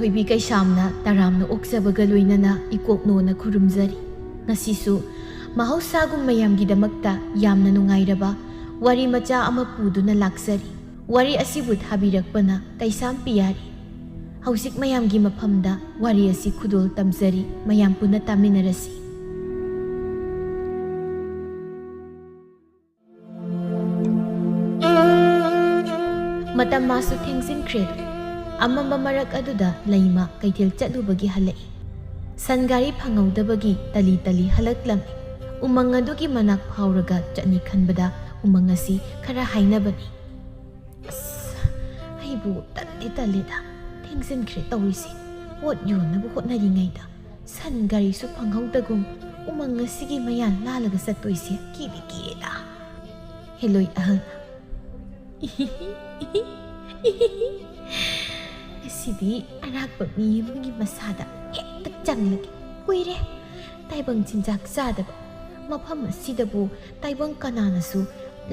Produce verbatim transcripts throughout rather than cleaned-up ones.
ꯑꯣꯏꯕꯤ ꯀꯩꯁꯥꯝꯅ ꯇꯔꯥꯝꯅ ꯑꯣꯛꯆꯕꯒ ꯂꯣꯏꯅꯅ ꯏꯀꯣꯛꯅꯣꯅ ꯈꯨꯔꯨꯝꯖꯔꯤ꯫ ꯉꯁꯤꯁꯨ ꯃꯍꯧꯁꯥꯒꯨꯝ ꯃꯌꯥꯝꯒꯤꯗꯃꯛꯇ ꯌꯥꯝꯅ ꯅꯨꯡꯉꯥꯏꯔꯕ ꯋꯥꯔꯤ ꯃꯆꯥ ꯑꯃ ꯄꯨꯗꯨꯅ ꯂꯥꯛꯆꯔꯤ꯫ ꯋꯥꯔꯤ ꯑꯁꯤꯕꯨ ꯊꯥꯕꯤꯔꯛꯄꯅ ꯀꯩꯁꯥꯝ ꯄꯤꯌꯥꯔꯤ꯫ ꯍꯧꯖꯤꯛ ꯃꯌꯥꯝꯒꯤ ꯃꯐꯝꯗ ꯋꯥꯔꯤ ꯑꯁꯤ ꯈꯨꯗꯣꯜ ꯇꯝꯖꯔꯤ, ꯃꯌꯥꯝ ꯄꯨꯟꯅ ꯇꯥꯃꯤꯟꯅꯔꯁꯤ꯫ ꯃꯇꯝ ꯃꯥꯁꯨ ꯊꯦꯡꯖꯤꯟꯈ꯭ꯔꯦ꯫ ꯑꯃꯝꯕ ꯃꯔꯛ ꯑꯗꯨꯗ ꯂꯩꯃ ꯀꯩꯊꯦꯜ ꯆꯠꯂꯨꯕꯒꯤ ꯍꯜꯂꯛꯏ꯫ ꯁꯟ ꯒꯥꯔꯤ ꯐꯪꯍꯧꯗꯕꯒꯤ ꯇꯂꯤ ꯇꯂꯤ ꯍꯜꯂꯛꯂꯝꯃꯤ꯫ ꯎꯃꯪ ꯑꯗꯨꯒꯤ ꯃꯅꯥꯛ ꯐꯥꯎꯔꯒ ꯆꯠꯅꯤ ꯈꯟꯕꯗ ꯎꯃꯪ ꯑꯁꯤ ꯈꯔ ꯍꯥꯏꯅꯕꯅꯤ꯫ ꯑꯁ, ꯑꯩꯕꯨ ꯇꯟꯗꯤ ꯇꯜꯂꯦꯗ꯫ ꯊꯦꯡꯖꯤꯟꯈ꯭ꯔꯦ ꯇꯧꯔꯤꯁꯦ꯫ ꯄꯣꯠ ꯌꯣꯟꯅꯕ ꯍꯣꯠꯅꯔꯤꯉꯩꯗ ꯁꯟ ꯒꯥꯔꯤꯁꯨ ꯐꯪꯍꯧꯗꯒꯨꯝ, ꯎꯃꯪ ꯑꯁꯤꯒꯤ ꯃꯌꯥꯟ ꯂꯥꯜꯂꯒ ꯆꯠꯇꯣꯏꯁꯦ ꯀꯤꯗꯤ ꯀꯤꯔꯦꯗ꯫ ꯍꯦꯂꯣꯏ ꯑꯍꯜꯅ, "ꯉꯁꯤꯗꯤ ꯑꯔꯥꯛꯄ ꯃꯤ ꯑꯃꯒꯤ ꯃꯁꯥꯗ ꯍꯦꯛꯇ ꯆꯪꯂꯒꯦ꯫ ꯀꯨꯏꯔꯦ ꯇꯥꯏꯕꯪ ꯆꯤꯟꯖꯥꯛ ꯆꯥꯗꯕ꯫ ꯃꯐꯝ ꯑꯁꯤꯗꯕꯨ ꯇꯥꯏꯕꯪ ꯀꯅꯥꯅꯁꯨ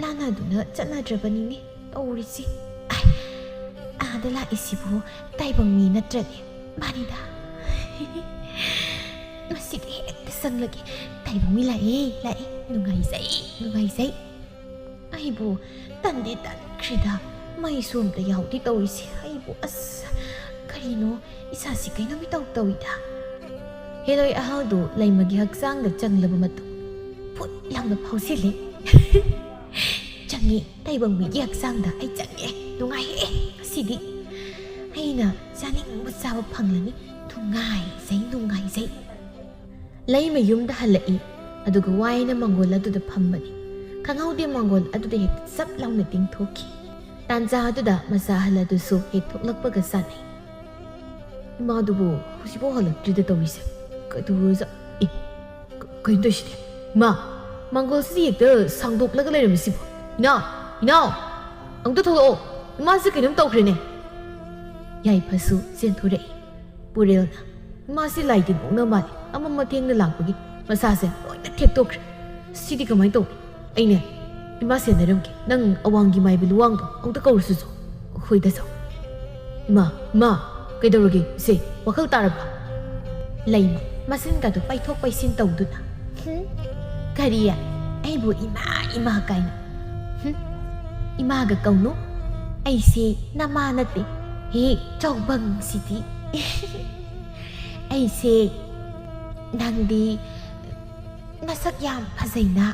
ꯂꯥꯟꯅꯗꯨꯅ ꯆꯠꯅꯗ꯭ꯔꯕꯅꯤꯅꯦ ꯇꯧꯔꯤꯁꯤ꯫ ꯑꯥꯏ, ꯑꯥꯗ ꯂꯥꯛꯏꯁꯤꯕꯨ ꯇꯥꯏꯕꯪ ꯃꯤ ꯅꯠꯇ꯭ꯔꯅꯦ? ꯃꯥꯅꯤꯗ꯫ ꯉꯁꯤꯗꯤ ꯍꯦꯛꯇ ꯆꯪꯂꯒꯦ꯫ ꯇꯥꯏꯕꯪ ꯃꯤ ꯂꯥꯛꯑꯦ, ꯂꯥꯛꯑꯦ꯫ ꯅꯨꯡꯉꯥꯏꯖꯩ, ꯅꯨꯡꯉꯥꯏꯖꯩ꯫ ꯑꯩꯕꯨ ꯇꯟꯗꯤ ꯇꯟꯈ꯭ꯔꯦꯗ꯫ ꯃꯩꯁꯨ ꯑꯝꯇ ꯌꯥꯎꯗꯦ ꯇꯧꯔꯤꯁꯦ꯫ ꯑꯩꯕꯨ ꯑꯁ, ꯀꯔꯤꯅꯣ ꯏꯁꯥꯁꯤ ꯀꯩꯅꯣꯝ ꯏꯇꯧ ꯇꯧꯏꯗ꯫" ꯍꯦꯂꯣꯏ ꯑꯍꯜꯗꯨ ꯂꯩꯃꯒꯤ ꯍꯛꯆꯥꯡꯗ ꯆꯪꯂꯕ ꯃꯇꯨꯡ ꯐꯨꯠ ꯂꯥꯎꯅ ꯐꯥꯎꯁꯤꯜꯂꯤ꯫ "ꯆꯪꯉꯤ, ꯇꯥꯏꯕꯪ ꯃꯤꯒꯤ ꯍꯛꯆꯥꯡꯗ ꯑꯩ ꯆꯪꯉꯦ꯫ ꯅꯨꯡꯉꯥꯏꯍꯦ ꯉꯁꯤꯗꯤ꯫ ꯑꯩꯅ ꯆꯥꯅꯤꯡꯕ ꯆꯥꯕ ꯐꯪꯂꯅꯤ꯫ ꯅꯨꯡꯉꯥꯏꯖꯩ, ꯅꯨꯡꯉꯥꯏꯖꯩ꯫" ꯂꯩꯃ ꯌꯨꯝꯗ ꯍꯜꯂꯛꯏ꯫ ꯑꯗꯨꯒ ꯋꯥꯏꯅ ꯃꯪꯒꯣꯜ ꯑꯗꯨꯗ ꯐꯝꯕꯅꯤ꯫ ꯈꯪꯍꯧꯗꯦ ꯃꯪꯒꯣꯜ ꯑꯗꯨꯗ ꯍꯦꯛꯇ ꯆꯞ ꯂꯥꯎꯅ ꯇꯤꯡꯊꯣꯛꯈꯤ꯫ ꯇꯥꯟꯖꯥ ꯑꯗꯨꯗ ꯃꯆꯥ ꯑꯍꯜ ꯑꯗꯨꯁꯨ ꯍꯦꯛ ꯊꯣꯛꯂꯛꯄꯒ ꯆꯥꯟꯅꯩ꯫ "ꯏꯃꯥꯗꯨꯕꯨ ꯍꯧꯖꯤꯛꯐꯥꯎ ꯍꯜꯂꯛꯇ꯭ꯔꯤꯗ ꯇꯧꯔꯤꯁꯦ꯫ ꯀꯩꯗꯧꯔꯖꯥ-, ꯑꯦ, ꯀ-, ꯀꯩꯅꯣ ꯇꯧꯔꯤꯁꯤꯗꯤ? ꯏꯃꯥ, ꯃꯪꯒꯣꯜꯁꯤꯗꯤ ꯍꯦꯛꯇ ꯁꯥꯡꯗꯣꯛꯂꯒ ꯂꯩꯔꯝꯃꯤꯁꯤꯕꯣ? ꯏꯅꯥꯎ, ꯏꯅꯥꯎ, ꯑꯃꯨꯛꯇ ꯊꯣꯛꯂꯛꯑꯣ꯫ ꯏꯃꯥꯁꯦ ꯀꯩꯅꯣꯝ ꯇꯧꯈ꯭ꯔꯦꯅꯦ꯫" ꯌꯥꯏꯐꯁꯨ ꯆꯦꯟꯊꯣꯔꯛꯏ꯫ ꯄꯨꯔꯦꯜꯅ, "ꯏꯃꯥꯁꯤ ꯂꯥꯏ ꯇꯤꯟ ꯑꯣꯛꯅ ꯃꯥꯜꯂꯤ꯫ ꯑꯃꯝ ꯑꯊꯦꯡꯅ ꯂꯥꯛꯄꯒꯤ ꯃꯁꯥꯁꯦ ꯂꯣꯏꯅ ꯊꯦꯛꯇꯣꯛꯈ꯭ꯔꯦ꯫ ꯁꯤꯗꯤ ꯀꯃꯥꯏꯅ ꯇꯧꯅꯤ? ꯑꯩꯅꯦ, ꯏꯃꯥ ꯁꯦꯟꯅꯔꯝꯒꯦ꯫ ꯅꯪ ꯑꯋꯥꯡꯒꯤ ꯃꯥꯏꯕꯤ ꯂꯨꯋꯥꯡꯗꯣ ꯑꯃꯨꯛꯇ ꯀꯧꯔꯨꯁꯨ ꯆꯣ꯫ ꯍꯣꯏꯗ ꯆꯣ꯫" "ꯏꯃꯥ, ꯏꯃꯥ, ꯀꯩꯗꯧꯔꯒꯦ ꯏꯆꯦ? ꯋꯥꯈꯜ ꯇꯥꯔꯕ? ꯂꯩꯃ, ꯃꯆꯤꯟꯒꯗꯣ ꯄꯩꯊꯣꯛ ꯄꯩꯁꯤꯟ ꯇꯧꯗꯨꯅ꯫ "ꯍꯨꯝ? ꯀꯔꯤ? ꯑꯩꯕꯨ ꯏꯃꯥ ꯏꯃꯥ ꯀꯥꯏꯅ? ꯍꯨꯝ? ꯏꯃꯥꯒ ꯀꯧꯅꯨ꯫ ꯑꯩꯁꯦ ꯅꯃꯥ ꯅꯠꯇꯦ꯫ ꯍꯦ, ꯆꯥꯎꯕꯪꯁꯤꯗꯤ꯫ ꯑꯩꯁꯦ ꯅꯪꯗꯤ ꯅꯁꯛ ꯌꯥꯝ ꯐꯖꯩꯅ꯫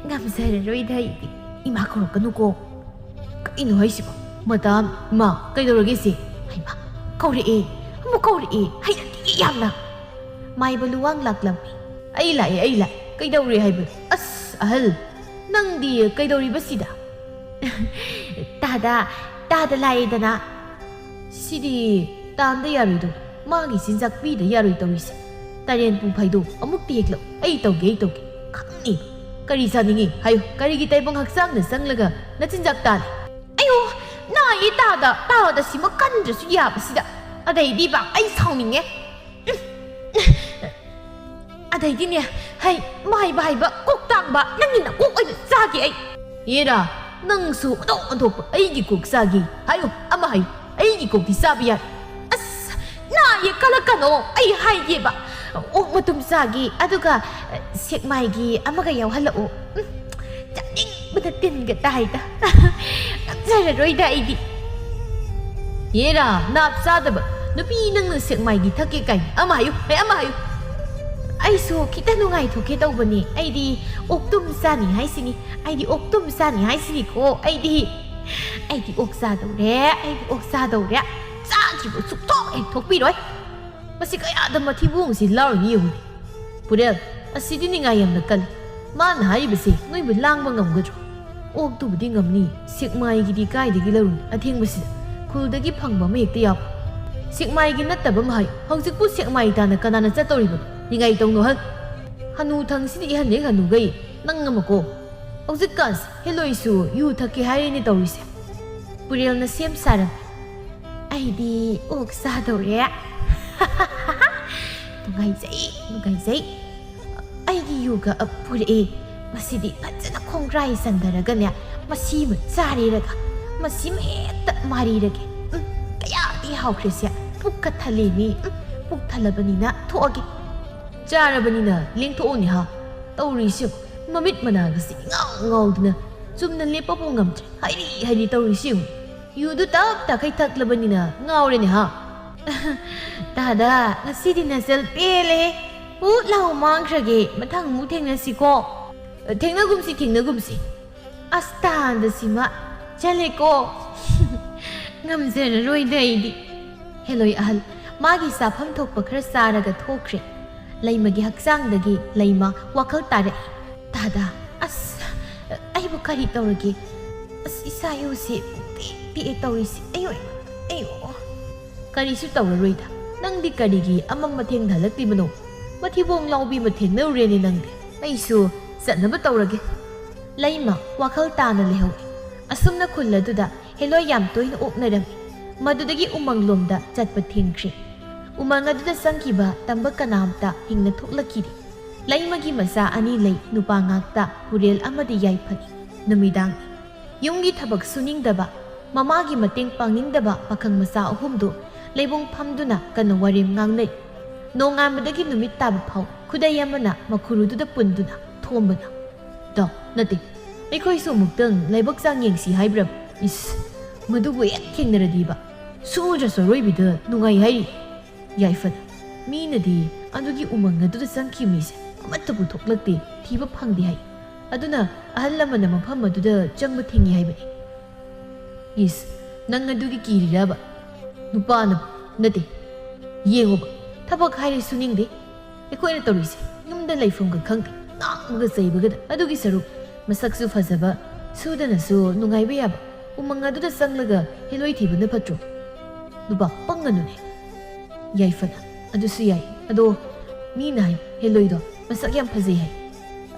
ꯉꯝꯖꯔꯔꯣꯏꯗ ꯑꯩꯗꯤ꯫ ꯏꯃꯥ ꯀꯧꯔꯛꯀꯅꯨꯀꯣ꯫ ꯀꯩꯅꯣ ꯍꯥꯏꯁꯤꯕꯣ? ꯃꯗꯥꯝ, ꯏꯃꯥ, ꯀꯩꯗꯧꯔꯒꯦ ꯏꯆꯦ?" ꯍꯩꯃꯥ, ꯀꯧꯔꯛꯑꯦ꯫ ꯑꯃꯨꯛ ꯀꯧꯔꯛꯑꯦ꯫ ꯍꯩꯅꯗꯤꯌꯦ ꯌꯥꯝꯅ꯫ ꯃꯥꯏꯕ ꯂꯨꯋꯥꯡ ꯂꯥꯛꯂꯝꯃꯤ꯫ "ꯑꯩ ꯂꯥꯛꯑꯦ, ꯑꯩ ꯂꯥꯛꯑꯦ꯫ ꯀꯩꯗꯧꯔꯦ ꯍꯥꯏꯕꯅꯣ? ꯑꯁ, ꯑꯍꯜ, ꯅꯪꯗꯤ ꯀꯩꯗꯧꯔꯤꯕ ꯁꯤꯗ?" "ꯇꯥꯗ, ꯇꯥꯗ ꯂꯥꯛꯑꯦꯗꯅ꯫" "ꯁꯤꯗꯤ ꯇꯥꯟꯗ ꯌꯥꯔꯣꯏꯗꯣ, ꯃꯥꯒꯤ ꯆꯤꯟꯖꯥꯛ ꯄꯤꯗ ꯌꯥꯔꯣꯏ ꯇꯧꯔꯤꯁꯦ꯫ ꯇꯔꯦꯟ ꯄꯨ ꯐꯩꯗꯣ ꯑꯃꯨꯛꯇ ꯍꯦꯛꯂꯛꯎ꯫ ꯑꯩ ꯇꯧꯒꯦ, ꯑꯩ ꯇꯧꯒꯦ꯫ ꯈꯪꯅꯤ꯫ ꯀꯔꯤ ꯆꯥꯅꯤꯡꯉꯤ ꯍꯥꯏꯌꯨ꯫ ꯀꯔꯤꯒꯤ ꯇꯥꯏꯕꯪ ꯍꯛꯆꯥꯡꯗ ꯆꯪꯂꯒ ꯅꯆꯤꯟꯖꯥꯛ ꯇꯥꯜꯂꯤ?" "ꯑꯌꯣ, ꯅꯥꯏꯌꯦ ꯇꯥꯗ, ꯇꯥꯗ ꯁꯤꯃ ꯀꯟꯗ꯭ꯔꯁꯨ ꯌꯥꯕꯁꯤꯗ꯫ ꯑꯗꯩꯗꯤꯕ ꯑꯩ ꯁꯥꯎꯅꯤꯡꯉꯦ꯫ ꯑꯗꯩꯗꯤꯅꯦ, ꯍꯩ, ꯃꯥꯏꯕ ꯍꯥꯏꯕ ꯀꯣꯛ ꯇꯥꯡꯕ, ꯅꯪꯒꯤ ꯅꯀꯣꯛ ꯑꯣꯏꯅ ꯆꯥꯒꯦ ꯑꯩ꯫" "ꯌꯦꯔꯥ, ꯅꯪꯁꯨ ꯑꯣꯟꯊꯣꯛ ꯑꯣꯟꯊꯣꯛꯄ, ꯑꯩꯒꯤ ꯀꯣꯛ ꯆꯥꯒꯦ ꯍꯥꯏꯌꯨ, ꯑꯃ ꯍꯥꯏꯌꯨ, ꯑꯩꯒꯤ ꯀꯣꯛꯇꯤ ꯆꯥꯕ ꯌꯥꯏ꯫" "ꯑꯁ, ꯅꯥ ꯌꯦꯛ ꯀꯜꯂꯛꯀꯅꯣ, ꯑꯩ ꯍꯥꯏꯒꯦꯕ꯫ ꯑꯣꯛ ꯃꯇꯨꯝ ꯆꯥꯒꯦ, ꯑꯗꯨꯒ, ꯑ, ꯁꯦꯛꯃꯥꯏꯒꯤ ꯑꯃꯒ ꯌꯥꯎꯍꯜꯂꯛꯑꯣ꯫ ꯎꯝ, ꯆꯥꯅꯤꯡꯕꯅ ꯇꯤꯟꯒ ꯇꯥꯏꯗ꯫ ꯉꯝꯖꯔꯔꯣꯏꯗ ꯑꯩꯗꯤ꯫" "ꯌꯦꯔꯥ, ꯅꯥꯞ ꯆꯥꯗꯕ, ꯅꯨꯄꯤ ꯅꯪꯅ ꯁꯦꯛꯃꯥꯏꯒꯤ ꯊꯛꯀꯦ ꯀꯥꯏꯅ꯫ ꯑꯃ ꯍꯥꯏꯌꯨ, ꯑꯦ, ꯑꯃ ꯍꯥꯏꯌꯨ꯫" "ꯑꯩꯁꯨ ꯈꯤꯇ ꯅꯨꯡꯉꯥꯏꯊꯣꯛꯀꯦ ꯇꯧꯕꯅꯦ꯫ ꯑꯩꯗꯤ ꯑꯣꯛꯇꯨꯝ ꯆꯥꯅꯤ ꯍꯥꯏꯁꯤꯅꯤ, ꯑꯩꯗꯤ ꯑꯣꯛꯇꯨꯝ ꯆꯥꯅꯤ ꯍꯥꯏꯁꯤꯅꯤꯀꯣ꯫ ꯑꯩꯗꯤ, ꯑꯩꯗꯤ ꯑꯣꯛ ꯆꯥꯗꯧꯔꯦ, ꯑꯩꯗꯤ ꯑꯣꯛ ꯆꯥꯗꯧꯔꯦ꯫ ꯆꯥꯗ꯭ꯔꯤꯕ ꯁꯨꯛꯊꯣꯛ ꯍꯦꯛ ꯊꯣꯛꯄꯤꯔꯣꯏ꯫ ꯃꯁꯤ ꯀꯌꯥꯗ ꯃꯊꯤꯕꯣꯡꯁꯤ ꯂꯥꯎꯔꯤꯅꯤ ꯌꯦꯡꯉꯨꯅꯦ꯫" "ꯄꯨꯔꯦꯜ, ꯑꯁꯤꯗꯤ ꯅꯤꯡꯉꯥꯏ ꯌꯥꯝꯅ ꯀꯜꯂꯤ꯫ ꯃꯥꯅ ꯍꯥꯏꯔꯤꯕꯁꯤ ꯅꯣꯏꯕꯨ ꯂꯥꯡꯕ ꯉꯝꯒꯗ꯭ꯔꯣ?" "ꯑꯣꯛꯇꯨꯕꯨꯗꯤ ꯉꯝꯅꯤ, ꯁꯦꯛꯃꯥꯏꯒꯤꯗꯤ ꯀꯥꯏꯗꯒꯤ ꯂꯧꯔꯨꯅꯤ? ꯑꯊꯦꯡꯕꯁꯤꯗ ꯈꯨꯜꯗꯒꯤ ꯐꯪꯕ ꯑꯃ ꯍꯦꯛꯇ ꯌꯥꯎ꯫" "ꯁꯦꯛꯃꯥꯏꯒꯤ ꯅꯠꯇꯕ ꯑꯃ ꯍꯥꯏ꯫ ꯍꯧꯖꯤꯛꯄꯨ ꯁꯦꯛꯃꯥꯏ ꯇꯥꯅ ꯀꯅꯥꯅ ꯆꯠꯇꯧꯔꯤꯕꯅꯣ? ꯅꯤꯡꯉꯥꯏ ꯇꯧꯅꯨ ꯍꯜ꯫ ꯍꯅꯨ ꯊꯪꯁꯤꯗꯤ ꯏꯍꯟ ꯍꯦꯛ ꯍꯅꯨꯒꯩ, ꯅꯪ ꯑꯃꯀꯣ꯫ ꯍꯧꯖꯤꯛꯀꯥꯟꯁꯤ ꯍꯦꯂꯣꯏꯁꯨ ꯌꯨ ꯊꯛꯀꯦ ꯍꯥꯏꯔꯦꯅꯦ ꯇꯧꯔꯤꯁꯦ꯫" ꯄꯨꯔꯦꯜꯅ ꯁꯦꯝ ꯁꯥꯔꯝꯃꯤ꯫ "ꯑꯩꯗꯤ ꯑꯣꯛ ꯆꯥꯗꯧꯔꯦ꯫" "ꯅꯨꯡꯉꯥꯏꯖꯩ, ꯅꯨꯡꯉꯥꯏꯖꯩ꯫ ꯑꯩꯒꯤ ꯌꯨꯒ ꯄꯨꯔꯛꯑꯦ꯫ ꯃꯁꯤꯗꯤ ꯐꯖꯅ ꯈꯣꯡꯒ꯭ꯔꯥꯏ ꯆꯟꯗꯔꯒꯅꯦ, ꯃꯁꯤꯃ ꯆꯥꯔꯦꯔꯒ, ꯃꯁꯤꯃ ꯍꯦꯛꯇ ꯃꯥꯔꯤꯔꯒꯦ꯫ ꯎꯝ, ꯀꯌꯥꯗꯤ ꯍꯥꯎꯈ꯭ꯔꯦꯁꯦ꯫ ꯄꯨꯛꯀ ꯊꯜꯂꯦꯅꯦ꯫ ꯎꯝ, ꯄꯨꯛ ꯊꯜꯂꯕꯅꯤꯅ ꯊꯣꯛꯑꯒꯦ꯫ ꯆꯥꯔꯕꯅꯤꯅ ꯂꯦꯡꯊꯣꯛꯑꯣꯅꯦ ꯍꯥ꯫ ꯇꯧꯔꯤꯁꯤ ꯌꯦꯡꯉꯨ, ꯃꯃꯤꯠ ꯃꯅꯥꯒꯁꯤ ꯏꯉꯥꯎ ꯉꯥꯎꯗꯅ ꯆꯨꯝꯅ ꯂꯦꯞꯄꯕꯨ ꯉꯝꯗ꯭ꯔꯦ꯫ ꯍꯥꯏꯔꯤ ꯍꯥꯏꯔꯤ ꯇꯧꯔꯤꯁꯤ ꯌꯦꯡꯉꯨ꯫ ꯌꯨꯗꯨ ꯇꯞ ꯇꯥꯈꯩ ꯊꯛꯂꯕꯅꯤꯅ ꯉꯥꯎꯔꯦꯅꯦ ꯍꯥ꯫ ꯇꯥꯗ, ꯉꯁꯤꯗꯤ ꯅꯆꯜ ꯄꯦꯜꯂꯦ꯫ ꯎꯠ ꯂꯥꯎ ꯃꯥꯡꯈ꯭ꯔꯒꯦ꯫ ꯃꯊꯪ ꯑꯃꯨꯛ ꯊꯦꯡꯅꯁꯤꯀꯣ꯫ ꯊꯦꯡꯅꯒꯨꯝꯁꯤ, ꯊꯦꯡꯅꯒꯨꯝꯁꯤ꯫ ꯑꯁ, ꯇꯥꯗ ꯁꯤꯃ ꯆꯠꯂꯦꯀꯣ꯫ ꯉꯝꯖꯔꯔꯣꯏꯗ ꯑꯩꯗꯤ꯫ ꯍꯦꯂꯣꯏ ꯑꯍꯜ ꯃꯥꯒꯤ ꯆꯥꯐꯝ ꯊꯣꯛꯄ ꯈꯔ ꯆꯥꯔꯒ ꯊꯣꯛꯈ꯭ꯔꯦ꯫ ꯂꯩꯃꯒꯤ ꯍꯛꯆꯥꯡꯗꯒꯤ ꯂꯩꯃ ꯋꯥꯈꯜ ꯇꯥꯔꯛꯏ꯫ ꯇꯥꯗ, ꯑꯁ, ꯑꯩꯕꯨ ꯀꯔꯤ ꯇꯧꯔꯒꯦ? ꯑꯁ, ꯏꯁꯥ ꯏꯎꯁꯦ ꯄꯤꯛ ꯄꯤꯛꯑꯦ ꯇꯧꯔꯤꯁꯦ꯫ ꯑꯌꯣ, ꯑꯌꯣ꯫ ꯀꯔꯤꯁꯨ ꯇꯧꯔꯔꯣꯏꯗ꯫ ꯅꯪꯗꯤ ꯀꯔꯤꯒꯤ ꯑꯃꯝ ꯑꯊꯦꯡ ꯍꯜꯂꯛꯂꯤꯕꯅꯣ? ꯃꯊꯤꯕꯣꯡ ꯂꯥꯎꯕꯤ ꯑꯃ ꯊꯦꯡꯅꯔꯨꯔꯦꯅꯦ ꯅꯪꯗꯤ꯫ ꯑꯩꯁꯨ ꯆꯠꯅꯕ ꯇꯧꯔꯒꯦ꯫ ꯂꯩꯃ ꯋꯥꯈꯜ ꯇꯥꯅ ꯂꯩꯍꯧꯏ꯫ ꯑꯁꯨꯝꯅ ꯈꯨꯜ ꯑꯗꯨꯗ ꯍꯦꯂꯣꯏ ꯌꯥꯝ ꯇꯣꯏꯅ ꯑꯣꯛꯅꯔꯝꯃꯤ꯫ ꯃꯗꯨꯗꯒꯤ ꯎꯃꯪꯂꯣꯝꯗ ꯆꯠꯄ ꯊꯤꯡꯈ꯭ꯔꯦ꯫ ꯎꯃꯪ ꯑꯗꯨꯗ ꯆꯪꯈꯤꯕ ꯇꯝꯕ ꯀꯅꯥꯝꯇ ꯍꯤꯡꯅ ꯊꯣꯛꯂꯛꯈꯤꯗꯦ꯫ ꯂꯩꯃꯒꯤ ꯃꯆꯥ ꯑꯅꯤ ꯂꯩ, ꯅꯨꯄꯥ ꯉꯥꯛꯇ, ꯄꯨꯔꯦꯜ ꯑꯃꯗꯤ ꯌꯥꯏꯐꯜ꯫ ꯅꯨꯃꯤꯗꯥꯡ꯫ ꯌꯨꯝꯒꯤ ꯊꯕꯛ ꯁꯨꯅꯤꯡꯗꯕ, ꯃꯃꯥꯒꯤ ꯃꯇꯦꯡ ꯄꯥꯡꯅꯤꯡꯗꯕ ꯄꯥꯈꯪ ꯃꯆꯥ ꯑꯍꯨꯝꯗꯨ ꯂꯩꯕꯨꯡ ꯐꯝꯗꯨꯅ ꯀꯟꯅ ꯋꯥꯔꯦꯝ ꯉꯥꯡꯅꯩ꯫ ꯅꯣꯡꯉꯥꯟꯕꯗꯒꯤ ꯅꯨꯃꯤꯠ ꯇꯥꯕ ꯐꯥꯎ ꯈꯨꯗꯩ ꯑꯃꯅ ꯃꯈꯨꯔꯨꯗꯨꯗ ꯄꯨꯟꯗꯨꯅ ꯊꯣꯝꯕꯅ꯫ ꯗꯣ, ꯅꯠꯇꯦ, ꯑꯩꯈꯣꯏꯁꯨ ꯑꯃꯨꯛꯇꯪ ꯂꯥꯏꯕꯛ ꯆꯥꯡ ꯌꯦꯡꯁꯤ ꯍꯥꯏꯕ꯭ꯔꯕ? ꯏꯁ, ꯃꯗꯨꯕꯨ ꯍꯦꯛ ꯊꯦꯡꯅꯔꯗꯤꯕ ꯁꯨꯗ꯭ꯔꯁꯨ ꯑꯔꯣꯏꯕꯤꯗ ꯅꯨꯡꯉꯥꯏ ꯍꯥꯏꯔꯤ꯫ ꯌꯥꯏꯐꯅ, ꯃꯤꯅꯗꯤ ꯑꯗꯨꯒꯤ ꯎꯃꯪ ꯑꯗꯨꯗ ꯆꯪꯈꯤꯕ ꯃꯤꯁꯦ ꯑꯃꯠꯇꯕꯨ ꯊꯣꯛꯂꯛꯇꯦ, ꯊꯤꯕ ꯐꯪꯗꯦ ꯍꯥꯏ꯫ ꯑꯗꯨꯅ ꯑꯍꯜ ꯂꯃꯟꯅ ꯃꯐꯝ ꯑꯗꯨꯗ ꯆꯪꯕ ꯊꯤꯡꯉꯤ ꯍꯥꯏꯕꯅꯤ꯫ ꯏꯁ, ꯅꯪ ꯑꯗꯨꯒꯤ ꯀꯤꯔꯤꯔꯕ? ꯅꯨꯄꯥꯅ ꯅꯠꯇꯦ꯫ ꯌꯦꯡꯉꯨꯕ, ꯊꯕꯛ ꯍꯥꯏꯔꯦ ꯁꯨꯅꯤꯡꯗꯦ꯫ ꯑꯩꯈꯣꯏꯅ ꯇꯧꯔꯤꯁꯦ ꯌꯨꯝꯗ ꯂꯩꯐꯝꯒ ꯈꯪꯗꯦ, ꯉꯥꯡꯕꯒ ꯆꯩꯕꯒꯗ꯫ ꯑꯗꯨꯒꯤ ꯁꯔꯨꯛ ꯃꯁꯛꯁꯨ ꯐꯖꯕ, ꯁꯨꯗꯅꯁꯨ ꯅꯨꯡꯉꯥꯏꯕ ꯌꯥꯕ ꯎꯃꯪ ꯑꯗꯨꯗ ꯆꯪꯂꯒ ꯍꯦꯂꯣꯏ ꯊꯤꯕꯅ ꯐꯠꯇ꯭ꯔꯣ? ꯅꯨꯄꯥ, ꯄꯪꯒꯅꯨꯅꯦ꯫ ꯌꯥꯏꯐꯅ, ꯑꯗꯨꯁꯨ ꯌꯥꯏ꯫ ꯑꯗꯣ ꯃꯤꯅ ꯍꯥꯏ ꯍꯦꯂꯣꯏꯗꯣ ꯃꯁꯛ ꯌꯥꯝ ꯐꯖꯩ ꯍꯥꯏ꯫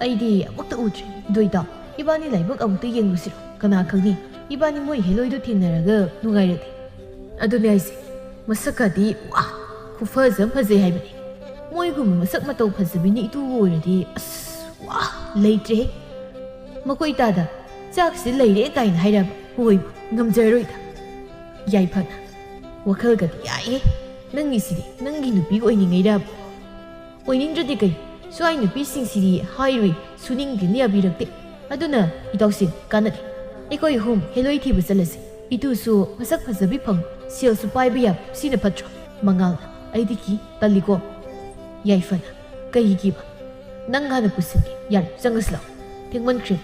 ꯑꯩꯗꯤ ꯑꯃꯨꯛꯇ ꯎꯗ꯭ꯔꯤ꯫ ꯑꯗꯨ ꯏꯇꯥꯎ, ꯏꯕꯥꯅꯤ ꯂꯥꯏꯕꯛ ꯑꯃꯨꯛꯇ ꯌꯦꯡꯂꯨꯁꯤꯔꯣ? ꯀꯅꯥ ꯈꯪꯅꯤ, ꯏꯕꯥꯅꯤ ꯃꯣꯏ ꯍꯦꯂꯣꯏꯗꯣ ꯊꯦꯡꯅꯔꯒ ꯅꯨꯡꯉꯥꯏꯔꯗꯤ꯫ ꯑꯗꯨꯅꯦ ꯍꯥꯏꯁꯦ, ꯃꯁꯛꯀꯗꯤ ꯋꯥ, ꯈꯨꯐꯖ ꯑꯃ ꯐꯖꯩ ꯍꯥꯏꯕꯅꯤ꯫ ꯃꯣꯏꯒꯨꯝꯕ ꯃꯁꯛ ꯃꯇꯧ ꯐꯖꯕꯤ ꯅꯤꯛꯇꯨꯒ ꯑꯣꯏꯔꯗꯤ ꯑꯁ ꯋꯥ, ꯂꯩꯇ꯭ꯔꯦꯍꯦ꯫ ꯃꯈꯣꯏ ꯇꯥꯗ ꯆꯥꯛꯁꯤ ꯂꯩꯔꯦ ꯀꯥꯏꯅ ꯍꯥꯏꯔꯕ? ꯍꯣꯏ, ꯉꯝꯖꯔꯣꯏꯗ꯫ ꯌꯥꯏꯐꯅ, ꯋꯥꯈꯜꯒꯗꯤ ꯌꯥꯏꯍꯦ꯫ ꯅꯪꯒꯤꯁꯤꯗꯤ ꯅꯪꯒꯤ ꯅꯨꯄꯤꯒ ꯑꯣꯏꯅꯤꯡꯉꯩꯔꯕ? ꯑꯣꯏꯅꯤꯡꯗ꯭ꯔꯗꯤ ꯀꯩ? ꯁ꯭ꯋꯥꯏ ꯅꯨꯄꯤꯁꯤꯡꯁꯤꯗꯤ ꯍꯥꯏꯔꯨꯏ, ꯁꯨꯅꯤꯡꯗꯦꯅ ꯌꯥꯕꯤꯔꯛꯇꯦ꯫ ꯑꯗꯨꯅ ꯏꯇꯥꯎꯁꯦ ꯀꯥꯟꯅꯗꯦ꯫ ꯑꯩꯈꯣꯏ ꯑꯍꯨꯝ ꯍꯦꯂꯣꯏ ꯊꯤꯕ ꯆꯠꯂꯁꯦ꯫ ꯏꯇꯨꯁꯨ ꯃꯁꯛ ꯐꯖꯕꯤ ꯐꯪ, ꯁꯦꯜꯁꯨ ꯄꯥꯏꯕ ꯌꯥꯕ, ꯁꯤꯅ ꯐꯠꯇ꯭ꯔꯣ? ꯃꯉꯥꯜꯅ, ꯑꯩꯗꯤ ꯀꯤ, ꯇꯜꯂꯤꯀꯣ꯫ ꯌꯥꯏꯐꯅ, ꯀꯩꯒꯤꯕ? ꯅꯪ ꯍꯥꯟꯅ ꯄꯨꯁꯤꯟꯒꯦ꯫ ꯌꯥꯔꯦ, ꯆꯪꯉꯁꯤ ꯂꯥꯛꯑꯣ꯫ ꯊꯦꯡꯃꯟꯈ꯭ꯔꯦ꯫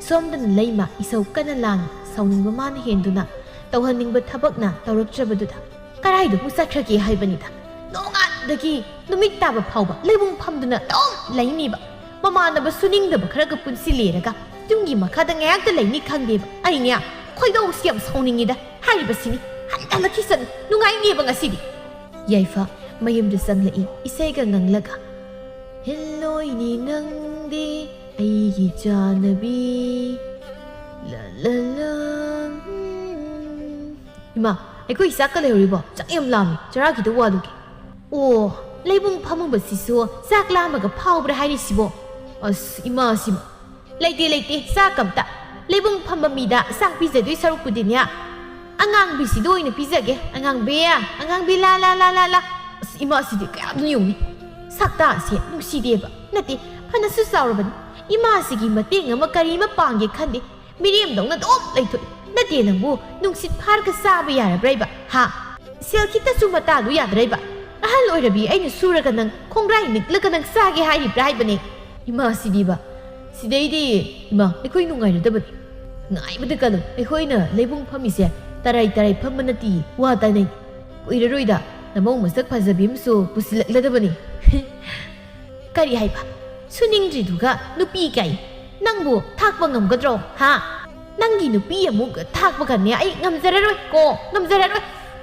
ꯁꯣꯝꯗꯅ ꯂꯩꯃ ꯏꯁꯧ ꯀꯟꯅ ꯂꯥꯡꯉꯤ꯫ ꯁꯥꯎꯅꯤꯡꯕ ꯃꯥꯅ ꯍꯦꯟꯗꯨꯅ ꯇꯧꯍꯟꯅꯤꯡꯕ ꯊꯕꯛꯅ ꯇꯧꯔꯛꯇ꯭ꯔꯕꯗꯨꯗ ꯀꯗꯥꯏꯗꯕꯨ ꯆꯠꯈ꯭ꯔꯒꯦ ꯍꯥꯏꯕꯅꯤꯗ꯫ ꯅꯣꯡꯉꯥꯟꯗꯒꯤ ꯅꯨꯃꯤꯠ ꯇꯥꯕ ꯐꯥꯎꯕ ꯂꯩꯕꯨꯡ ꯐꯝꯗꯨꯅ ꯑꯗꯨꯝ ꯂꯩꯅꯤꯕ꯫ ꯃꯃꯥꯟꯅꯕ ꯁꯨꯅꯤꯡꯗꯕ ꯈꯔꯒ ꯄꯨꯟꯁꯤꯜꯂꯦꯔꯒ ꯌꯨꯝꯒꯤ ꯃꯈꯥꯗ ꯉꯥꯏꯍꯥꯛꯇ ꯂꯩꯅꯤ ꯈꯪꯗꯦꯕ꯫ ꯑꯩꯅꯦ ꯈꯣꯏꯗꯧꯁꯤ ꯌꯥꯝ ꯁꯥꯎꯅꯤꯡꯉꯤꯗ꯫ ꯍꯥꯏꯔꯤꯕꯁꯤꯅꯤ꯫ ꯍꯟꯗꯛ ꯂꯛꯈꯤꯁꯅꯨ꯫ ꯅꯨꯡꯉꯥꯏꯅꯦꯕ ꯉꯁꯤꯗꯤ꯫ ꯌꯥꯏꯐ ꯃꯌꯨꯝꯗ ꯆꯪꯂꯛꯏ, ꯏꯁꯩꯒ ꯉꯪꯂꯒ꯫ ꯍꯦꯜꯂꯣꯏꯅꯤ ꯅꯪꯗꯤ ꯑꯩꯒꯤ ꯆꯥꯅꯕꯤ꯫ ꯂ ꯂ ꯂ꯫ ꯎꯝ꯫ ꯏꯃꯥ, ꯑꯩꯈꯣꯏ ꯆꯥꯛꯀ ꯂꯩꯍꯧꯔꯤꯕꯣ? ꯆꯥꯛ ꯌꯥꯝ ꯂꯥꯝꯃꯤ, ꯆꯔꯥ ꯈꯤꯇ ꯋꯥꯠꯂꯨꯒꯦ꯫ ꯑꯣ, ꯂꯩꯕꯨꯡ ꯐꯝꯃꯨꯕꯁꯤꯁꯨ ꯆꯥꯛ ꯂꯥꯝꯃꯒ ꯐꯥꯎꯕ꯭ꯔꯥ ꯍꯥꯏꯔꯤꯁꯤꯕꯣ? ꯑꯁ, ꯏꯃꯥꯁꯤꯃ꯫ ꯂꯩꯇꯦ, ꯂꯩꯇꯦ, ꯆꯥꯛ ꯑꯝꯇ꯫ ꯂꯩꯕꯨꯡ ꯐꯝꯕ ꯃꯤꯗ ꯆꯥꯛ ꯄꯤꯖꯗꯣꯏ ꯁꯔꯨꯛꯄꯨꯗꯤꯅꯦ, ꯑꯉꯥꯡꯕꯤꯁꯤꯗ ꯑꯣꯏꯅ ꯄꯤꯖꯒꯦ꯫ ꯑꯉꯥꯡꯕꯤ, ꯑꯉꯥꯡꯕꯤ, ꯂꯥ, ꯂꯥ, ꯂꯥ, ꯂꯥ, ꯂꯥ꯫ ꯑꯁ, ꯏꯃꯥꯁꯤꯗꯤ ꯀꯌꯥꯗꯨ ꯌꯦꯡꯉꯨꯅꯦ꯫ ꯁꯛꯇꯥꯁꯦ ꯅꯨꯡꯁꯤꯗꯦꯕ꯫ ꯅꯠꯇꯦ, ꯐꯅꯁꯨ ꯆꯥꯎꯔꯕꯅꯤ꯫ ꯏꯃꯥꯁꯤꯒꯤ ꯃꯇꯦꯡ ꯑꯃ ꯀꯔꯤ ꯑꯃ ꯄꯥꯡꯒꯦ ꯈꯟꯗꯦ꯫ ꯃꯤꯔꯦꯝꯗꯧꯅ ꯑꯗꯨꯝ ꯂꯩꯊꯣꯛꯏ꯫ ꯅꯠꯇꯦ, ꯅꯪꯕꯨ ꯅꯨꯡꯁꯤꯠ ꯐꯥꯔꯒ ꯆꯥꯕ ꯌꯥꯔꯕ꯭ꯔꯥ ꯏꯕ? ꯍꯥ? ꯁꯦꯜ ꯈꯤꯇꯁꯨ ꯃꯇꯥꯗꯨ ꯌꯥꯗ꯭ꯔꯥ ꯏꯕ? ꯑꯍꯜ ꯑꯣꯏꯔꯕꯤ ꯑꯩꯅ ꯁꯨꯔꯒ ꯅꯪ ꯈꯣꯡꯒ꯭ꯔꯥꯏ ꯅꯤꯛꯂꯒ ꯅꯪ ꯆꯥꯒꯦ ꯍꯥꯏꯔꯤꯕ꯭ꯔꯥ ꯍꯥꯏꯕꯅꯦ? ꯏꯃꯥꯁꯤꯗꯤꯕ, ꯁꯤꯗꯩꯗꯤ, ꯏꯃꯥ, ꯑꯩꯈꯣꯏ ꯅꯨꯡꯉꯥꯏꯔꯗꯕꯅꯤ꯫ ꯉꯥꯏꯕꯗ ꯀꯜꯂꯨ, ꯑꯩꯈꯣꯏꯅ ꯂꯩꯕꯨꯡ ꯐꯝꯃꯤꯁꯦ ꯇꯔꯥꯏ ꯇꯔꯥꯏ ꯐꯝꯕ ꯅꯠꯇꯦ, ꯋꯥ ꯇꯥꯅꯩ꯫ ꯀꯨꯏꯔꯔꯣꯏꯗ ꯅꯃꯧ ꯃꯁꯛ ꯐꯖꯕꯤ ꯑꯃꯁꯨ ꯄꯨꯁꯤꯜꯂꯛꯂꯗꯕꯅꯤ꯫ ꯀꯔꯤ ꯍꯥꯏꯕ? ꯁꯨꯅꯤꯡꯗ꯭ꯔꯤꯗꯨꯒ ꯅꯨꯄꯤ ꯀꯥꯏ? ꯅꯪꯕꯨ ꯊꯥꯛꯄ ꯉꯝꯒꯗ꯭ꯔꯣ, ꯍꯥ? ꯅꯪꯒꯤ ꯅꯨꯄꯤ ꯑꯃꯨꯛ ꯊꯥꯛꯄꯒꯅꯦ ꯑꯩ ꯉꯝꯖꯔꯔꯣꯏ ꯀꯣ, ꯉꯝꯖꯔꯔꯣꯏ꯫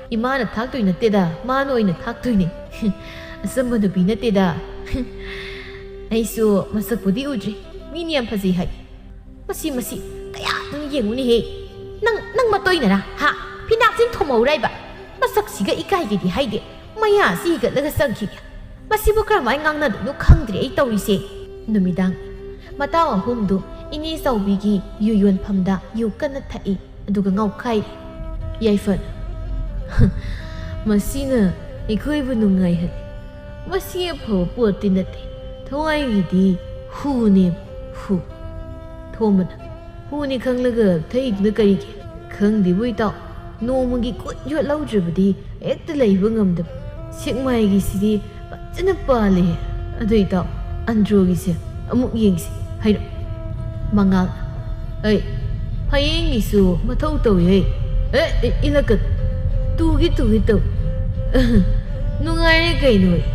ꯏꯃꯥꯅ ꯊꯥꯛꯇꯣꯏ ꯅꯠꯇꯦꯗ, ꯃꯥꯅ ꯑꯣꯏꯅ ꯊꯥꯛꯇꯣꯏꯅꯦ꯫ ꯑꯆꯝꯕ ꯅꯨꯄꯤ ꯅꯠꯇꯦꯗ꯫ ꯑꯩꯁꯨ ꯃꯁꯛꯄꯨꯗꯤ ꯎꯗ꯭ꯔꯤ, ꯃꯤꯅ ꯌꯥꯝ ꯐꯖꯩ ꯍꯥꯏ꯫ ꯃꯁꯤ, ꯃꯁꯤ, ꯀꯌꯥꯗꯨꯅ ꯌꯦꯡꯉꯨꯅꯦꯍꯦ꯫ ꯅꯪ, ꯅꯪ ꯃꯇꯣꯏꯅꯔꯥ? ꯍꯥ? ꯐꯤꯅꯥꯞꯁꯤꯡ ꯊꯣꯝꯍꯧꯔꯥꯏꯕ? ꯃꯁꯛꯁꯤꯒ ꯏꯀꯥꯏꯒꯦꯗꯤ ꯍꯥꯏꯗꯦ꯫ ꯃꯌꯥꯁꯤ ꯍꯤꯒꯠꯂꯒ ꯆꯪꯈꯤꯒꯦ꯫ ꯃꯁꯤꯕꯨ ꯀꯔꯝꯍꯥꯏꯅ ꯉꯥꯡꯅꯗꯣꯏꯅꯣ ꯈꯪꯗ꯭ꯔꯦ ꯑꯩ ꯇꯧꯔꯤꯁꯦ꯫ ꯅꯨꯃꯤꯗꯥꯡ꯫ ꯃꯇꯥꯎ ꯑꯍꯨꯝꯗꯨ ꯏꯅꯦ ꯆꯥꯎꯕꯤꯒꯤ ꯌꯨ ꯌꯣꯟꯐꯝꯗ ꯌꯨ ꯀꯟꯅ ꯊꯛꯏ, ꯑꯗꯨꯒ ꯉꯥꯎꯈꯥꯏꯔꯤ꯫ ꯌꯥꯏꯐꯅ, ꯃꯁꯤꯅ ꯑꯩꯈꯣꯏꯕꯨ ꯅꯨꯡꯉꯥꯏꯍꯜꯂꯤ꯫ ꯃꯁꯤ ꯑꯐꯕ ꯄꯣꯠꯇꯤ ꯅꯠꯇꯦ꯫ ꯊꯋꯥꯏꯒꯤꯗꯤ ꯍꯨꯅꯦꯕ, ꯍꯨ꯫ ꯊꯣꯝꯕꯅ, "ꯍꯨꯅꯤ ꯈꯪꯂꯒ ꯊꯛꯏꯗꯨꯅ ꯀꯔꯤꯒꯤ?" "ꯈꯪꯗꯦꯕꯨ ꯏꯇꯥꯎ, ꯅꯣꯡꯃꯒꯤ ꯀꯨꯠ ꯌꯣꯠꯍꯧꯗ꯭ꯔꯕꯗꯤ ꯍꯦꯛꯇ ꯂꯩꯕ ꯉꯝꯗꯕ꯫ ꯁꯦꯛꯃꯥꯏꯒꯤꯁꯤꯗꯤ ꯐꯖꯅ ꯄꯥꯜꯂꯦ꯫ ꯑꯗꯨ ꯏꯇꯥꯎ, ꯑꯟꯗ꯭ꯔꯣꯒꯤꯁꯦ ꯑꯃꯨꯛ ꯌꯦꯡꯁꯤ ꯍꯥꯏꯔꯣ?" ꯃꯉꯥꯜ, "ꯑꯩ ꯐꯌꯦꯡꯒꯤꯁꯨ ꯃꯊꯧ ꯇꯧꯏ ꯍꯦ꯫ ꯑꯦ, ꯑꯦ, ꯏꯜꯂꯛꯀꯅꯨ꯫ ꯇꯨꯒꯤ ꯇꯨꯒꯤ ꯇꯧ꯫ ꯅꯨꯡꯉꯥꯏꯔꯦ ꯀꯩꯅꯣ ꯑꯩ꯫"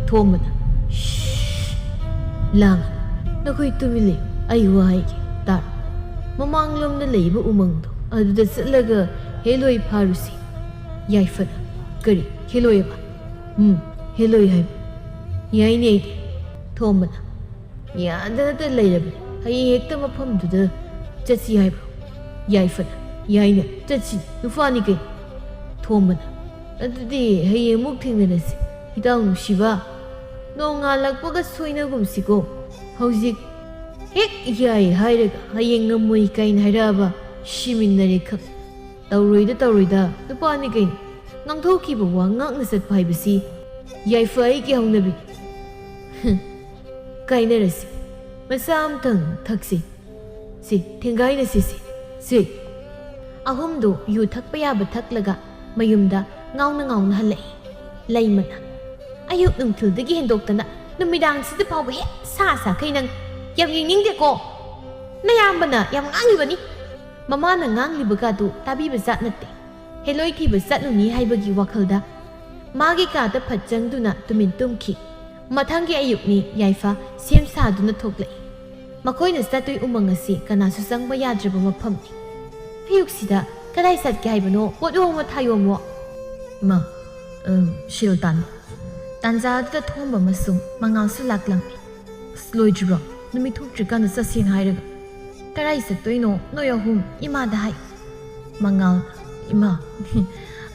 ꯊꯣꯝꯕꯅ, "ꯁ꯭ꯁ, ꯂꯥꯡꯒꯅꯨ꯫ ꯅꯈꯣꯏ ꯇꯨꯃꯤꯟ ꯂꯩꯌꯨ꯫ ꯑꯩ ꯋꯥ ꯍꯥꯏꯒꯦ, ꯇꯥꯔꯣ꯫ ꯃꯃꯥꯡꯂꯣꯝꯗ ꯂꯩꯕ ꯎꯃꯪꯗꯣ ꯑꯗꯨꯗ ꯆꯠꯂꯒ ꯍꯦꯂꯣꯏ ꯐꯥꯔꯨꯁꯤ꯫" ꯌꯥꯏꯐꯅ, "ꯀꯔꯤ ꯍꯦꯂꯣꯏ ꯑꯃ?" "ꯎꯝ, ꯍꯦꯂꯣꯏ ꯍꯥꯏꯕ꯫ ꯌꯥꯏꯅꯦ ꯑꯩꯗꯤ꯫" ꯊꯣꯝꯕꯅ, "ꯌꯥꯗꯅꯇ ꯂꯩꯔꯕꯅꯤ꯫ ꯍꯌꯦꯡ ꯍꯦꯛꯇ ꯃꯐꯝꯗꯨꯗ ꯆꯠꯁꯤ ꯍꯥꯏꯕ꯭ꯔꯣ?" ꯌꯥꯏꯐꯅ, "ꯌꯥꯏꯅꯦ, ꯆꯠꯁꯤ, ꯅꯨꯄꯥꯅꯤ ꯀꯩꯅꯣ꯫" ꯊꯣꯝꯕꯅ, "ꯑꯗꯨꯗꯤ ꯍꯌꯦꯡ ꯑꯃꯨꯛ ꯊꯦꯡꯅꯔꯁꯤ꯫ ꯏꯇꯥꯎ ꯅꯨꯡꯁꯤꯕ, ꯅꯣꯡꯉꯥꯜꯂꯛꯄꯒ ꯁꯣꯏꯅꯒꯨꯝꯁꯤꯀꯣ꯫ ꯍꯧꯖꯤꯛ ꯍꯦꯛ ꯌꯥꯏ ꯍꯥꯏꯔꯒ ꯍꯌꯦꯡ ꯉꯝꯃꯣꯏ ꯀꯥꯏꯅ ꯍꯥꯏꯔꯛꯑꯕ ꯁꯤꯃꯤꯟꯅꯔꯦ ꯈꯛ꯫ ꯇꯧꯔꯣꯏꯗ ꯇꯧꯔꯣꯏꯗ, ꯅꯨꯄꯥꯅꯤ ꯀꯩꯅꯣ꯫ ꯉꯥꯡꯊꯣꯛꯈꯤꯕ ꯋꯥ ꯉꯥꯛꯅ ꯆꯠꯄ ꯍꯥꯏꯕꯁꯤ ꯌꯥꯏꯐ ꯑꯩꯒꯤ ꯍꯧꯅꯕꯤ꯫ ꯀꯥꯏꯅꯔꯁꯤ꯫ ꯃꯆꯥ ꯑꯝꯇꯪ ꯊꯛꯁꯤ꯫ ꯁꯤ, ꯊꯦꯡꯒꯥꯏꯅꯁꯤ ꯁꯤ꯫ ꯁꯤ꯫" ꯑꯍꯨꯝꯗꯨ ꯌꯨ ꯊꯛꯄ ꯌꯥꯕ ꯊꯛꯂꯒ ꯃꯌꯨꯝꯗ ꯉꯥꯎꯅ ꯉꯥꯎꯅ ꯍꯜꯂꯛꯏ꯫ ꯂꯩꯃꯅ, "ꯑꯌꯨꯛ ꯅꯨꯡꯊꯤꯜꯗꯒꯤ ꯍꯦꯟꯗꯣꯛꯇꯅ ꯅꯨꯃꯤꯗꯥꯡꯁꯤꯗ ꯐꯥꯎꯕ ꯍꯦꯛ ꯁꯥ ꯁꯥꯈꯩ ꯅꯪ ꯌꯥꯝ ꯌꯦꯡꯅꯤꯡꯗꯦꯀꯣ꯫ ꯅꯌꯥꯝꯕꯅ ꯌꯥꯝ ꯉꯥꯡꯉꯤꯕꯅꯤ꯫" ꯃꯃꯥꯅ ꯉꯥꯡꯂꯤꯕꯒꯗꯨ ꯇꯥꯕꯤꯕ ꯖꯥꯠ ꯅꯠꯇꯦ꯫ ꯍꯦꯂꯣꯏ ꯊꯤꯕ ꯆꯠꯂꯨꯅꯤ ꯍꯥꯏꯕꯒꯤ ꯋꯥꯈꯜꯗ ꯃꯥꯒꯤ ꯀꯥꯗ ꯐꯠ ꯆꯪꯗꯨꯅ ꯇꯨꯃꯤꯟ ꯇꯨꯝꯈꯤ꯫ ꯃꯊꯪꯒꯤ ꯑꯌꯨꯛꯅꯤ ꯌꯥꯏꯐ ꯁꯦꯝ ꯁꯥꯗꯨꯅ ꯊꯣꯛꯂꯛꯏ꯫ ꯃꯈꯣꯏꯅ ꯆꯠꯇꯣꯏ ꯎꯃꯪ ꯑꯁꯤ ꯀꯅꯥꯁꯨ ꯆꯪꯕ ꯌꯥꯗ꯭ꯔꯕ ꯃꯐꯝꯅꯤ꯫ "ꯑꯌꯨꯛꯁꯤꯗ ꯀꯗꯥꯏ ꯆꯠꯀꯦ ꯍꯥꯏꯕꯅꯣ? ꯄꯣꯠ ꯌꯣꯝꯃꯣ, ꯊꯥ ꯌꯣꯝꯃꯣ꯫" "ꯏꯃꯥ, ꯑ, ꯁꯤꯜ ꯇꯥꯟꯕ꯫" ꯇꯥꯟꯖꯥꯗꯨꯗ ꯊꯣꯝꯕ ꯑꯃꯁꯨꯡ ꯃꯉꯥꯜꯁꯨ ꯂꯥꯛꯂꯝꯃꯤ꯫ "ꯑꯁ, ꯂꯣꯏꯗ꯭ꯔꯤꯕ꯭ꯔꯣ? ꯅꯨꯃꯤꯠ ꯊꯣꯛꯇ꯭ꯔꯤꯀꯥꯟꯗ ꯆꯠꯁꯦꯅ ꯍꯥꯏꯔꯒ ꯀꯗꯥꯏ ꯆꯠꯇꯣꯏꯅꯣ ꯅꯣꯏ ꯑꯍꯨꯝ? ꯏꯃꯥꯗ ꯍꯥꯏ꯫" ꯃꯉꯥꯜ, "ꯏꯃꯥ,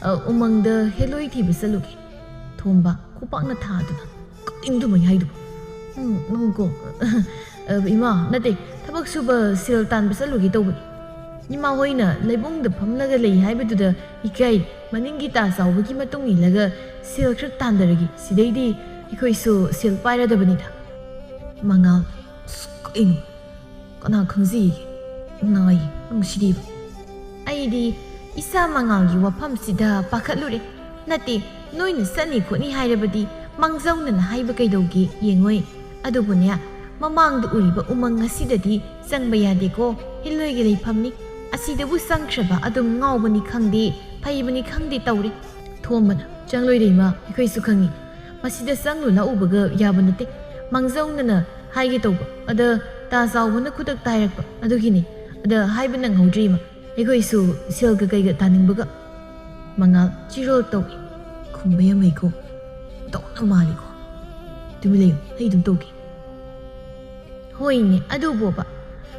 ꯑ, ꯎꯃꯪꯗ ꯍꯦꯂꯣꯏ ꯊꯤꯕ ꯆꯠꯂꯨꯒꯦ꯫" ꯊꯣꯝꯕ, ꯈꯨꯄꯥꯛꯅ ꯊꯥꯗꯨꯅ, "ꯀꯛꯅꯤꯡꯗꯕꯅꯤ ꯍꯥꯏꯗꯨꯕꯨ꯫ ꯎꯝ, ꯅꯪꯀꯣ꯫" "ꯑ, ꯏꯃꯥ, ꯅꯠꯇꯦ, ꯊꯕꯛ ꯁꯨꯕ ꯁꯤꯜ ꯇꯥꯟꯕ ꯆꯠꯂꯨꯒꯦ ꯇꯧꯕꯅꯤ꯫ ꯏꯃꯥ ꯍꯣꯏꯅ ꯂꯩꯕꯨꯡꯗ ꯐꯝꯂꯒ ꯂꯩ ꯍꯥꯏꯕꯗꯨꯗ ꯏꯀꯥꯏ꯫ ꯃꯅꯤꯡꯒꯤ ꯇꯥ ꯆꯥꯎꯕꯒꯤ ꯃꯇꯨꯡ ꯏꯜꯂꯒ ꯁꯦꯜ ꯈꯔ ꯇꯥꯟꯗꯔꯒꯦ꯫ ꯁꯤꯗꯩꯗꯤ ꯑꯩꯈꯣꯏꯁꯨ ꯁꯦꯜ ꯄꯥꯏꯔꯗꯕꯅꯤꯗ꯫ ꯃꯉꯥꯜ, ꯑꯁ, ꯀꯩꯅꯣ? ꯀꯅꯥ ꯈꯪꯖꯩꯒꯦ? ꯅꯥꯏ, ꯅꯨꯡꯁꯤꯗꯦꯕ꯫ ꯑꯩꯗꯤ ꯏꯆꯥ ꯃꯉꯥꯜꯒꯤ ꯋꯥꯐꯝꯁꯤꯗ ꯄꯥꯈꯠꯂꯨꯔꯦ꯫ ꯅꯠꯇꯦ, ꯅꯣꯏꯅ ꯆꯠꯅꯤ ꯈꯣꯠꯅꯤ ꯍꯥꯏꯔꯕꯗꯤ ꯃꯥꯡꯖꯧꯅꯅ ꯍꯥꯏꯕ ꯀꯩꯗꯧꯒꯦ? ꯌꯦꯡꯉꯣꯏ꯫ ꯑꯗꯨꯕꯨꯅꯦ, ꯃꯃꯥꯡꯗ ꯎꯔꯤꯕ ꯎꯃꯪ ꯑꯁꯤꯗꯗꯤ ꯆꯪꯕ ꯌꯥꯗꯦꯀꯣ, ꯍꯤꯜꯂꯣꯏꯒꯤ ꯂꯩꯐꯝꯅꯤ꯫ ꯑꯁꯤꯗꯕꯨ ꯆꯪꯈ꯭ꯔꯕ ꯑꯗꯨꯝ ꯉꯥꯎꯕꯅꯤ ꯈꯪꯗꯦ, ꯐꯩꯕꯅꯤ ꯈꯪꯗꯦ ꯇꯧꯔꯤ꯫ ꯊꯣꯝꯕꯅ, "ꯆꯪꯂꯣꯏꯗ ꯏꯃꯥ, ꯑꯩꯈꯣꯏꯁꯨ ꯈꯪꯉꯤ꯫ ꯃꯁꯤꯗ ꯆꯪꯂꯨ ꯂꯥꯛꯎꯕꯒ ꯌꯥꯕ ꯅꯠꯇꯦ꯫ ꯃꯥꯡꯖꯧꯅꯅ ꯍꯥꯏꯒꯦ ꯇꯧꯕ, ꯑꯗ ꯇꯥ ꯆꯥꯎꯕꯅ ꯈꯨꯗꯛꯇ ꯍꯥꯏꯔꯛꯄ ꯑꯗꯨꯒꯤꯅꯤ꯫ ꯑꯗ ꯍꯥꯏꯕ ꯅꯪꯍꯧꯗ꯭ꯔꯦ ꯏꯃꯥ꯫ ꯑꯩꯈꯣꯏꯁꯨ ꯁꯦꯜꯒ ꯀꯩꯒ ꯇꯥꯅꯤꯡꯕꯒ꯫" ꯃꯉꯥꯜ ꯆꯤꯔꯣꯜ ꯇꯧꯏ꯫ "ꯈꯨꯝꯕ ꯌꯥꯝ ꯍꯩꯀꯣ꯫ ꯇꯧꯅ ꯃꯥꯜꯂꯤꯀꯣ꯫ ꯇꯨꯃꯤꯟ ꯂꯩꯌꯨ, ꯑꯩ ꯑꯗꯨꯝ ꯇꯧꯒꯦ꯫" ꯍꯣꯏꯅꯦ, ꯑꯗꯨꯕꯣꯕ꯫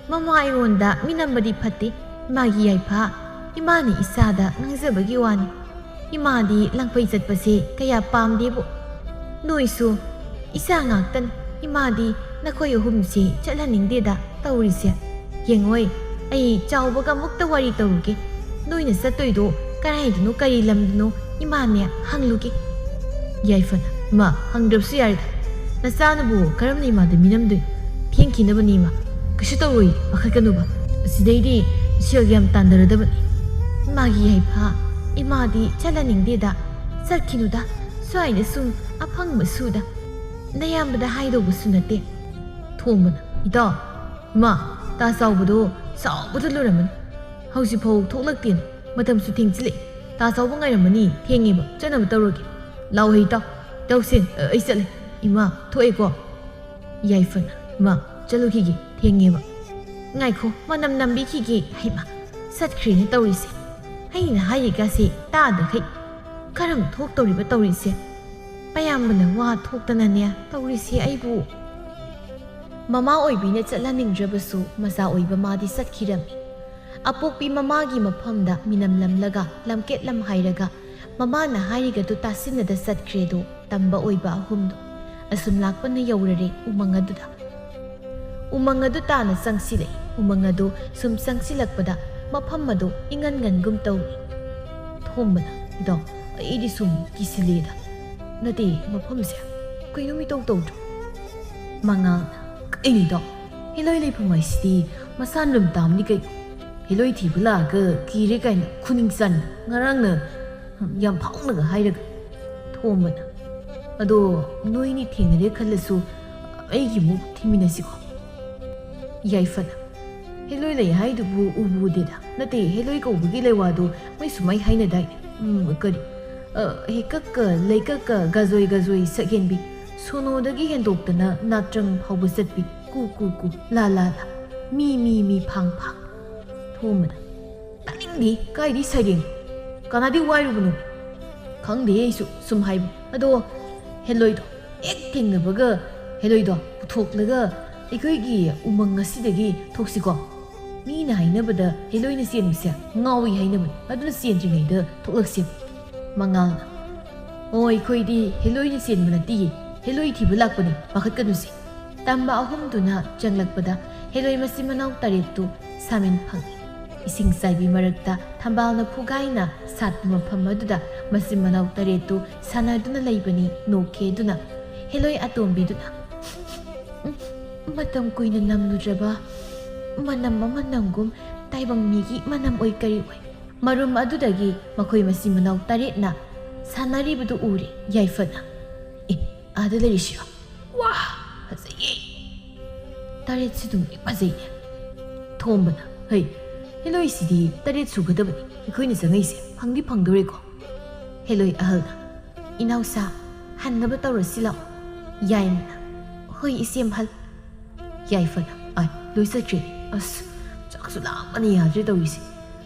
ꯃꯃꯥ ꯑꯩꯉꯣꯟꯗ ꯃꯤꯅꯝꯕꯗꯤ ꯐꯠꯇꯦ꯫ ꯃꯥꯒꯤ ꯌꯥꯏꯐ, ꯏꯃꯥꯅ ꯏꯆꯥꯗ ꯉꯥꯡꯖꯕꯒꯤ ꯋꯥꯅꯤ꯫ ꯏꯃꯥꯗꯤ ꯂꯪꯐꯩ ꯆꯠꯄꯁꯦ ꯀꯌꯥ ꯄꯥꯝꯗꯦꯕꯨ꯫ ꯅꯣꯏꯁꯨ ꯏꯆꯥ ꯉꯥꯛꯇꯅꯤ꯫ ꯏꯃꯥꯗꯤ ꯅꯈꯣꯏ ꯑꯍꯨꯝꯁꯦ ꯆꯠꯍꯟꯅꯤꯡꯗꯦꯗ ꯇꯧꯔꯤꯁꯦ꯫ ꯌꯦꯡꯉꯣꯏ, ꯑꯩ ꯆꯥꯎꯕꯒ ꯑꯃꯨꯛꯇ ꯋꯥꯔꯤ ꯇꯧꯔꯨꯒꯦ꯫ ꯅꯣꯏꯅ ꯆꯠꯇꯣꯏꯗꯣ ꯀꯗꯥꯏꯗꯅꯣ, ꯀꯔꯤ ꯂꯝꯗꯅꯣ, ꯏꯃꯥꯅꯦ ꯍꯪꯂꯨꯒꯦ꯫ ꯌꯥꯏꯐꯅ, "ꯏꯃꯥ, ꯍꯪꯗ꯭ꯔꯕꯁꯨ ꯌꯥꯔꯦꯗ꯫ ꯅꯆꯥꯅꯕꯨ ꯀꯔꯝꯅ ꯏꯃꯥꯗ ꯃꯤꯅꯝꯗꯣꯏꯅꯣ? ꯊꯦꯡꯈꯤꯅꯕꯅꯤ ꯏꯃꯥ꯫ ꯀꯩꯁꯨ ꯇꯧꯔꯣꯏ, ꯄꯥꯈꯠꯀꯅꯨꯕ꯫ ꯑꯁꯤꯗꯩꯗꯤ ꯁꯦꯜ ꯌꯥꯝ ꯇꯥꯟꯗꯔꯗꯕꯅꯤ꯫ ꯏꯃꯥꯒꯤ ꯌꯥꯏꯐ, ꯏꯃꯥꯗꯤ ꯆꯠꯍꯟꯅꯤꯡꯗꯦꯗ꯫ ꯆꯠꯈꯤꯅꯨꯗ, ꯁ꯭ꯋꯥꯏꯗ ꯁꯨꯝ ꯑꯐꯪꯕ ꯁꯨꯗ꯫ ꯅꯌꯥꯝꯕꯗ ꯍꯥꯏꯗꯧꯕꯁꯨ ꯅꯠꯇꯦ꯫" ꯊꯣꯝꯕꯅ, "ꯏꯇꯥꯎ, ꯏꯃꯥ, ꯇꯥ ꯆꯥꯎꯕꯗꯣ ꯁꯥꯎꯕꯗ ꯂꯣꯏꯔꯝꯃꯅꯤ꯫ ꯍꯧꯖꯤꯛꯐꯥꯎ ꯊꯣꯛꯂꯛꯇꯦꯅꯦ꯫ ꯃꯇꯝꯁꯨ ꯊꯦꯡꯖꯤꯜꯂꯛꯑꯦ꯫ ꯇꯥ ꯆꯥꯎꯕ ꯉꯥꯏꯔꯝꯃꯅꯤ, ꯊꯦꯡꯉꯦꯕ꯫ ꯆꯠꯅꯕ ꯇꯧꯔꯒꯦ꯫ ꯂꯥꯎ ꯍꯦ ꯏꯇꯥꯎ, ꯏꯇꯥꯎꯁꯦ, ꯑ, ꯑꯩ ꯆꯠꯂꯦ꯫ ꯏꯃꯥ, ꯊꯣꯛꯑꯦꯀꯣ꯫" ꯌꯥꯏꯐꯅ, "ꯏꯃꯥ, ꯆꯠꯂꯨꯈꯤꯒꯦ, ꯊꯦꯡꯉꯦꯕ꯫" "ꯉꯥꯏꯈꯣ, ꯃꯅꯝ ꯅꯝꯕꯤꯈꯤꯒꯦ꯫" ꯍꯩꯃꯥ, ꯆꯠꯈ꯭ꯔꯦꯅꯦ ꯇꯧꯔꯤꯁꯦ꯫ ꯑꯩꯅ ꯍꯥꯏꯔꯤꯒꯁꯦ ꯇꯥꯗꯈꯩ ꯀꯔꯝ ꯊꯣꯛꯇꯧꯔꯤꯕ ꯇꯧꯔꯤꯁꯦ? ꯄꯌꯥꯝꯕꯅ ꯋꯥ ꯊꯣꯛꯇꯅꯅꯦ ꯇꯧꯔꯤꯁꯦ ꯑꯩꯕꯨ꯫ ꯃꯃꯥ ꯑꯣꯏꯕꯤꯅ ꯆꯠꯍꯟꯅꯤꯡꯗ꯭ꯔꯕꯁꯨ ꯃꯆꯥ ꯑꯣꯏꯕ ꯃꯥꯗꯤ ꯆꯠꯈꯤꯔꯝꯃꯤ꯫ ꯑꯄꯣꯛꯄꯤ ꯃꯃꯥꯒꯤ ꯃꯐꯝꯗ ꯃꯤꯅꯝꯂꯝꯂꯒ ꯂꯝꯀꯦꯠ ꯂꯝ ꯍꯥꯏꯔꯒ ꯃꯃꯥꯅ ꯍꯥꯏꯔꯤꯒꯗꯨ ꯇꯥꯁꯤꯟꯅꯗ ꯆꯠꯈ꯭ꯔꯦꯗꯣ ꯇꯝꯕ ꯑꯣꯏꯕ ꯑꯍꯨꯝꯗꯣ꯫ ꯑꯁꯨꯝ ꯂꯥꯛꯄꯅ ꯌꯧꯔꯔꯦ ꯎꯃꯪ ꯑꯗꯨꯗ꯫ ꯎꯃꯪ ꯑꯗꯨ ꯇꯥꯅ ꯆꯪꯁꯤꯜꯂꯛꯏ꯫ ꯎꯃꯪ ꯑꯗꯨ ꯁꯨꯝ ꯆꯪꯁꯤꯜꯂꯛꯄꯗ ꯃꯐꯝ ꯑꯗꯨ ꯏꯉꯟ ꯉꯟꯒꯨꯝ ꯇꯧꯏ꯫ ꯊꯣꯝꯕꯅ, "ꯏꯇꯥꯎ, ꯑꯩꯗꯤ ꯁꯨꯝ ꯀꯤꯁꯤꯜꯂꯦꯗ꯫ ꯅꯠꯇꯦ, ꯃꯐꯝꯁꯦ ꯀꯩꯅꯣꯝ ꯏꯇꯧ ꯇꯧꯗ꯭ꯔꯣ?" ꯃꯉꯥꯜꯅ, "ꯀꯩꯅꯣ ꯏꯇꯥꯎ, ꯍꯦꯂꯣꯏ ꯂꯩꯐꯝ ꯍꯥꯏꯁꯤꯗꯤ ꯃꯁꯥꯅ ꯑꯗꯨꯝ ꯇꯥꯕꯅꯤ ꯀꯩꯅꯣ꯫ ꯍꯦꯂꯣꯏ ꯊꯤꯕ ꯂꯥꯛꯑꯒ ꯀꯤꯔꯦ ꯀꯥꯏꯅ ꯈꯨꯅꯤꯡ ꯆꯥꯅꯤ꯫ ꯉꯔꯥꯡꯅ ꯌꯥꯝ ꯐꯥꯎꯅꯒ ꯍꯥꯏꯔꯒ"꯫ ꯊꯣꯝꯕꯅ, "ꯑꯗꯣ ꯅꯣꯏꯅꯤ ꯊꯦꯡꯅꯔꯦ ꯈꯜꯂꯁꯨ ꯑꯩꯒꯤ ꯑꯃꯨꯛ ꯊꯤꯃꯤꯟꯅꯁꯤꯀꯣ"꯫ ꯌꯥꯏꯐꯅ, "ꯍꯦꯂꯣꯏ ꯂꯩ ꯍꯥꯏꯗꯨꯕꯨ ꯎꯕꯨ ꯎꯗꯦꯗ꯫ ꯅꯠꯇꯦ, ꯍꯦꯂꯣꯏ ꯀꯧꯕꯒꯤ ꯂꯩꯋꯥꯗꯨ ꯃꯣꯏ ꯁꯨꯃꯥꯏ ꯍꯥꯏꯅꯗꯥꯏꯅꯦ"꯫ ꯎꯝ, ꯀꯔꯤ? ꯑ, ꯍꯦꯀꯛꯀ ꯂꯩꯀꯛꯀ ꯒꯥꯖꯣꯏ ꯒꯥꯖꯣꯏ ꯁꯛꯍꯦꯟꯕꯤ, ꯁꯣꯅꯣꯗꯒꯤ ꯍꯦꯟꯗꯣꯛꯇꯅ ꯅꯥꯇ꯭ꯔꯪ ꯐꯥꯎꯕ ꯆꯠꯄꯤ, ꯀꯨ ꯀꯨ ꯀꯨ, ꯂꯥ ꯂꯥ ꯂꯥ, ꯃꯤ ꯃꯤ ꯃꯤ ꯐꯥꯡ ꯐꯥꯡ꯫ ꯊꯣꯝꯕꯅ, "ꯇꯥꯅꯤꯡꯗꯦ, ꯀꯥꯏꯗꯩ ꯁꯩꯔꯦꯡ? ꯀꯅꯥꯗꯤ ꯋꯥꯏꯔꯨꯕꯅꯣ?" "ꯈꯪꯗꯦ, ꯑꯩꯁꯨ ꯁꯨꯝ ꯍꯥꯏꯕ꯫ ꯑꯗꯣ ꯍꯦꯂꯣꯏꯗꯣ ꯍꯦꯛ ꯊꯦꯡꯅꯕꯒ ꯍꯦꯂꯣꯏꯗꯣ ꯄꯨꯊꯣꯛꯂꯒ ꯑꯩꯈꯣꯏꯒꯤ ꯎꯃꯪ ꯑꯁꯤꯗꯒꯤ ꯊꯣꯛꯁꯤꯀꯣ꯫ ꯃꯤꯅ ꯍꯥꯏꯅꯕꯗ ꯍꯦꯂꯣꯏꯅ ꯆꯦꯟꯕꯁꯦ ꯉꯥꯎꯏ ꯍꯥꯏꯅꯕꯅꯤ, ꯑꯗꯨꯅ ꯆꯦꯟꯗ꯭ꯔꯤꯉꯩꯗ ꯊꯣꯛꯂꯛꯁꯦ"꯫ ꯃꯉꯥꯜꯅ, "ꯑꯣ, ꯑꯩꯈꯣꯏꯗꯤ ꯍꯦꯂꯣꯏꯅ ꯆꯦꯟꯕ ꯅꯠꯇꯤꯌꯦ, ꯍꯦꯂꯣꯏ ꯊꯤꯕ ꯂꯥꯛꯄꯅꯤ, ꯄꯥꯈꯠꯀꯅꯨꯁꯦ"꯫ ꯇꯝꯕ ꯑꯍꯨꯝꯗꯨꯅ ꯆꯪꯂꯛꯄꯗ ꯍꯦꯂꯣꯏ ꯃꯆꯤꯟ ꯃꯅꯥꯎ ꯇꯔꯦꯠꯇꯨ ꯁꯥꯃꯤꯟ ꯐꯪꯏ꯫ ꯏꯁꯤꯡ ꯆꯥꯏꯕꯤ ꯃꯔꯛꯇ ꯊꯝꯕꯥꯜꯅ ꯐꯨꯒꯥꯏꯅ ꯁꯥꯠꯄ ꯃꯐꯝ ꯑꯗꯨꯗ ꯃꯆꯤꯟ ꯃꯅꯥꯎ ꯇꯔꯦꯠꯇꯨ ꯁꯥꯟꯅꯗꯨꯅ ꯂꯩꯕꯅꯤ ꯅꯣꯛꯈꯦꯗꯨꯅ꯫ ꯍꯦꯂꯣꯏ ꯑꯇꯣꯝꯕꯤꯗꯨꯅ, "ꯎꯝ, ꯃꯇꯝ ꯀꯨꯏꯅ ꯅꯝꯂꯨꯗ꯭ꯔꯕ ꯃꯅꯝ ꯑꯃ ꯅꯝꯒꯨꯝ, ꯇꯥꯏꯕꯪ ꯃꯤꯒꯤ ꯃꯅꯝ ꯑꯣꯏ ꯀꯔꯤ ꯑꯣꯏ"꯫ ꯃꯔꯨꯝ ꯑꯗꯨꯗꯒꯤ ꯃꯈꯣꯏ ꯃꯆꯤꯟ ꯃꯅꯥꯎ ꯇꯔꯦꯠꯅ ꯁꯥꯟꯅꯔꯤꯕꯗꯨ ꯎꯔꯦ ꯌꯥꯏꯐꯅ꯫ "ꯑꯦ, ꯑꯥꯗ ꯂꯩꯔꯤꯁꯤꯔꯣ? ꯋꯥ, ꯐꯖꯩꯌꯦ꯫ ꯇꯔꯦꯠꯁꯤ ꯑꯗꯨꯝ ꯂꯣꯏ ꯐꯖꯩꯌꯦ"꯫ ꯊꯣꯝꯕꯅ, "ꯍꯩ, ꯍꯦꯂꯣꯏꯁꯤꯗꯤ ꯇꯔꯦꯠ ꯁꯨꯒꯗꯕꯅꯤ ꯑꯩꯈꯣꯏꯅ ꯆꯪꯉꯛꯏꯁꯦ, ꯐꯪꯗꯤ ꯐꯪꯗꯣꯔꯦꯀꯣ"꯫ ꯍꯦꯂꯣꯏ ꯑꯍꯜꯅ, "ꯏꯅꯥꯎꯁꯥ, ꯍꯟꯅꯕ ꯇꯧꯔꯁꯤ ꯂꯥꯛꯑꯣ"꯫ ꯌꯥꯏꯃꯅ, "ꯍꯣꯏ ꯏꯆꯦ ꯑꯍꯜ"꯫ ꯌꯥꯏꯐꯅ, "ꯑꯥꯏ, ꯂꯣꯏ ꯆꯠꯈ꯭ꯔꯦ꯫ ꯑꯁ, ꯆꯥꯛꯁꯨ ꯂꯥꯝꯕꯅ ꯌꯥꯗ꯭ꯔꯦ ꯇꯧꯔꯤꯁꯦ꯫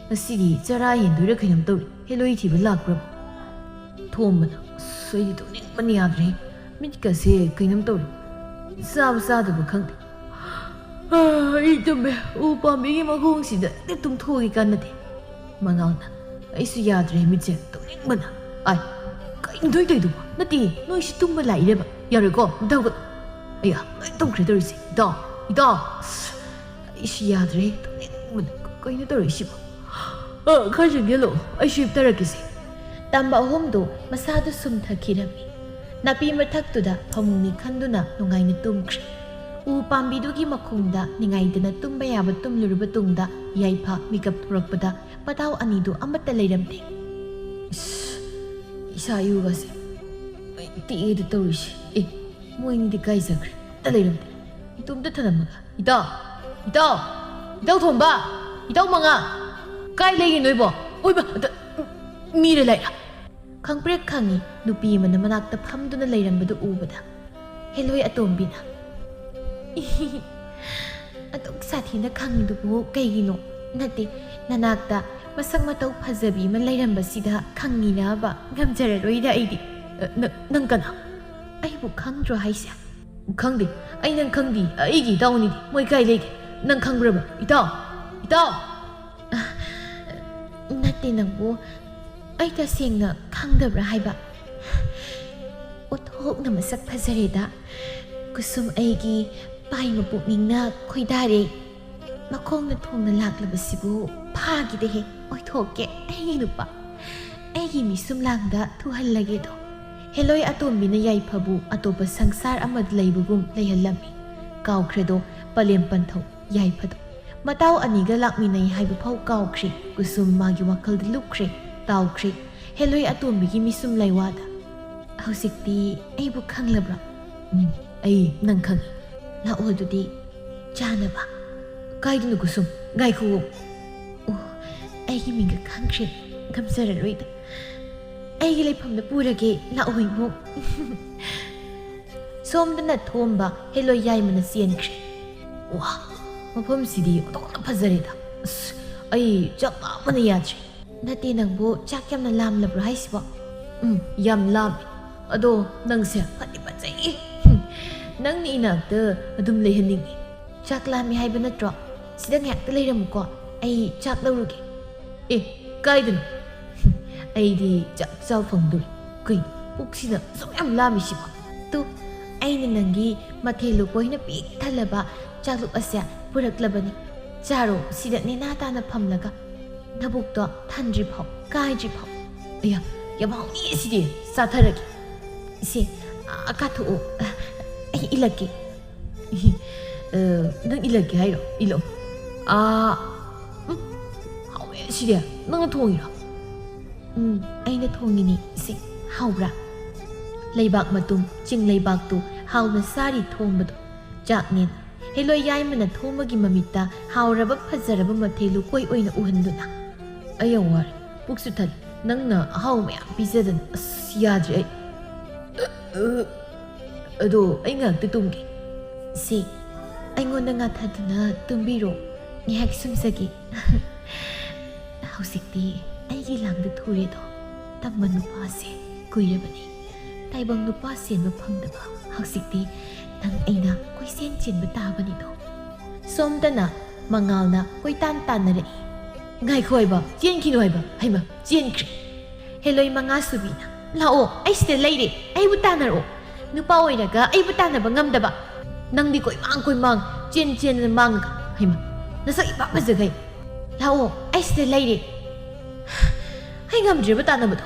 ꯉꯁꯤꯗꯤ ꯆꯔꯥ ꯍꯦꯟꯗꯣꯏꯔꯥ ꯀꯩꯅꯣꯝ ꯇꯧꯔꯤ꯫ ꯍꯦꯂꯣꯏ ꯊꯤꯕ ꯂꯥꯛꯄ꯭ꯔꯕ?" ꯊꯣꯝꯕꯅ, "ꯑꯁ, ꯑꯩꯗꯤ ꯇꯨꯝꯅꯤꯡꯕꯅ ꯌꯥꯗ꯭ꯔꯦ꯫ ꯃꯤꯠꯀꯁꯦ ꯀꯩꯅꯣꯝ ꯇꯧꯔꯤ꯫ ꯆꯥꯕ ꯆꯥꯗꯕ ꯈꯪꯗꯦ꯫ ꯑꯥ, ꯑꯩ ꯇꯨꯝꯃꯦ꯫ ꯎ ꯄꯥꯝꯕꯤꯒꯤ ꯃꯈꯣꯡꯁꯤꯗ ꯍꯦꯛꯇ ꯇꯨꯝꯊꯣꯛꯑꯒꯦ ꯀꯥꯟꯅꯗꯦ"꯫ ꯃꯉꯥꯜꯅ, "ꯑꯩꯁꯨ ꯌꯥꯗ꯭ꯔꯦ, ꯃꯤꯠꯁꯦ ꯇꯨꯝꯅꯤꯡꯕꯅ꯫ ꯑꯥꯏ, ꯀꯩꯅꯣ ꯅꯣꯏ ꯇꯧꯏꯗꯨꯕꯣ? ꯅꯠꯇꯦ, ꯅꯣꯏꯁꯤ ꯇꯨꯝꯕ ꯂꯥꯛꯏꯔꯦꯕ? ꯌꯥꯔꯣꯏꯀꯣ, ꯑꯝꯇ ꯍꯧꯒꯠꯂꯣ꯫ ꯑꯌꯥ, ꯂꯣꯏ ꯇꯨꯝꯈ꯭ꯔꯦ ꯇꯧꯔꯤꯁꯦ꯫ ꯏꯇꯥꯎ, ꯏꯇꯥꯎ, ꯑꯁ, ꯑꯩꯁꯨ ꯌꯥꯗ꯭ꯔꯦ, ꯇꯨꯝꯅꯤꯡꯕꯅ꯫ ꯀꯩꯅꯣ ꯇꯧꯔꯛꯏꯁꯤꯕꯣ? ꯑꯥ, ꯈꯔ ꯆꯪꯁꯤꯜꯂꯣ, ꯑꯩꯁꯨ ꯍꯤꯞꯊꯔꯛꯀꯦꯁꯦ"꯫ ꯇꯝꯕ ꯑꯍꯨꯝꯗꯨ ꯃꯁꯥꯗꯨ ꯁꯨꯝꯊꯈꯤꯔꯝꯃꯤ꯫ ꯅꯥꯄꯤ ꯃꯊꯛꯇꯨꯗ ꯐꯃꯨꯡꯅꯤ ꯈꯟꯗꯨꯅ ꯅꯨꯡꯉꯥꯏꯅ ꯇꯨꯝꯈ꯭ꯔꯦ꯫ ꯎ ꯄꯥꯝꯕꯤꯗꯨꯒꯤ ꯃꯈꯣꯡꯗ ꯅꯤꯡꯉꯥꯏꯗꯅ ꯇꯨꯝꯕ ꯌꯥꯕ ꯇꯨꯝꯂꯨꯔꯕ ꯇꯨꯡꯗ ꯌꯥꯏꯐ ꯃꯤꯀꯞ ꯊꯣꯔꯛꯄꯗ ꯃꯇꯥꯎ ꯑꯅꯤꯗꯨ ꯑꯃꯠꯇ ꯂꯩꯔꯝꯗꯦ꯫ "ꯏꯁ, ꯏꯁꯥ ꯏꯔꯨꯒꯁꯦ ꯂꯣꯏ ꯇꯦꯛꯑꯦꯗ ꯇꯧꯔꯤꯁꯦ꯫ ꯑꯦ, ꯃꯣꯏꯅꯤꯗꯤ ꯀꯥꯏ ꯆꯠꯈ꯭ꯔꯦ? ꯑꯝꯇ ꯂꯩꯔꯝꯗꯦ꯫ ꯏꯇꯣꯝꯇ ꯊꯅꯝꯃꯒ꯫ ꯏꯇꯥꯎ! ꯏꯇꯥꯎ! ꯏꯇꯥꯎ ꯊꯣꯝꯕ! ꯏꯇꯥꯎ ꯃꯉꯥ! ꯀꯥꯏ ꯂꯩꯒꯦ ꯅꯣꯏꯕꯣ? ꯑꯣꯏꯕ! ꯑꯗ, ꯃꯤꯔ ꯂꯩꯔ?" ꯈꯪꯄ꯭ꯔꯦꯛ ꯈꯪꯉꯤ ꯅꯨꯄꯤ ꯑꯃꯅ ꯃꯅꯥꯛꯇ ꯐꯝꯗꯨꯅ ꯂꯩꯔꯝꯕꯗꯨ ꯎꯕꯗ꯫ ꯍꯦꯂꯣꯏ ꯑꯇꯣꯝꯕꯤꯅ, "ꯑꯗꯨꯛ ꯁꯥꯊꯤꯅ ꯈꯪꯉꯤꯗꯨꯕꯨ ꯀꯩꯒꯤꯅꯣ? ꯅꯠꯇꯦ, ꯅꯅꯥꯛꯇ ꯃꯁꯛ ꯃꯇꯧ ꯐꯖꯕꯤ ꯑꯃ ꯂꯩꯔꯝꯕꯁꯤꯗ ꯈꯪꯉꯤꯅꯕ ꯉꯝꯖꯔꯔꯣꯏꯗ ꯑꯩꯗꯤ꯫" "ꯑ, ꯅ-, ꯅꯪ ꯀꯅꯥ?" "ꯑꯩꯕꯨ ꯈꯪꯗ꯭ꯔꯣ ꯍꯥꯏꯁꯦ?" "ꯈꯪꯗꯦ, ꯑꯩ ꯅꯪ ꯈꯪꯗꯦ꯫ ꯑꯩꯒꯤ ꯏꯇꯥꯎꯅꯤꯗꯤ꯫ ꯃꯣꯏ ꯀꯥꯏ ꯂꯩꯒꯦ? ꯅꯪ ꯈꯪꯕ꯭ꯔꯕ? ꯏꯇꯥꯎ! ꯏꯇꯥꯎ!" "ꯑ, ꯅꯠꯇꯦ ꯅꯪꯕꯨ, ꯑꯩ ꯇꯁꯦꯡꯅ ꯈꯪꯗꯕ꯭ꯔꯥ ꯍꯥꯏꯕ? ꯑꯣꯟꯊꯣꯛꯅ ꯃꯁꯛ ꯐꯖꯔꯦꯗ꯫ ꯀꯨꯁꯨꯝ ꯑꯩꯒꯤ ꯄꯥꯏꯃ ꯄꯨꯛꯅꯤꯡꯅ ꯈꯣꯏꯗꯥꯔꯦ꯫ ꯃꯈꯣꯡꯅ ꯊꯣꯡꯅ ꯂꯥꯛꯂꯕꯁꯤꯕꯨ ꯐꯥꯈꯤꯗꯦꯍꯦ꯫ ꯑꯣꯏꯊꯣꯛꯀꯦ ꯑꯩꯒꯤ ꯅꯨꯄꯥ꯫ ꯑꯩꯒꯤ ꯃꯤꯁꯨꯝ ꯂꯥꯡꯗ ꯊꯨꯍꯜꯂꯒꯦꯗꯣ꯫" ꯍꯦꯂꯣꯏ ꯑꯇꯣꯝꯕꯤꯅ ꯌꯥꯏꯐꯕꯨ ꯑꯇꯣꯞꯄ ꯁꯪꯁꯥꯔ ꯑꯃꯗ ꯂꯩꯕꯒꯨꯝ ꯂꯩꯍꯜꯂꯝꯃꯤ꯫ ꯀꯥꯎꯈ꯭ꯔꯦꯗꯣ ꯄꯂꯦꯝ ꯄꯟꯊꯧ ꯌꯥꯏꯐꯗꯣ꯫ ꯃꯇꯥꯎ ꯑꯅꯤꯒ ꯂꯥꯛꯃꯤꯟꯅꯩ ꯍꯥꯏꯕ ꯐꯥꯎ ꯀꯥꯎꯈ꯭ꯔꯦ꯫ ꯀꯨꯁꯨꯝ ꯃꯥꯒꯤ ꯋꯥꯈꯜꯗ ꯂꯨꯞꯈ꯭ꯔꯦ, ꯇꯥꯎꯈ꯭ꯔꯦ꯫ ꯍꯦꯂꯣꯏ ꯑꯇꯣꯝꯕꯤꯒꯤ ꯃꯤꯁꯨꯝ ꯂꯩꯋꯥꯗ꯫ "ꯍꯧꯖꯤꯛꯇꯤ ꯑꯩꯕꯨ ꯈꯪꯂꯕ꯭ꯔꯣ?" "ꯎꯝ, ꯑꯩ ꯅꯪ ꯈꯪꯉꯤ꯫" "ꯂꯥꯛꯑꯣ ꯑꯗꯨꯗꯤ ꯆꯥꯅꯕ꯫" "ꯀꯥꯏꯗꯅꯣ ꯀꯨꯁꯨꯝ? ꯉꯥꯏꯈꯨꯑꯣ꯫" "ꯑꯣ, ꯑꯩꯒꯤ ꯃꯤꯡꯒ ꯈꯪꯈ꯭ꯔꯦ꯫ ꯉꯝꯖꯔꯔꯣꯏꯗ꯫ ꯑꯩꯒꯤ ꯂꯩꯐꯝꯗ ꯄꯨꯔꯒꯦ꯫ ꯂꯥꯛꯑꯣ ꯏꯕꯨꯡ꯫" ꯁꯣꯝꯗꯅ ꯊꯣꯝꯕ ꯍꯦꯂꯣꯏ ꯌꯥꯏꯃꯅ ꯆꯦꯟꯈ꯭ꯔꯦ꯫ "ꯋꯥ, ꯃꯐꯝꯁꯤꯗꯤ ꯑꯣꯟꯊꯣꯛꯅ ꯐꯖꯔꯦꯗ꯫ ꯑꯁ, ꯑꯩ ꯆꯥꯛ ꯂꯥꯝꯕꯅ ꯌꯥꯗ꯭ꯔꯦ꯫" "ꯅꯠꯇꯦ, ꯅꯪꯕꯨ ꯆꯥꯛ ꯌꯥꯝꯅ ꯂꯥꯝꯂꯕ꯭ꯔꯣ ꯍꯥꯏꯁꯤꯕꯣ?" "ꯎꯝ, ꯌꯥꯝ ꯂꯥꯝꯃꯦ꯫ ꯑꯗꯣ ꯅꯪꯁꯦ ꯐꯗꯤ ꯐꯖꯩꯌꯦ꯫ ꯍꯨꯝ, ꯅꯪꯅ ꯏꯅꯥꯛꯇ ꯑꯗꯨꯝ ꯂꯩꯍꯟꯅꯤꯡꯉꯤ꯫ ꯆꯥꯛ ꯂꯥꯝꯃꯤ ꯍꯥꯏꯕ ꯅꯠꯇ꯭ꯔꯣ? ꯁꯤꯗ ꯉꯥꯏꯍꯥꯛꯇ ꯂꯩꯔꯝꯃꯨꯀꯣ, ꯑꯩ ꯆꯥꯛ ꯂꯧꯔꯨꯒꯦ꯫" "ꯑꯦ, ꯀꯥꯏꯗꯅꯣ? ꯍꯨꯝ, ꯑꯩꯗꯤ ꯆꯥꯛ ꯆꯥꯕ ꯐꯪꯗꯣꯔꯤ꯫ ꯀꯩꯅꯣ ꯄꯨꯛꯁꯤꯅ ꯑꯁꯨꯛ ꯌꯥꯝ ꯂꯥꯝꯃꯤꯁꯤꯕꯣ?" "ꯇꯨ, ꯑꯩꯅ ꯅꯪꯒꯤ ꯃꯊꯦꯜ ꯂꯨꯀꯣꯏꯅ ꯄꯤꯛ ꯊꯜꯂꯕ ꯆꯥꯛꯂꯨꯛ ꯑꯁꯦ ꯄꯨꯔꯛꯂꯕꯅꯤ꯫ ꯆꯥꯔꯣ, ꯁꯤꯗ ꯅꯦꯅꯥ ꯇꯥꯅ ꯐꯝꯂꯒ꯫ ꯅꯕꯨꯛꯇꯣ ꯊꯟꯗ꯭ꯔꯤ ꯐꯥꯎ, ꯀꯥꯏꯗ꯭ꯔꯤ ꯐꯥꯎ꯫" "ꯑꯌꯥ, ꯌꯥꯝ ꯍꯥꯎꯅꯤ ꯁꯤꯗꯤ, ꯆꯥꯊꯔꯒꯦ꯫ ꯏꯆꯦ, ꯑꯥ, ꯀꯥꯊꯣꯛꯑꯣ꯫ ꯑꯩ ꯏꯜꯂꯛꯀꯦ꯫ ꯑ, ꯅꯪ ꯏꯜꯂꯛꯀꯦ ꯍꯥꯏꯔꯣ? ꯏꯜꯂꯛꯑꯣ꯫ ꯑꯥ, ꯎꯝ, ꯍꯥꯎꯋꯦ ꯁꯤꯗꯤ꯫ ꯅꯪꯅ ꯊꯣꯡꯉꯤꯔꯣ? ꯎꯝ, ꯑꯩꯅ ꯊꯣꯡꯉꯤꯅꯤ ꯏꯆꯦ꯫ ꯍꯥꯎꯕ꯭ꯔꯥ? ꯂꯩꯕꯥꯛ ꯃꯇꯨꯝ, ꯆꯤꯡ ꯂꯩꯕꯥꯛꯇꯨ ꯍꯥꯎꯅ ꯆꯥꯔꯤ ꯊꯣꯝꯕꯗꯣ꯫ ꯆꯥꯛꯅꯦꯅ ꯍꯦꯂꯣꯏ ꯌꯥꯏꯃꯅ ꯊꯣꯝꯕꯒꯤ ꯃꯃꯤꯠꯇ ꯍꯥꯎꯔꯕ ꯐꯖꯔꯕ ꯃꯊꯦꯜ ꯂꯨꯀꯣꯏ ꯑꯣꯏꯅ ꯎꯍꯟꯗꯨꯅ꯫ ꯑꯩ ꯌꯥꯝ ꯋꯥꯔꯦ, ꯄꯨꯛꯁꯨ ꯊꯜꯂꯦ, ꯅꯪꯅ ꯑꯍꯥꯎꯕ ꯃꯌꯥꯝ ꯄꯤꯖꯗꯅ꯫ ꯑꯁ, ꯌꯥꯗ꯭ꯔꯦ ꯑꯩ꯫ ꯑꯗꯣ ꯑꯩ ꯉꯥꯏꯍꯥꯛꯇ ꯇꯨꯝꯒꯦ꯫ ꯁꯦ, ꯑꯩꯉꯣꯟꯗ ꯉꯥꯊꯗꯨꯅ ꯇꯨꯝꯕꯤꯔꯣ, ꯉꯥꯏꯍꯥꯛ ꯁꯨꯝꯖꯒꯦ꯫ ꯍꯧꯖꯤꯛꯇꯤ ꯑꯩꯒꯤ ꯂꯥꯡꯗ ꯊꯨꯔꯦꯗꯣ꯫ ꯇꯝꯕ ꯅꯨꯄꯥꯁꯦ ꯀꯨꯏꯔꯕꯅꯤ ꯇꯥꯏꯕꯪ ꯅꯨꯄꯥ ꯁꯦꯟꯕ ꯐꯪꯗꯕ꯫ ꯍꯧꯖꯤꯛꯇꯤ ꯅꯪ ꯑꯩꯅ ꯀꯣꯏꯆꯦꯟ ꯆꯦꯟꯕ ꯇꯥꯕꯅꯤꯗꯣ꯫ ꯁꯣꯝꯗꯅ ꯃꯉꯥꯜꯅ ꯀꯣꯏꯇꯥꯟ ꯇꯥꯟꯅꯔꯛꯏ꯫ ꯉꯥꯏꯈꯣ ꯍꯥꯏꯕ, ꯆꯦꯟꯈꯤꯅꯨ ꯍꯥꯏꯕ꯫ ꯍꯩꯃ, ꯆꯦꯟꯈ꯭ꯔꯦ꯫ ꯍꯦꯂꯣꯏ ꯃꯉꯥ ꯁꯨꯕꯤꯅ, "ꯂꯥꯛꯑꯣ, ꯑꯩ ꯁꯤꯗ ꯂꯩꯔꯦ, ꯑꯩꯕꯨ ꯇꯥꯟꯅꯔꯛꯑꯣ꯫ ꯅꯨꯄꯥ ꯑꯣꯏꯔꯒ ꯑꯩꯕꯨ ꯇꯥꯟꯅꯕ ꯉꯝꯗꯕ꯫ ꯅꯪꯗꯤ ꯀꯣꯏꯃꯥꯡ ꯀꯣꯏꯃꯥꯡ, ꯆꯦꯟ ꯆꯦꯟꯗꯅ ꯃꯥꯡꯉꯒ꯫ ꯍꯩꯃ, ꯅꯁꯛ ꯏꯄꯥ ꯐꯖꯈꯩ꯫ ꯂꯥꯛꯑꯣ, ꯑꯩ ꯁꯤꯗ ꯂꯩꯔꯦ꯫ ꯑꯩ ꯉꯝꯗ꯭ꯔꯦꯕ ꯇꯥꯟꯅꯕꯗꯣ꯫"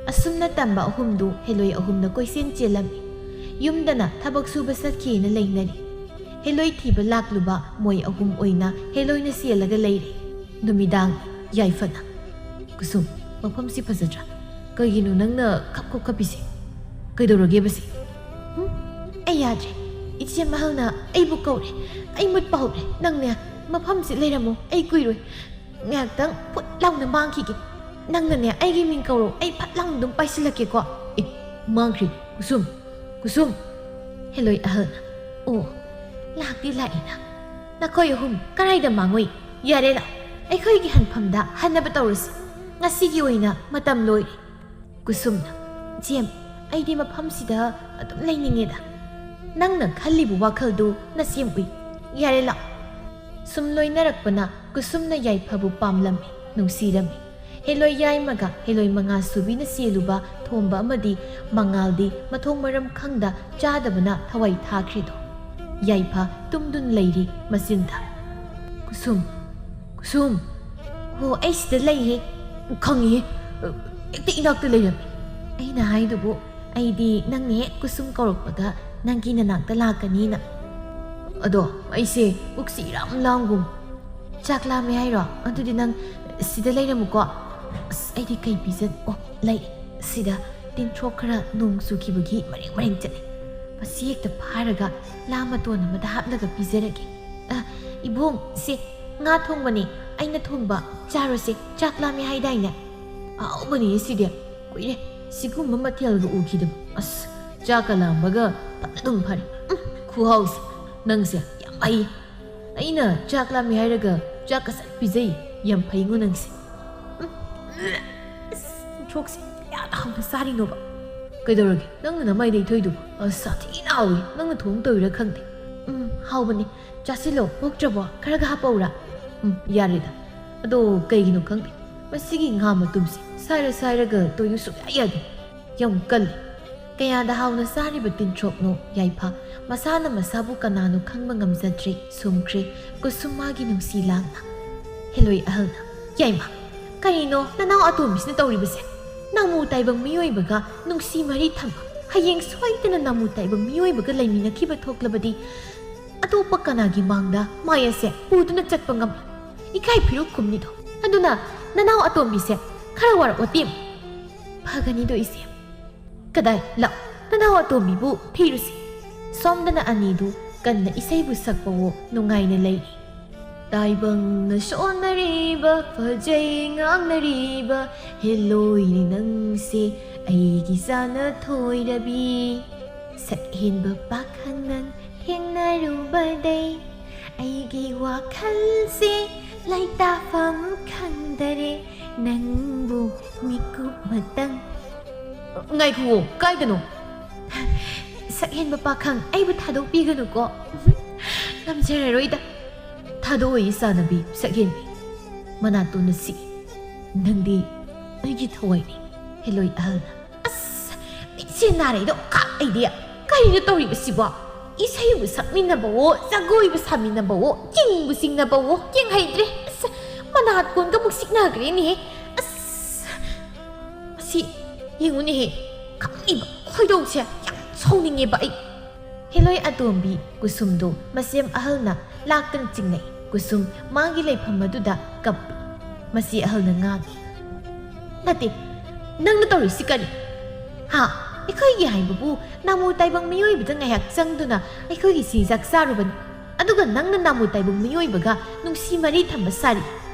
ꯑꯁꯨꯝꯅ ꯇꯝꯕ ꯑꯍꯨꯝꯗꯨ ꯍꯦꯂꯣꯏ ꯑꯍꯨꯝꯅ ꯀꯣꯏꯆꯦꯟ ꯆꯦꯜꯂꯝꯃꯤ꯫ ꯌꯨꯝꯗꯅ ꯊꯕꯛ ꯁꯨꯕ ꯆꯠꯈꯤꯅ ꯂꯩꯅꯔꯤ꯫ ꯍꯦꯂꯣꯏ ꯊꯤꯕ ꯂꯥꯛꯂꯨꯕ ꯃꯣꯏ ꯑꯍꯨꯝ ꯑꯣꯏꯅ ꯍꯦꯂꯣꯏꯅ ꯆꯦꯜꯂꯒ ꯂꯩꯔꯦ꯫ ꯅꯨꯃꯤꯗꯥꯡ꯫ ꯌꯥꯏꯐꯅ, "ꯀꯨꯁꯨꯝ, ꯃꯐꯝꯁꯤ ꯐꯖꯗ꯭ꯔꯥ? ꯀꯩꯒꯤꯅꯣ ꯅꯪꯅ ꯈꯞ ꯈꯞ ꯈꯞꯄꯤꯁꯦ? ꯀꯩꯗꯧꯔꯒꯦꯕ ꯁꯤ?" "ꯍꯨꯝ? ꯑꯩ ꯌꯥꯗ꯭ꯔꯦ꯫ ꯏꯆꯦ ꯃꯍꯜꯅ ꯑꯩꯕꯨ ꯀꯧꯔꯦ꯫ ꯑꯩ ꯃꯨꯠꯄ ꯍꯧꯔꯦ꯫ ꯅꯪꯅꯦ, ꯃꯐꯝꯁꯤ ꯂꯩꯔꯝꯃꯣ꯫ ꯑꯩ ꯀꯨꯏꯔꯣꯏ꯫ ꯉꯥꯏꯍꯥꯛꯇꯪ ꯐꯨꯠ ꯂꯥꯎꯅ ꯃꯥꯡꯈꯤꯒꯦ꯫ ꯅꯪꯅꯅꯦ, ꯑꯩꯒꯤ ꯃꯤꯡ ꯀꯧꯔꯣ꯫ ꯑꯩ ꯐꯠ ꯂꯥꯎꯅ ꯑꯗꯨꯝ ꯄꯥꯏꯁꯤꯜꯂꯛꯀꯦꯀꯣ꯫" "ꯑꯦ, ꯃꯥꯡꯈ꯭ꯔꯦ꯫ ꯀꯨꯁꯨꯝ, ꯀꯨꯁꯨꯝ!" ꯍꯦꯂꯣꯏ ꯑꯍꯜꯅ, "ꯑꯣ, ꯂꯥꯛꯇꯤ ꯂꯥꯛꯏꯅ꯫ ꯅꯈꯣꯏ ꯑꯍꯨꯝ ꯀꯔꯥꯏꯗ ꯃꯥꯡꯉꯨꯏ? ꯌꯥꯔꯦ, ꯂꯥꯛꯑꯣ꯫ ꯑꯩꯈꯣꯏꯒꯤ ꯍꯟꯐꯝꯗ ꯍꯟꯅꯕ ꯇꯧꯔꯁꯤ꯫ ꯉꯁꯤꯒꯤ ꯑꯣꯏꯅ ꯃꯇꯝ ꯂꯣꯏꯔꯦ꯫" ꯀꯨꯁꯨꯝꯅ, "ꯖꯦꯝ, ꯑꯩꯗꯤ ꯃꯐꯝꯁꯤꯗ ꯑꯗꯨꯝ ꯂꯩꯅꯤꯡꯉꯦꯗ꯫ ꯅꯪꯅ ꯈꯜꯂꯤꯕ ꯋꯥꯈꯜꯗꯨ ꯅꯁꯦꯝ ꯎꯏ꯫ ꯌꯥꯔꯦ, ꯂꯥꯛꯑꯣ꯫" ꯁꯨꯝ ꯂꯣꯏꯅꯔꯛꯄꯅ ꯀꯨꯁꯨꯝꯅ ꯌꯥꯏꯐꯕꯨ ꯄꯥꯝꯂꯝꯃꯤ, ꯅꯨꯡꯁꯤꯔꯝꯃꯤ꯫ ꯍꯦꯂꯣꯏ ꯌꯥꯏꯃꯒ ꯍꯦꯂꯣꯏ ꯃꯉꯥ ꯁꯨꯕꯤꯅ ꯆꯦꯜꯂꯨꯕ ꯊꯣꯝꯕ ꯑꯃꯗꯤ ꯃꯉꯥꯜꯗꯤ ꯃꯊꯣꯡ ꯃꯔꯝ ꯈꯪꯗ ꯆꯥꯗꯕꯅ ꯊꯋꯥꯏ ꯊꯥꯈ꯭ꯔꯦꯗꯣ꯫ ꯌꯥꯏꯐ ꯇꯨꯝꯗꯨꯅ ꯂꯩꯔꯤ ꯃꯆꯤꯟꯗ꯫ "ꯀꯨꯁꯨꯝ, ꯀꯨꯁꯨꯝ!" "ꯍꯣ, ꯑꯩ ꯁꯤꯗ ꯂꯩꯌꯦ꯫" "ꯈꯪꯉꯤꯍꯦ꯫ ꯍꯦꯛꯇ ꯏꯅꯥꯛꯇ ꯂꯩꯔꯝꯃꯤ꯫ ꯑꯩꯅ ꯍꯥꯏꯗꯨꯕꯨ, ꯑꯩꯗꯤ ꯅꯪꯅ ꯍꯦꯛ ꯀꯨꯁꯨꯝ ꯀꯧꯔꯛꯄꯒ ꯅꯪꯒꯤ ꯅꯅꯥꯛꯇ ꯂꯥꯛꯀꯅꯤꯅ꯫ ꯑꯗꯣ ꯑꯩꯁꯦ ꯄꯨꯛꯁꯤ ꯏꯔꯥꯝ ꯂꯥꯝꯒꯨꯝ꯫ ꯆꯥꯛ ꯂꯥꯝꯃꯦ ꯍꯥꯏꯔꯣ? ꯑꯗꯨꯗꯤ ꯅꯪ ꯁꯤꯗ ꯂꯩꯔꯝꯃꯨꯀꯣ꯫ ꯑꯁ, ꯑꯩꯗꯤ ꯀꯩ ꯄꯤꯖ-, ꯑꯣ, ꯂꯩ꯫ ꯁꯤꯗ ꯇꯤꯟꯊ꯭ꯔꯣꯛ ꯈꯔ ꯅꯣꯡ ꯆꯨꯈꯤꯕꯒꯤ ꯃꯔꯦꯡ ꯃꯔꯦꯡ ꯆꯠꯂꯤ꯫ ꯃꯁꯤ ꯍꯦꯛꯇ ꯐꯥꯔꯒ ꯂꯥ ꯃꯇꯣꯟ ꯑꯃꯗ ꯍꯥꯞꯂꯒ ꯄꯤꯖꯔꯒꯦ꯫ ꯑ, ꯏꯕꯨꯡ, ꯁꯦ, ꯉꯥ ꯊꯣꯡꯕꯅꯦ, ꯑꯩꯅ ꯊꯣꯡꯕ꯫ ꯆꯥꯔꯣꯁꯦ, ꯆꯥꯛ ꯂꯥꯝꯃꯦ ꯍꯥꯏꯗꯥꯏꯅꯦ? ꯑꯍꯥꯎꯕꯅꯤꯅꯦ ꯁꯤꯗꯤ꯫ ꯀꯨꯏꯔꯦ ꯁꯤꯒꯨꯝꯕ ꯃꯊꯦꯜꯒ ꯎꯈꯤꯗꯕ꯫ ꯑꯁ, ꯆꯥꯛꯀ ꯂꯥꯝꯕꯒ ꯐꯅꯗꯨꯝ ꯐꯔꯦ꯫ ꯎꯝ, ꯈꯨꯍꯥꯎꯁꯦ꯫ ꯅꯪꯁꯦ ꯌꯥꯝ ꯍꯩ꯫ ꯑꯩꯅ ꯆꯥꯛ ꯂꯥꯝꯃꯦ ꯍꯥꯏꯔꯒ ꯆꯥꯛꯀ ꯁꯠ ꯄꯤꯖꯩ꯫ ꯌꯥꯝ ꯐꯩꯉꯣ ꯅꯪꯁꯦ꯫ ꯎꯝ꯫ ꯑꯁ, ꯇꯤꯟꯊ꯭ꯔꯣꯛꯁꯦ ꯀꯌꯥꯗ ꯍꯥꯎꯅ ꯆꯥꯔꯤꯅꯣꯕ? ꯀꯩꯗꯧꯔꯒꯦ? ꯅꯪꯅ ꯅꯃꯥꯏ ꯂꯩꯊꯣꯏꯗꯨꯕꯨ? ꯑꯁ, ꯁꯥꯊꯤꯅ ꯍꯥꯎꯏ꯫ ꯅꯪꯅ ꯊꯣꯡ ꯇꯧꯔꯤꯔꯥ ꯈꯪꯗꯦ꯫ ꯎꯝ, ꯍꯥꯎꯕꯅꯦ꯫ ꯆꯥꯁꯤꯜꯂꯣ, ꯑꯣꯛꯇ꯭ꯔꯕꯣ? ꯈꯔꯒ ꯍꯥꯞꯄꯧꯔꯥ? ꯎꯝ, ꯌꯥꯔꯦꯗ꯫ ꯑꯗꯣ ꯀꯩꯒꯤꯅꯣ ꯈꯪꯗꯦ, ꯃꯁꯤꯒꯤ ꯉꯥ ꯃꯇꯨꯝꯁꯦ ꯁꯥꯏꯔ ꯁꯥꯏꯔꯒ ꯇꯣꯏꯌꯨ ꯁꯨꯡꯌꯥ ꯌꯥꯗꯦ꯫ ꯌꯥꯝ ꯀꯜꯂꯤ꯫ ꯀꯌꯥꯗ ꯍꯥꯎꯅ ꯆꯥꯔꯤꯕ ꯇꯤꯟꯊ꯭ꯔꯣꯛꯅꯣ ꯌꯥꯏꯐ꯫ ꯃꯁꯥꯅ ꯃꯁꯥꯕꯨ ꯀꯅꯥꯅꯣ ꯈꯪꯕ ꯉꯝꯖꯗ꯭ꯔꯦ꯫ ꯁꯨꯝꯈ꯭ꯔꯦ ꯀꯨꯁꯨꯝ ꯃꯥꯒꯤ ꯅꯨꯡꯁꯤ ꯂꯥꯡꯅ꯫ ꯍꯦꯂꯣꯏ ꯑꯍꯜꯅ, "ꯌꯥꯏꯃ, ꯀꯔꯤꯅꯣ ꯅꯅꯥꯎ ꯑꯇꯣꯝꯕꯤꯁꯤꯅ ꯇꯧꯔꯤꯕꯁꯦ? ꯅꯃꯨ ꯇꯥꯏꯕꯪ ꯃꯤꯑꯣꯏꯕꯒ ꯅꯨꯡꯁꯤ ꯃꯔꯤ ꯊꯝꯕ, ꯍꯌꯦꯡ ꯁꯣꯏꯗꯅ ꯅꯃꯨ ꯇꯥꯏꯕꯪ ꯃꯤꯑꯣꯏꯕꯒ ꯂꯩꯃꯤꯟꯅꯈꯤꯕ ꯊꯣꯛꯂꯕꯗꯤ ꯑꯇꯣꯞꯄ ꯀꯅꯥꯒꯤ ꯃꯥꯡꯗ ꯃꯥꯏ ꯑꯁꯦ ꯄꯨꯗꯨꯅ ꯆꯠꯄ ꯉꯝꯂꯣꯏ꯫ ꯏꯀꯥꯏ ꯐꯤꯔꯨꯛ ꯈꯨꯝꯅꯤꯗꯣ꯫ ꯑꯗꯨꯅ ꯅꯅꯥꯎ ꯑꯇꯣꯝꯕꯤꯁꯦ ꯈꯔ ꯋꯥꯔꯛꯑꯣ ꯇꯦꯝ꯫" "ꯐꯒꯅꯤꯗꯣ ꯏꯆꯦ꯫ ꯀꯗꯥꯏ? ꯂꯥꯛꯑꯣ, ꯅꯅꯥꯎ ꯑꯇꯣꯝꯕꯤꯕꯨ ꯊꯤꯔꯨꯁꯤ꯫" ꯁꯣꯝꯗꯅ ꯑꯅꯤꯗꯨ ꯀꯟꯅ ꯏꯁꯩꯕꯨ ꯁꯛꯄꯋꯣ ꯅꯨꯡꯉꯥꯏꯅ ꯂꯩꯔꯤ꯫ ꯇꯥꯏꯕꯪꯅ ꯁꯣꯟꯅꯔꯤꯕ, ꯐꯖꯩ ꯉꯥꯡꯅꯔꯤꯕ, ꯍꯦꯜꯂꯣꯏꯅꯤ ꯅꯪꯁꯦ ꯑꯩꯒꯤ ꯆꯥꯅ ꯊꯣꯏꯔꯕꯤ꯫ ꯁꯛꯍꯦꯟꯕ ꯄꯥꯈꯪ ꯅꯪ ꯊꯦꯡꯅꯔꯨꯕꯗꯩ ꯑꯩꯒꯤ ꯋꯥꯈꯜꯁꯦ ꯂꯩꯇꯥꯐꯝ ꯈꯪꯗꯔꯦ, ꯅꯪꯕꯨ ꯃꯤꯀꯨꯞ ꯑꯃꯇꯪ꯫ ꯉꯥꯏꯈꯨꯑꯣ, ꯀꯥꯏꯗꯅꯣ? ꯁꯛꯍꯦꯟꯕ ꯄꯥꯈꯪ, ꯑꯩꯕꯨ ꯊꯥꯗꯣꯛꯄꯤꯒꯅꯨꯀꯣ꯫ ꯉꯝꯖꯔꯔꯣꯏꯗ꯫ "ꯊꯥꯗꯣꯛꯑꯣꯏ ꯏꯆꯥꯅꯕꯤ ꯁꯛꯍꯦꯟꯕꯤ꯫ ꯃꯅꯥꯇꯣꯟ ꯑꯁꯤ ꯅꯪꯗꯤ ꯑꯩꯒꯤ ꯊꯋꯥꯏꯅꯤ꯫" ꯍꯦꯂꯣꯏ ꯑꯍꯜꯅ, "ꯑꯁ, ꯃꯤꯠꯁꯦ ꯅꯥꯔꯦꯗꯣ ꯈꯥꯛ ꯑꯩꯗꯤ꯫ ꯀꯔꯤꯅꯣ ꯇꯧꯔꯤꯕꯁꯤꯕꯣ? ꯏꯁꯩꯕꯨ ꯁꯛꯃꯤꯟꯅꯕꯋꯣ, ꯖꯒꯣꯏꯕꯨ ꯁꯥꯃꯤꯟꯅꯕꯋꯣ, ꯆꯤꯡꯕꯨ ꯆꯤꯡꯅꯕꯋꯣ, ꯌꯦꯡꯍꯩꯗ꯭ꯔꯦ꯫ ꯑꯁ, ꯃꯅꯥꯇꯣꯟꯒ ꯑꯃꯨꯛ ꯁꯤꯛꯅꯈ꯭ꯔꯦꯅꯦꯍꯦ꯫ ꯑꯁ!" ꯁꯤ ꯌꯦꯡꯉꯨꯅꯦꯍꯦ, ꯈꯪꯉꯤꯕ ꯈꯣꯏꯗꯧꯁꯦ ꯌꯥꯝ ꯁꯥꯎꯅꯤꯡꯉꯦꯕ ꯑꯩ꯫ ꯍꯦꯂꯣꯏ ꯑꯇꯣꯝꯕꯤ ꯀꯨꯁꯨꯝꯗꯣ ꯃꯁꯦꯝ ꯑꯍꯜꯅ ꯂꯥꯛꯇꯅ ꯆꯤꯡꯅꯩ꯫ ꯀꯨꯁꯨꯝ ꯃꯥꯒꯤ ꯂꯩꯐꯝ ꯑꯗꯨꯗ ꯀꯞꯄꯤ꯫ ꯃꯁꯤ ꯑꯍꯜꯅ ꯉꯥꯡꯉꯤ, "ꯅꯠꯇꯦ, ꯅꯪꯅ ꯇꯧꯔꯤꯁꯤ ꯀꯔꯤ? ꯍꯥ? ꯑꯩꯈꯣꯏꯒꯤ ꯍꯥꯏꯕꯕꯨ ꯅꯥꯃꯨ ꯇꯥꯏꯕꯪ ꯃꯤꯑꯣꯏꯕꯗ ꯉꯥꯏꯍꯥꯛ ꯆꯪꯗꯨꯅ ꯑꯩꯈꯣꯏꯒꯤ ꯆꯤꯟꯖꯥꯛ ꯆꯥꯔꯨꯕꯅꯤ꯫ ꯑꯗꯨꯒ ꯅꯪꯅ ꯅꯥꯃꯨ ꯇꯥꯏꯕꯪ ꯃꯤꯑꯣꯏꯕꯒ ꯅꯨꯡꯁꯤ ꯃꯔꯤ ꯊꯝꯕ ꯁꯥꯔꯤ꯫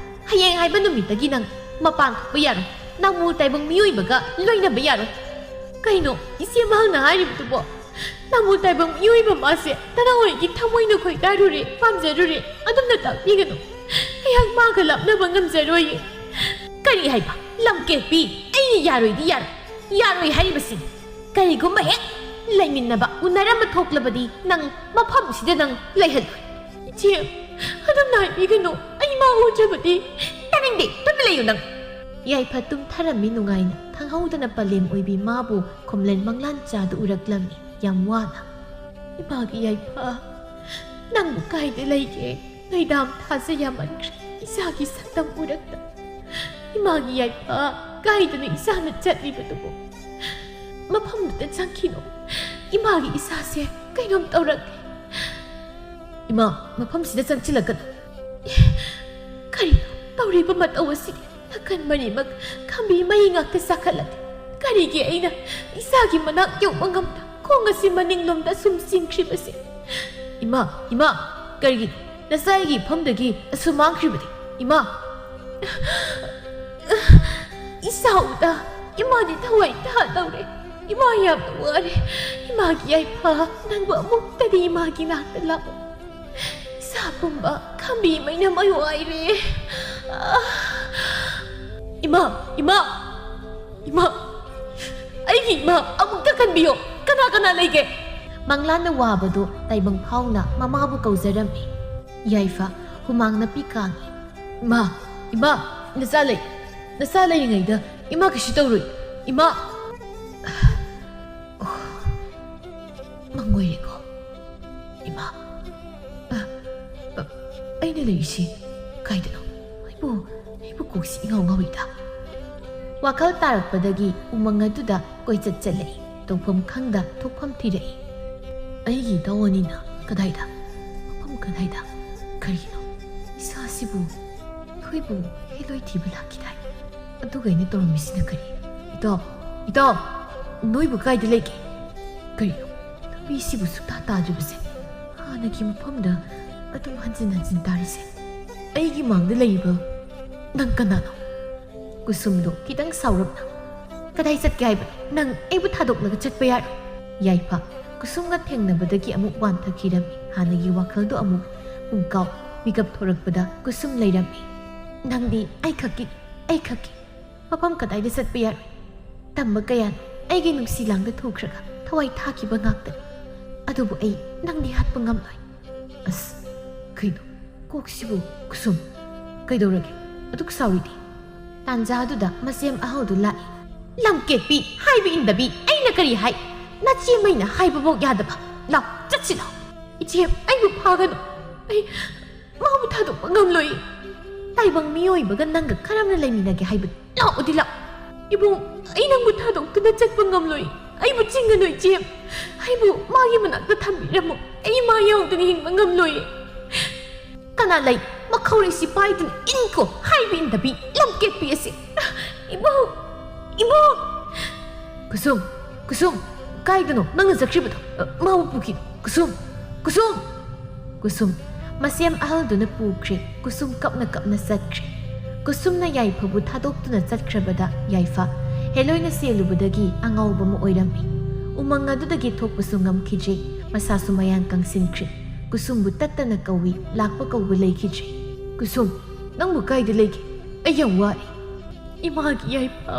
ꯍꯌꯦꯡ ꯍꯥꯏꯕ ꯅꯨꯃꯤꯠꯇꯒꯤ ꯅꯪ ꯃꯄꯥꯟ ꯊꯣꯛꯄ ꯌꯥꯔꯣꯏ꯫ ꯅꯥꯃꯨ ꯇꯥꯏꯕꯪ ꯃꯤꯑꯣꯏꯕꯒ ꯂꯣꯏꯅꯕ ꯌꯥꯔꯣꯏ꯫" ꯀꯩꯅꯣ ꯏꯆꯦ ꯃꯍꯥꯛꯅ ꯍꯥꯏꯔꯤꯕꯗꯨꯕꯣ? ꯅꯥꯃꯨ ꯇꯥꯏꯕꯪ ꯃꯤꯑꯣꯏꯕ ꯃꯥꯁꯦ ꯇꯅꯥꯍꯣꯏꯒꯤ ꯊꯃꯣꯏꯅ ꯈꯣꯏꯗꯥꯔꯨꯔꯦ, ꯄꯥꯝꯖꯔꯨꯔꯦ꯫ ꯑꯗꯨꯝꯅ ꯇꯥꯛꯄꯤꯒꯅꯨ꯫ ꯑꯩꯍꯥꯛ ꯃꯥꯒ ꯂꯥꯞꯅꯕ ꯉꯝꯖꯔꯣꯏꯌꯦ꯫ ꯀꯔꯤ ꯍꯥꯏꯕ? ꯂꯝꯀꯦꯠꯄꯤ, ꯑꯩꯅ ꯌꯥꯔꯣꯏꯗꯤ ꯌꯥꯔꯣꯏ꯫ ꯌꯥꯔꯣꯏ ꯍꯥꯏꯔꯤꯕꯁꯤꯅꯤ꯫ ꯀꯔꯤꯒꯨꯝꯕ ꯍꯦꯛ ꯂꯩꯃꯤꯟꯅꯕ, ꯎꯅꯔꯝꯕ ꯊꯣꯛꯂꯕꯗꯤ ꯅꯪ ꯃꯐꯝꯁꯤꯗ ꯅꯪ ꯂꯩꯍꯜꯂꯣꯏ꯫ ꯏꯆꯦ, ꯑꯗꯨꯝꯅ ꯍꯥꯏꯕꯤꯒꯅꯨ꯫ ꯑꯩ ꯃꯥ ꯎꯗ꯭ꯔꯕꯗꯤ꯫ ꯇꯥꯅꯤꯡꯗꯦ, ꯇꯨꯃꯤꯟ ꯂꯩꯌꯨ ꯅꯪ꯫ ꯌꯥꯏꯐ ꯇꯨꯝꯊꯔꯝꯃꯤ ꯅꯨꯡꯉꯥꯏꯅ꯫ ꯈꯪꯍꯧꯗꯅ ꯄꯂꯦꯝ ꯑꯣꯏꯕꯤ ꯃꯥꯕꯨ ꯈꯣꯝꯂꯦꯟ ꯃꯪꯂꯥꯟ ꯆꯥꯗꯨ ꯎꯔꯛꯂꯝꯃꯤ꯫ ꯌꯥꯝ ꯋꯥꯅ꯫ "ꯏꯃꯥꯒꯤ ꯌꯥꯏꯐ, ꯅꯪꯕꯨ ꯀꯥꯏꯗ ꯂꯩꯒꯦ? ꯅꯣꯏꯗꯥꯝ ꯊꯥꯖ ꯌꯥꯝꯃꯟꯈ꯭ꯔꯦ ꯏꯆꯥꯒꯤ ꯁꯛꯇꯝ ꯎꯔꯛꯇ꯫ ꯏꯃꯥꯒꯤ ꯌꯥꯏꯐ, ꯀꯥꯏꯗꯅꯣ ꯏꯆꯥꯅ ꯆꯠꯂꯤꯕꯗꯨꯕꯨ? ꯃꯐꯝꯗꯨꯗ ꯆꯪꯈꯤꯅꯨ꯫ ꯏꯃꯥꯒꯤ ꯏꯁꯥꯁꯦ ꯀꯩꯅꯣꯝ ꯇꯧꯔꯛꯂꯦ꯫" "ꯏꯃꯥ, ꯃꯐꯝꯁꯤꯗ ꯆꯪꯁꯤꯜꯂꯛꯀꯅꯨ꯫" "ꯀꯔꯤꯅꯣ ꯇꯧꯔꯤꯕ ꯃꯇꯧ ꯑꯁꯤꯗꯤ? ꯅꯥꯀꯟ ꯃꯔꯤꯃꯛ ꯈꯥꯝꯕꯤ ꯃꯩ ꯉꯥꯛꯇ ꯆꯥꯈꯠꯂꯛꯂꯦ꯫ ꯀꯔꯤꯒꯤ ꯑꯩꯅ ꯏꯆꯥꯒꯤ ꯃꯅꯥꯛ ꯌꯧꯕ ꯉꯝꯗ ꯈꯣꯡ ꯑꯁꯤ ꯃꯅꯤꯡꯂꯣꯝꯗ ꯁꯨꯝ ꯆꯤꯡꯈ꯭ꯔꯤꯕꯁꯦ?" "ꯏꯃꯥ, ꯏꯃꯥ, ꯀꯔꯤꯒꯤꯅꯣ ꯅꯆꯥ ꯑꯩꯒꯤ ꯏꯐꯝꯗꯒꯤ ꯑꯁꯨꯝ ꯃꯥꯡꯈ꯭ꯔꯤꯕꯗꯤ? ꯏꯃꯥ!" "ꯏꯆꯥ ꯎꯗ ꯏꯃꯥꯗꯤ ꯊꯋꯥꯏ ꯇꯥꯗꯧꯔꯦ꯫ ꯏꯃꯥ ꯌꯥꯝꯅ ꯋꯥꯔꯦ꯫ ꯏꯃꯥꯒꯤ ꯌꯥꯏꯐ, ꯅꯪꯕꯨ ꯑꯃꯨꯛꯇꯗꯤ ꯏꯃꯥꯒꯤ ꯅꯥꯛꯇ ꯂꯥꯛꯑꯣ꯫ ꯏꯆꯥ ꯄꯨꯝꯕ ꯈꯥꯝꯕꯤ ꯃꯩꯅ ꯃꯩ ꯋꯥꯏꯔꯦ꯫ ꯑꯥ! ꯏꯃꯥ! ꯏꯃꯥ! ꯏꯃꯥ! ꯑꯩꯒꯤ ꯏꯃꯥ! ꯑꯃꯨꯛꯇ ꯀꯟꯕꯤꯌꯣ꯫ ꯀꯅꯥ ꯀꯅꯥ ꯂꯩꯒꯦ?" ꯃꯪꯂꯥꯟꯅ ꯋꯥꯕꯗꯨ ꯇꯥꯏꯕꯪ ꯐꯥꯎꯅ ꯃꯃꯥꯕꯨ ꯀꯧꯖꯔꯝꯃꯤ꯫ ꯌꯥꯏꯐ ꯍꯨꯃꯥꯡ ꯅꯞꯄꯤ ꯀꯥꯡꯉꯤ꯫ "ꯏꯃꯥ! ꯏꯃꯥ! ꯅꯆꯥ ꯂꯩ꯫ ꯅꯆꯥ ꯂꯩꯔꯤꯉꯩꯗ ꯏꯃꯥ ꯀꯩꯁꯨ ꯇꯧꯔꯣꯏ꯫ ꯏꯃꯥ!" ꯑꯣ, ꯃꯪꯑꯣꯏꯔꯦꯀꯣ꯫ "ꯏꯃꯥ! ꯑ, ꯑ, ꯑꯩꯅ ꯂꯩꯔꯤꯁꯤ ꯀꯥꯏꯗꯅꯣ? ꯑꯩꯕꯨ, ꯑꯩꯕꯨ ꯀꯣꯛꯁꯤ ꯏꯉꯥꯎ ꯉꯥꯎꯏꯗ꯫" ꯋꯥꯈꯜ ꯇꯥꯔꯛꯄꯗꯒꯤ ꯎꯃꯪ ꯑꯗꯨꯗ ꯀꯣꯏꯆꯠ ꯆꯠꯂꯛꯏ꯫ ꯇꯧꯐꯝ ꯈꯪꯗ ꯊꯣꯛꯐꯝ ꯊꯤꯔꯛꯏ꯫ ꯑꯩꯒꯤ ꯏꯇꯥꯎ ꯑꯅꯤꯅ ꯀꯗꯥꯏꯗ? ꯃꯐꯝ ꯀꯗꯥꯏꯗ? ꯀꯔꯤꯅꯣ? ꯏꯁꯥꯁꯤꯕꯨ ꯑꯩꯈꯣꯏꯕꯨ ꯍꯦꯂꯣꯏ ꯊꯤꯕ ꯂꯥꯛꯈꯤꯗꯥꯏ? ꯑꯗꯨꯒ ꯑꯩꯅ ꯇꯧꯔꯝꯃꯤꯁꯤꯅ ꯀꯔꯤ? ꯏꯇꯥꯎ, ꯏꯇꯥꯎ, ꯅꯣꯏꯕꯨ ꯀꯥꯏꯗ ꯂꯩꯒꯦ? ꯀꯔꯤꯅꯣ? ꯂꯝꯕꯤꯁꯤꯕꯨ ꯁꯨꯛꯇꯥ ꯇꯥꯗ꯭ꯔꯤꯕꯁꯦ? ꯍꯥꯟꯅꯒꯤ ꯃꯐꯝꯗ ꯑꯗꯨꯝ ꯍꯟꯖꯤꯟ ꯍꯟꯖꯤꯟ ꯇꯥꯔꯤꯁꯦ? ꯑꯩꯒꯤ ꯃꯥꯡꯗ ꯂꯩꯔꯤꯕ ꯅꯪ ꯀꯅꯥꯅꯣ? ꯀꯨꯁꯨꯝꯗꯣ ꯈꯤꯇꯪ ꯁꯥꯎꯔꯞꯅ, "ꯀꯗꯥꯏ ꯆꯠꯀꯦ ꯍꯥꯏꯕꯅꯣ? ꯅꯪ ꯑꯩꯕꯨ ꯊꯥꯗꯣꯛꯂꯒ ꯆꯠꯄ ꯌꯥꯔꯣꯏ꯫" ꯌꯥꯏꯐ ꯀꯨꯁꯨꯝꯒ ꯊꯦꯡꯅꯕꯗꯒꯤ ꯑꯃꯨꯛ ꯋꯥꯟꯊꯈꯤꯔꯝꯃꯤ꯫ ꯍꯥꯟꯅꯒꯤ ꯋꯥꯈꯜꯗꯣ ꯑꯃꯨꯛ ꯄꯨꯡꯀꯥꯎ ꯃꯤꯀꯞ ꯊꯣꯔꯛꯄꯗ ꯀꯨꯁꯨꯝ ꯂꯩꯔꯝꯃꯤ꯫ "ꯅꯪꯗꯤ ꯑꯩꯈꯛꯀꯤ, ꯑꯩꯈꯛꯀꯤ꯫ ꯃꯐꯝ ꯀꯗꯥꯏꯗ ꯆꯠꯄ ꯌꯥꯔꯣꯏ꯫ ꯇꯝꯕ ꯀꯌꯥꯅ ꯑꯩꯒꯤ ꯅꯨꯡꯁꯤ ꯂꯥꯡꯗ ꯊꯨꯈ꯭ꯔꯒ ꯊꯋꯥꯏ ꯊꯥꯈꯤꯕ ꯉꯥꯛꯇꯅꯤ꯫ ꯑꯗꯨꯕꯨ ꯑꯩ ꯅꯪꯗꯤ ꯍꯥꯠꯄ ꯉꯝꯂꯣꯏ꯫" ꯑꯁ, ꯀꯩꯅꯣ? ꯀꯣꯛꯁꯤꯕꯨ꯫ ꯀꯨꯁꯨꯝ, ꯀꯩꯗꯧꯔꯒꯦ? ꯑꯗꯨꯛ ꯁꯥꯎꯔꯤꯗꯤ? ꯇꯥꯟꯖꯥꯗꯨꯗ ꯃꯁꯦꯝ ꯑꯍꯜꯗꯨ ꯂꯥꯛꯏ꯫ "ꯂꯝꯀꯦꯠꯄꯤ, ꯍꯥꯏꯕ ꯏꯟꯗꯕꯤ, ꯑꯩꯅ ꯀꯔꯤ ꯍꯥꯏ? ꯅꯆꯦ ꯃꯩꯅ ꯍꯥꯏꯕꯐꯥꯎ ꯌꯥꯗꯕ꯫ ꯂꯥꯎ, ꯆꯠꯁꯤ ꯂꯥꯎ꯫" "ꯏꯆꯦ, ꯑꯩꯕꯨ ꯐꯥꯒꯅꯨ꯫ ꯑꯩ ꯃꯥꯕꯨ ꯊꯥꯗꯣꯛꯄ ꯉꯝꯂꯣꯏ꯫" "ꯇꯥꯏꯕꯪ ꯃꯤꯑꯣꯏꯕꯒ ꯅꯪꯒ ꯀꯔꯝꯅ ꯂꯩꯃꯤꯟꯅꯒꯦ ꯍꯥꯏꯕꯅꯣ? ꯂꯥꯛꯑꯣꯗꯤ ꯂꯥꯛꯑꯣ꯫" "ꯏꯕꯨꯡ, ꯑꯩ ꯅꯪꯕꯨ ꯊꯥꯗꯣꯛꯇꯨꯅ ꯆꯠꯄ ꯉꯝꯂꯣꯏ꯫ ꯑꯩꯕꯨ ꯆꯤꯡꯒꯅꯨ ꯏꯆꯦ꯫ ꯑꯩꯕꯨ ꯃꯥꯒꯤ ꯃꯅꯥꯛꯇ ꯊꯝꯕꯤꯔꯝꯃꯨ꯫ ꯑꯩ ꯃꯥ ꯌꯥꯎꯗꯅ ꯍꯤꯡꯕ ꯉꯝꯂꯣꯏ꯫" "ꯀꯅꯥ ꯂꯩ? ꯃꯈꯧꯔꯤꯁꯤ ꯄꯥꯏꯗꯨꯅ ꯏꯟꯈꯣ, ꯍꯥꯏꯕ ꯏꯟꯗꯕꯤ, ꯂꯝꯀꯦꯠꯄꯤ ꯑꯁꯤ꯫" "ꯏꯕꯨꯡ, ꯏꯕꯨꯡ!" "ꯀꯨꯁꯨꯝ, ꯀꯨꯁꯨꯝ, ꯀꯥꯏꯗꯅꯣ ꯅꯪꯅ ꯆꯠꯈ꯭ꯔꯤꯕꯗꯣ? ꯑ, ꯃꯥꯕꯨ ꯄꯨꯈꯤ꯫ ꯀꯨꯁꯨꯝ, ꯀꯨꯁꯨꯝ!" ꯀꯨꯁꯨꯝ꯫ ꯃꯁꯦꯝ ꯑꯍꯜꯗꯨꯅ ꯄꯨꯈ꯭ꯔꯦ꯫ ꯀꯨꯁꯨꯝ ꯀꯞꯅ ꯀꯞꯅ ꯆꯠꯈ꯭ꯔꯦ꯫ ꯀꯨꯁꯨꯝꯅ ꯌꯥꯏꯐꯕꯨ ꯊꯥꯗꯣꯛꯇꯨꯅ ꯆꯠꯈ꯭ꯔꯕꯗ ꯌꯥꯏꯐ ꯍꯦꯂꯣꯏꯅ ꯁꯦꯜꯂꯨꯕꯗꯒꯤ ꯑꯉꯥꯎꯕ ꯑꯃ ꯑꯣꯏꯔꯝꯃꯤ꯫ ꯎꯃꯪ ꯑꯗꯨꯗꯒꯤ ꯊꯣꯛꯄꯁꯨ ꯉꯝꯈꯤꯗ꯭ꯔꯦ꯫ ꯃꯁꯥꯁꯨ ꯃꯌꯥꯡ ꯀꯪꯁꯤꯟꯈ꯭ꯔꯦ꯫ ꯀꯨꯁꯨꯝꯕꯨ ꯇꯠꯇꯅ ꯀꯧꯏ, ꯂꯥꯛꯄ ꯀꯧꯕ ꯂꯩꯈꯤꯗ꯭ꯔꯦ꯫ "ꯀꯨꯁꯨꯝ, ꯅꯪꯕꯨ ꯀꯥꯏꯗ ꯂꯩꯒꯦ? ꯑꯩ ꯌꯥꯝ ꯋꯥꯔꯦ꯫" "ꯏꯃꯥꯒꯤ ꯌꯥꯏꯐ,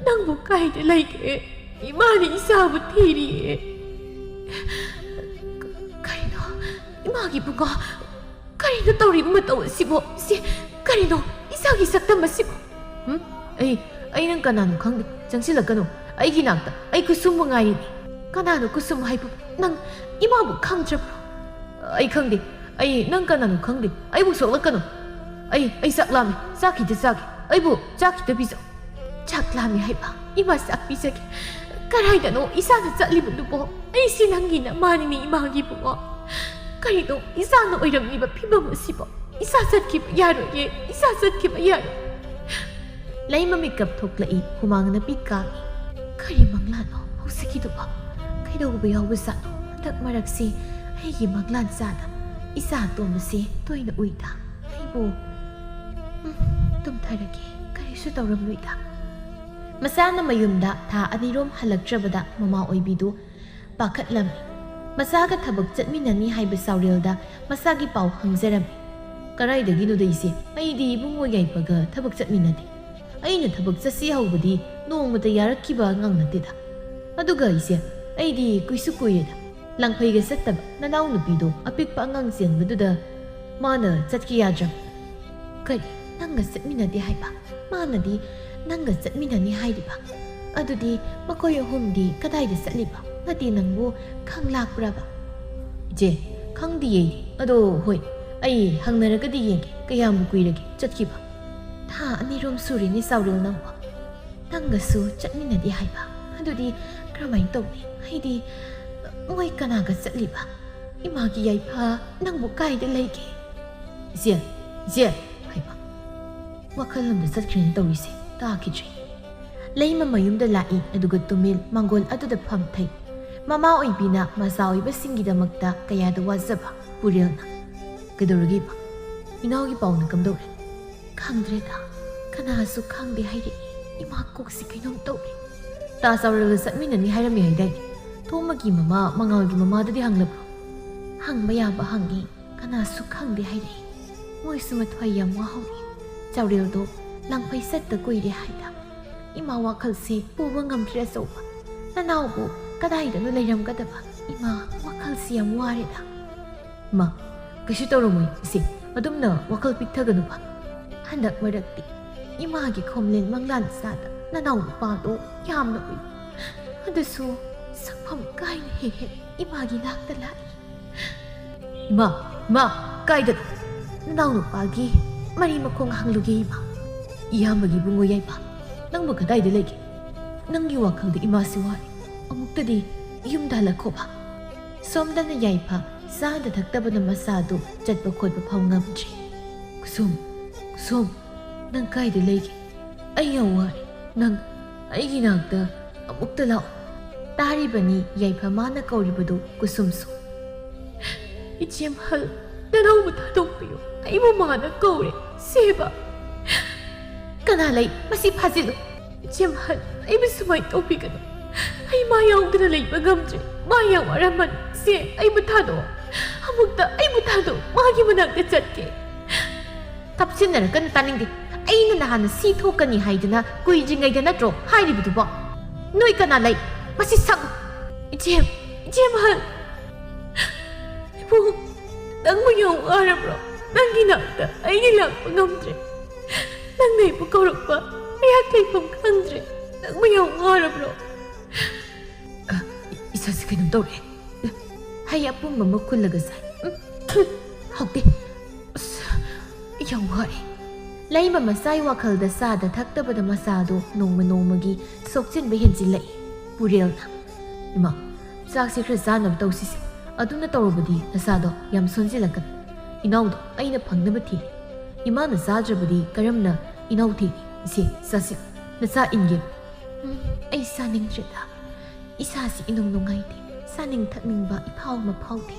ꯅꯪꯕꯨ ꯀꯥꯏꯗ ꯂꯩꯒꯦ? ꯏꯃꯥꯅ ꯏꯆꯥꯕꯨ ꯊꯤꯔꯤꯌꯦ꯫" ꯀ-, ꯀꯔꯤꯅꯣ? ꯏꯃꯥꯒꯤ ꯏꯕꯨꯡꯉꯣ, ꯀꯔꯤꯅꯣ ꯇꯧꯔꯤꯕ ꯃꯇꯧ ꯑꯁꯤꯕꯣ? ꯁꯤ ꯀꯔꯤꯅꯣ? ꯏꯆꯥꯒꯤ ꯁꯛꯇꯝ ꯑꯁꯤꯕꯨ? ꯎꯝ? ꯑꯩ, ꯑꯩ ꯅꯪ ꯀꯅꯥꯅꯣ ꯈꯪꯗꯦ꯫ ꯆꯪꯁꯤꯜꯂꯛꯀꯅꯨ꯫ ꯑꯩꯒꯤ ꯅꯥꯛꯇ꯫ ꯑꯩ ꯀꯨꯁꯨꯝꯕꯨ ꯉꯥꯏꯔꯤꯅꯤ꯫ ꯀꯅꯥꯅꯣ ꯀꯨꯁꯨꯝ ꯍꯥꯏꯕꯨ? ꯅꯪ ꯏꯃꯥꯕꯨ ꯈꯪꯗ꯭ꯔꯕ꯭ꯔꯣ? ꯑꯩ ꯈꯪꯗꯦ꯫ ꯑꯩ ꯅꯪ ꯀꯅꯥꯅꯣ ꯈꯪꯗꯦ꯫ ꯑꯩꯕꯨ ꯁꯣꯛꯂꯛꯀꯅꯨ꯫ ꯑꯩ, ꯑꯩ ꯆꯥꯛ ꯂꯥꯝꯃꯤ꯫ ꯆꯥꯛ ꯈꯤꯇ ꯆꯥꯒꯦ꯫ ꯑꯩꯕꯨ ꯆꯥꯛ ꯈꯤꯇ ꯄꯤꯖꯧ꯫ ꯆꯥꯛ ꯂꯥꯝꯃꯤ ꯍꯥꯏꯕ꯫ ꯏꯃꯥ, ꯆꯥꯛ ꯄꯤꯖꯒꯦ꯫ ꯀꯗꯥꯏꯗꯅꯣ ꯏꯆꯥꯅ ꯆꯠꯂꯤꯕꯗꯨꯕꯣ? ꯑꯩꯁꯤ ꯅꯪꯒꯤ ꯅꯃꯥꯅꯤꯅꯦ, ꯏꯃꯥꯒꯤ ꯏꯕꯨꯡꯉꯣ꯫ ꯀꯔꯤꯅꯣ ꯏꯆꯥꯅ ꯑꯣꯏꯔꯝꯂꯤꯕ ꯐꯤꯕꯝ ꯑꯁꯤꯕꯣ? ꯏꯆꯥ ꯆꯠꯈꯤꯕ ꯌꯥꯔꯣꯏꯌꯦ, ꯏꯆꯥ ꯆꯠꯈꯤꯕ ꯌꯥꯔꯣꯏ꯫ ꯂꯩꯃ ꯃꯤꯀꯞ ꯊꯣꯛꯂꯛꯏ, ꯍꯨꯃꯥꯡ ꯅꯄꯤ ꯀꯥꯡꯏ꯫ ꯀꯔꯤ ꯃꯪꯂꯥꯟꯅꯣ ꯍꯧꯖꯤꯛꯀꯤꯗꯨꯕꯣ? ꯀꯩꯗꯧꯕ ꯌꯥꯎꯕꯖꯥꯠꯅꯣ? ꯍꯟꯗꯛ ꯃꯔꯛꯁꯤ ꯑꯩꯒꯤ ꯃꯪꯂꯥꯟ ꯆꯥꯗ ꯏꯆꯥ ꯑꯇꯣꯝꯕꯁꯤ ꯇꯣꯏꯅ ꯎꯏꯗ꯫ ꯑꯩꯕꯨ, ꯎꯝ, ꯇꯨꯝꯊꯔꯒꯦ, ꯀꯔꯤꯁꯨ ꯇꯧꯔꯝꯂꯣꯏꯗ꯫ ꯃꯆꯥꯅ ꯃꯌꯨꯝꯗ ꯊꯥ ꯑꯅꯤꯔꯣꯝ ꯍꯜꯂꯛꯇ꯭ꯔꯕꯗ ꯃꯃꯥ ꯑꯣꯏꯕꯤꯗꯨ ꯄꯥꯈꯠꯂꯝꯃꯤ꯫ ꯃꯆꯥꯒ ꯊꯕꯛ ꯆꯠꯃꯤꯟꯅꯅꯤ ꯍꯥꯏꯕ ꯆꯥꯎꯔꯦꯜꯗ ꯃꯆꯥꯒꯤ ꯄꯥꯎ ꯍꯪꯖꯔꯝꯃꯤ꯫ "ꯀꯗꯥꯏꯗꯒꯤꯅꯣꯗ ꯏꯆꯦ? ꯑꯩꯗꯤ ꯏꯕꯨꯡꯉꯣ ꯌꯥꯏꯐꯒ ꯊꯕꯛ ꯆꯠꯃꯤꯟꯅꯗꯦ꯫ ꯑꯩꯅ ꯊꯕꯛ ꯆꯠꯁꯤ ꯍꯧꯕꯗꯤ ꯅꯣꯡꯃꯇ ꯌꯥꯔꯛꯈꯤꯕ ꯑꯉꯥꯡ ꯅꯠꯇꯦꯗ꯫ ꯑꯗꯨꯒ ꯏꯆꯦ, ꯑꯩꯗꯤ ꯀꯨꯏꯁꯨ ꯀꯨꯏꯔꯦꯗ ꯂꯥꯡꯐꯩꯒ ꯆꯠꯇꯕ꯫ ꯅꯅꯥꯎ ꯅꯨꯄꯤꯗꯣ ꯑꯄꯤꯛꯄ ꯑꯉꯥꯡ ꯆꯦꯟꯕꯗꯨꯗ ꯃꯥꯅ ꯆꯠꯀꯦ ꯌꯥꯗ꯭ꯔꯕ꯫" "ꯀꯔꯤ? ꯅꯪꯒ ꯆꯠꯃꯤꯟꯅꯗꯦ ꯍꯥꯏꯕ? ꯃꯥꯅꯗꯤ ꯅꯪꯒ ꯆꯠꯃꯤꯟꯅꯅꯤ ꯍꯥꯏꯔꯤꯕ? ꯑꯗꯨꯗꯤ ꯃꯈꯣꯏ ꯑꯍꯨꯝꯗꯤ ꯀꯗꯥꯏꯗ ꯆꯠꯂꯤꯕ? ꯅꯠꯇꯦ, ꯅꯪꯕꯨ ꯈꯪꯂꯥꯛꯄ꯭ꯔꯕ?" "ꯏꯆꯦ, ꯈꯪꯗꯤꯌꯦ꯫ ꯑꯗꯣ ꯍꯣꯏ, ꯑꯩ ꯍꯪꯅꯔꯒꯗꯤ ꯌꯦꯡꯒꯦ꯫ ꯀꯌꯥꯝꯕꯨ ꯀꯨꯏꯔꯒꯦ ꯆꯠꯈꯤꯕ?" "ꯊꯥ ꯑꯅꯤꯔꯣꯝ ꯁꯨꯔꯦꯅꯦ ꯆꯥꯎꯔꯦꯜ ꯅꯪꯕꯣ꯫ ꯅꯪꯒꯁꯨ ꯆꯠꯃꯤꯟꯅꯗꯦ ꯍꯥꯏꯕ? ꯑꯗꯨꯗꯤ ꯀꯔꯝꯍꯥꯏꯅ ꯇꯧꯅꯤ? ꯍꯥꯏꯗꯤ, ꯃꯣꯏ ꯀꯅꯥꯒ ꯆꯠꯂꯤꯕ? ꯏꯃꯥꯒꯤ ꯌꯥꯏꯐ ꯅꯪꯕꯨ ꯀꯥꯏꯗ ꯂꯩꯒꯦ?" "ꯏꯆꯦ, ꯏꯆꯦ!" ꯍꯥꯏꯕ꯫ ꯋꯥꯈꯜ ꯑꯃꯗ ꯆꯠꯈ꯭ꯔꯦꯅ ꯇꯧꯔꯤꯁꯦ, ꯇꯥꯈꯤꯗ꯭ꯔꯦ꯫ ꯂꯩꯃ ꯃꯌꯨꯝꯗ ꯂꯥꯛꯏ, ꯑꯗꯨꯒ ꯇꯨꯃꯤꯜ ꯃꯥꯡꯒꯣꯜ ꯑꯗꯨꯗ ꯐꯝꯊꯩ꯫ ꯃꯃꯥ ꯑꯣꯏꯕꯤꯅ ꯃꯆꯥ ꯑꯣꯏꯕꯁꯤꯡꯒꯤꯗꯃꯛꯇ ꯀꯌꯥꯗ ꯋꯥꯖꯕ ꯄꯨꯔꯦꯜꯅ꯫ "ꯀꯩꯗꯧꯔꯒꯦ ꯏꯃꯥ? ꯏꯅꯥꯎꯒꯤ ꯄꯥꯎꯅ ꯀꯝꯗꯧꯔꯦ?" "ꯈꯪꯗ꯭ꯔꯦꯗ, ꯀꯅꯥꯁꯨ ꯈꯪꯗꯦ ꯍꯥꯏꯔꯛꯏ꯫ ꯏꯃꯥ ꯀꯣꯛꯁꯤ ꯀꯩꯅꯣꯝ ꯇꯧꯔꯦ꯫" "ꯇꯥ ꯆꯥꯎꯔꯦꯜꯒ ꯆꯠꯃꯤꯟꯅꯅꯤ ꯍꯥꯏꯔꯝꯃꯤ ꯍꯥꯏꯗꯥꯏꯅꯦ? ꯊꯣꯃꯒꯤ ꯃꯃꯥ, ꯃꯉꯥꯜꯒꯤ ꯃꯃꯥꯗꯗꯤ ꯍꯪꯂꯕ꯭ꯔꯣ?" "ꯍꯪꯕ ꯌꯥꯕ ꯍꯪꯉꯤ, ꯀꯅꯥꯁꯨ ꯈꯪꯗꯦ ꯍꯥꯏꯔꯛꯏ꯫ ꯃꯣꯏꯁꯨ ꯃꯊ꯭ꯋꯥꯏ ꯌꯥꯝ ꯋꯥꯍꯧꯔꯤ꯫ ꯆꯥꯎꯔꯦꯜꯗꯣ ꯂꯥꯡꯐꯩ ꯆꯠꯇ ꯀꯨꯏꯔꯦ ꯍꯥꯏꯗ꯫ ꯏꯃꯥ ꯋꯥꯈꯜꯁꯦ ꯄꯨꯕ ꯉꯝꯗ꯭ꯔꯦ ꯑꯆꯧꯕ꯫ ꯅꯅꯥꯎꯕꯨ ꯀꯗꯥꯏꯗꯅꯣ ꯂꯩꯔꯝꯒꯗꯕ? ꯏꯃꯥ ꯋꯥꯈꯜꯁꯤ ꯌꯥꯝ ꯋꯥꯔꯦꯗ꯫" "ꯃꯥ, ꯀꯩꯁꯨ ꯇꯧꯔꯝꯃꯣꯏ ꯏꯆꯦ, ꯑꯗꯨꯝꯅ ꯋꯥꯈꯜ ꯄꯤꯛꯊꯒꯅꯨꯕ꯫ ꯍꯟꯗꯛ ꯃꯔꯛꯇꯤ ꯏꯃꯥꯒꯤ ꯈꯣꯝꯂꯦꯟ ꯃꯪꯂꯥꯟ ꯆꯥꯗ ꯅꯅꯥꯎ ꯅꯨꯄꯥꯗꯣ ꯌꯥꯝꯅ ꯎꯏ꯫ ꯑꯗꯨꯁꯨ ꯁꯛꯐꯝ ꯀꯥꯏꯅ ꯍꯦꯛ ꯍꯦꯛ ꯏꯃꯥꯒꯤ ꯅꯥꯛꯇ ꯂꯥꯛꯏ꯫" "ꯏꯃꯥ, ꯏꯃꯥ, ꯀꯥꯏꯗꯅꯣ?" "ꯅꯅꯥꯎ ꯅꯨꯄꯥꯒꯤ ꯃꯔꯤ ꯃꯈꯣꯡ ꯍꯪꯂꯨꯒꯦ ꯏꯃꯥ꯫" ꯏꯌꯥꯝꯕꯒꯤ ꯏꯕꯨꯡꯉꯣ ꯌꯥꯏꯐ, ꯅꯪꯕꯨ ꯀꯗꯥꯏꯗ ꯂꯩꯒꯦ? ꯅꯪꯒꯤ ꯋꯥꯈꯜꯗ ꯏꯃꯥꯁꯤ ꯋꯥꯔꯦ꯫ ꯑꯃꯨꯛꯇꯗꯤ ꯌꯨꯝꯗ ꯍꯜꯂꯛꯈꯣꯕ꯫ ꯁꯣꯝꯗꯅ ꯌꯥꯏꯐ ꯆꯥꯗ ꯊꯛꯇꯕꯅ ꯃꯆꯥꯗꯨ ꯆꯠꯄ ꯈꯣꯠꯄ ꯐꯥꯎ ꯉꯝꯗ꯭ꯔꯦ꯫ "ꯀꯨꯁꯨꯝ, ꯀꯨꯁꯨꯝ, ꯅꯪ ꯀꯥꯏꯗ ꯂꯩꯒꯦ? ꯑꯩ ꯌꯥꯝ ꯋꯥꯔꯦ꯫ ꯅꯪ ꯑꯩꯒꯤ ꯅꯥꯛꯇ ꯑꯃꯨꯛꯇ ꯂꯥꯛꯑꯣ꯫ ꯇꯥꯔꯤꯕꯅꯤ ꯌꯥꯏꯐ ꯃꯥꯅ ꯀꯧꯔꯤꯕꯗꯨ ꯀꯨꯁꯨꯝꯁꯨ꯫ ꯏꯆꯦꯝꯍꯜ, ꯅꯅꯥꯎꯕꯨ ꯊꯥꯗꯣꯛꯄꯤꯌꯨ꯫ ꯑꯩꯕꯨ ꯃꯥꯅ ꯀꯧꯔꯦ꯫ ꯁꯦꯕ꯫ ꯀꯅꯥ ꯂꯩ? ꯃꯁꯤ ꯐꯥꯖꯤꯜꯂꯨ꯫ ꯏꯆꯦꯝꯍꯜ, ꯑꯩꯕꯨ ꯁꯨꯃꯥꯏꯅ ꯇꯧꯕꯤꯒꯅꯨ꯫ ꯑꯩ ꯃꯥ ꯌꯥꯎꯗꯅ ꯂꯩꯕ ꯉꯝꯗ꯭ꯔꯦ꯫ ꯃꯥ ꯌꯥꯝ ꯋꯥꯔꯝꯃꯅꯤ꯫ ꯁꯦ, ꯑꯩꯕꯨ ꯊꯥꯗꯣꯛꯑꯣ꯫ ꯑꯃꯨꯛꯇ ꯑꯩꯕꯨ ꯊꯥꯗꯣꯛꯑꯣ꯫ ꯃꯥꯒꯤ ꯃꯅꯥꯛꯇ ꯆꯠꯀꯦ꯫ ꯇꯞꯁꯤꯟꯅꯔꯛꯀꯅꯨ, ꯇꯥꯅꯤꯡꯗꯦ꯫ ꯑꯩꯅ ꯅꯍꯥꯟꯅ ꯁꯤ ꯊꯣꯛꯀꯅꯤ ꯍꯥꯏꯗꯅ ꯀꯨꯏꯗ꯭ꯔꯤꯉꯩꯗ ꯅꯠꯇ꯭ꯔꯣ ꯍꯥꯏꯔꯤꯕꯗꯨꯕꯣ? ꯅꯣꯏ ꯀꯅꯥ ꯂꯩ? ꯃꯁꯤ ꯁꯛꯎ꯫ ꯏꯆꯦꯝ, ꯏꯆꯦꯝꯍꯜ꯫ ꯏꯕꯨꯡ, ꯅꯪꯕꯨ ꯌꯥꯝ ꯋꯥꯔꯕ꯭ꯔꯣ? ꯅꯪꯒꯤ ꯅꯥꯛꯇ ꯑꯩꯗꯤ ꯂꯥꯛꯄ ꯉꯝꯗ꯭ꯔꯦ꯫ ꯅꯪꯅ ꯑꯩꯕꯨ ꯀꯧꯔꯛꯄ ꯑꯩꯍꯥꯛ ꯂꯩꯐꯝ ꯈꯪꯗ꯭ꯔꯦ꯫ ꯅꯪꯕꯨ ꯌꯥꯝ ꯋꯥꯔꯕ꯭ꯔꯣ? ꯑ, ꯏꯁꯥꯁꯤ ꯀꯩꯅꯣꯝ ꯇꯧꯔꯦ꯫ ꯍꯩ ꯑꯄꯨꯝꯕ ꯑꯃ ꯈꯨꯜꯂꯒ ꯆꯥꯏ꯫ ꯎꯝ, ꯊꯨ, ꯍꯥꯎꯇꯦ꯫ ꯑꯁ, ꯌꯥꯝ ꯋꯥꯔꯦ꯫ ꯂꯩꯃ ꯃꯆꯥꯒꯤ ꯋꯥꯈꯜꯗ ꯆꯥꯗ ꯊꯛꯇꯕꯗ ꯃꯆꯥꯗꯣ ꯅꯣꯡꯃ ꯅꯣꯡꯃꯒꯤ ꯁꯣꯛꯆꯤꯟꯕ ꯍꯦꯟꯖꯤꯜꯂꯛꯏ꯫ ꯄꯨꯔꯦꯜꯅ, "ꯏꯃꯥ, ꯆꯥꯛꯁꯦ ꯈꯔ ꯆꯥꯅꯕ ꯇꯧꯁꯤꯁꯦ꯫ ꯑꯗꯨꯝꯅ ꯇꯧꯔꯕꯗꯤ ꯅꯆꯥꯗꯣ ꯌꯥꯝ ꯁꯣꯟꯖꯤꯜꯂꯛꯀꯅꯤ꯫ ꯏꯅꯥꯎꯗꯣ ꯑꯩꯅ ꯐꯪꯅꯕ ꯊꯤꯔꯦ꯫ ꯏꯃꯥꯅ ꯆꯥꯗ꯭ꯔꯕꯗꯤ ꯀꯔꯝꯅ ꯏꯅꯥꯎ ꯊꯤꯅꯤ? ꯏꯆꯦ, ꯆꯥꯁꯤ꯫ ꯅꯆꯥ ꯏꯟꯒꯦ꯫" "ꯎꯝ, ꯑꯩ ꯆꯥꯅꯤꯡꯗ꯭ꯔꯦꯗ꯫ ꯏꯁꯥꯁꯤ ꯏꯅꯨꯡ ꯅꯨꯡꯉꯥꯏꯇꯦ꯫ ꯆꯥꯅꯤꯡ ꯊꯛꯅꯤꯡꯕ ꯏꯐꯥꯎ ꯑꯃ ꯐꯥꯎꯗꯦ꯫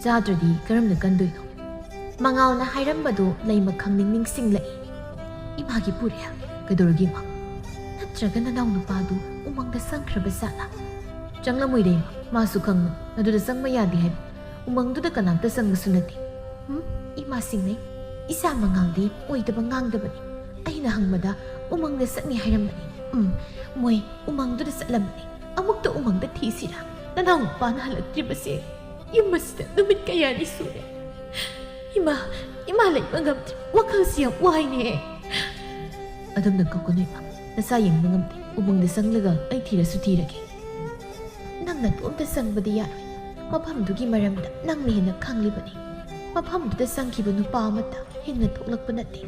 ꯆꯥꯗ꯭ꯔꯗꯤ ꯀꯔꯝꯅ ꯀꯟꯗꯣꯏꯅꯣ?" ꯃꯉꯥꯜꯅ ꯍꯥꯏꯔꯝꯕꯗꯨ ꯂꯩꯃ ꯈꯪꯅꯤꯡ ꯅꯤꯡꯁꯤꯡꯂꯛꯏ꯫ "ꯏꯃꯥꯒꯤ ꯄꯨꯔꯦꯜ, ꯀꯩꯗꯧꯔꯒꯦ ꯏꯃꯥ? ꯅꯠꯇ꯭ꯔꯒ ꯅꯅꯥꯎ ꯅꯨꯄꯥꯗꯨ ꯎꯃꯪꯗ ꯆꯪꯈ꯭ꯔꯕ ꯖꯥꯠꯂꯥ?" "ꯆꯪꯂꯝꯃꯣꯏꯗ ꯏꯃꯥ, ꯃꯥꯁꯨ ꯈꯪꯕꯅꯤ ꯑꯗꯨꯗ ꯆꯪꯕ ꯌꯥꯗꯦ ꯍꯥꯏꯕ꯫ ꯎꯃꯪꯗꯨꯗ ꯀꯅꯥꯝꯇ ꯆꯪꯕꯁꯨ ꯅꯠꯇꯦ꯫" "ꯎꯝ, ꯏꯃꯥ ꯁꯤꯡꯅꯩ꯫ ꯏꯆꯥ ꯃꯉꯥꯜꯗꯤ ꯑꯣꯏꯗꯕ ꯉꯥꯡꯗꯕꯅꯤ꯫ ꯑꯩꯅ ꯍꯪꯕꯗ ꯎꯃꯪꯗ ꯆꯠꯅꯤ ꯍꯥꯏꯔꯝꯕꯅꯤ꯫ ꯎꯝ, ꯃꯣꯏ ꯎꯃꯪꯗꯨꯗ ꯆꯠꯂꯝꯕꯅꯤ꯫ ꯑꯃꯨꯛꯇ ꯎꯃꯪꯗ ꯊꯤꯁꯤꯔꯥ? ꯅꯅꯥꯎ ꯅꯨꯄꯥꯅ ꯍꯜꯂꯛꯇ꯭ꯔꯤꯕꯁꯦ ꯌꯨꯝ ꯑꯁꯤꯗ ꯅꯨꯃꯤꯠ ꯀꯌꯥꯅꯤ ꯁꯨꯔꯦ꯫ ꯏꯃꯥ, ꯏꯃꯥ ꯂꯩꯕ ꯉꯝꯗ꯭ꯔꯦ꯫ ꯋꯥꯈꯜꯁꯤ ꯌꯥꯝ ꯋꯥꯏꯅꯦ꯫" "ꯑꯗꯨꯝꯅ ꯀꯧꯒꯅꯨ ꯏꯃꯥ꯫ ꯅꯆꯥ ꯌꯦꯡꯕ ꯉꯝꯗꯦ꯫ ꯎꯃꯪꯗ ꯆꯪꯂꯒ ꯑꯩ ꯊꯤꯔꯁꯨ ꯊꯤꯔꯒꯦ꯫" "ꯅꯪ ꯅꯇꯣꯝꯇ ꯆꯪꯕꯗꯤ ꯌꯥꯔꯣꯏ꯫ ꯃꯐꯝꯗꯨꯒꯤ ꯃꯔꯝꯗ ꯅꯪꯅ ꯍꯦꯟꯅ ꯈꯪꯂꯤꯕꯅꯤ꯫ ꯃꯐꯝꯗꯨꯗ ꯆꯪꯈꯤꯕ ꯅꯨꯄꯥ ꯑꯃꯠꯇ ꯍꯦꯟꯅ ꯊꯣꯛꯂꯛꯄ ꯅꯠꯇꯦ꯫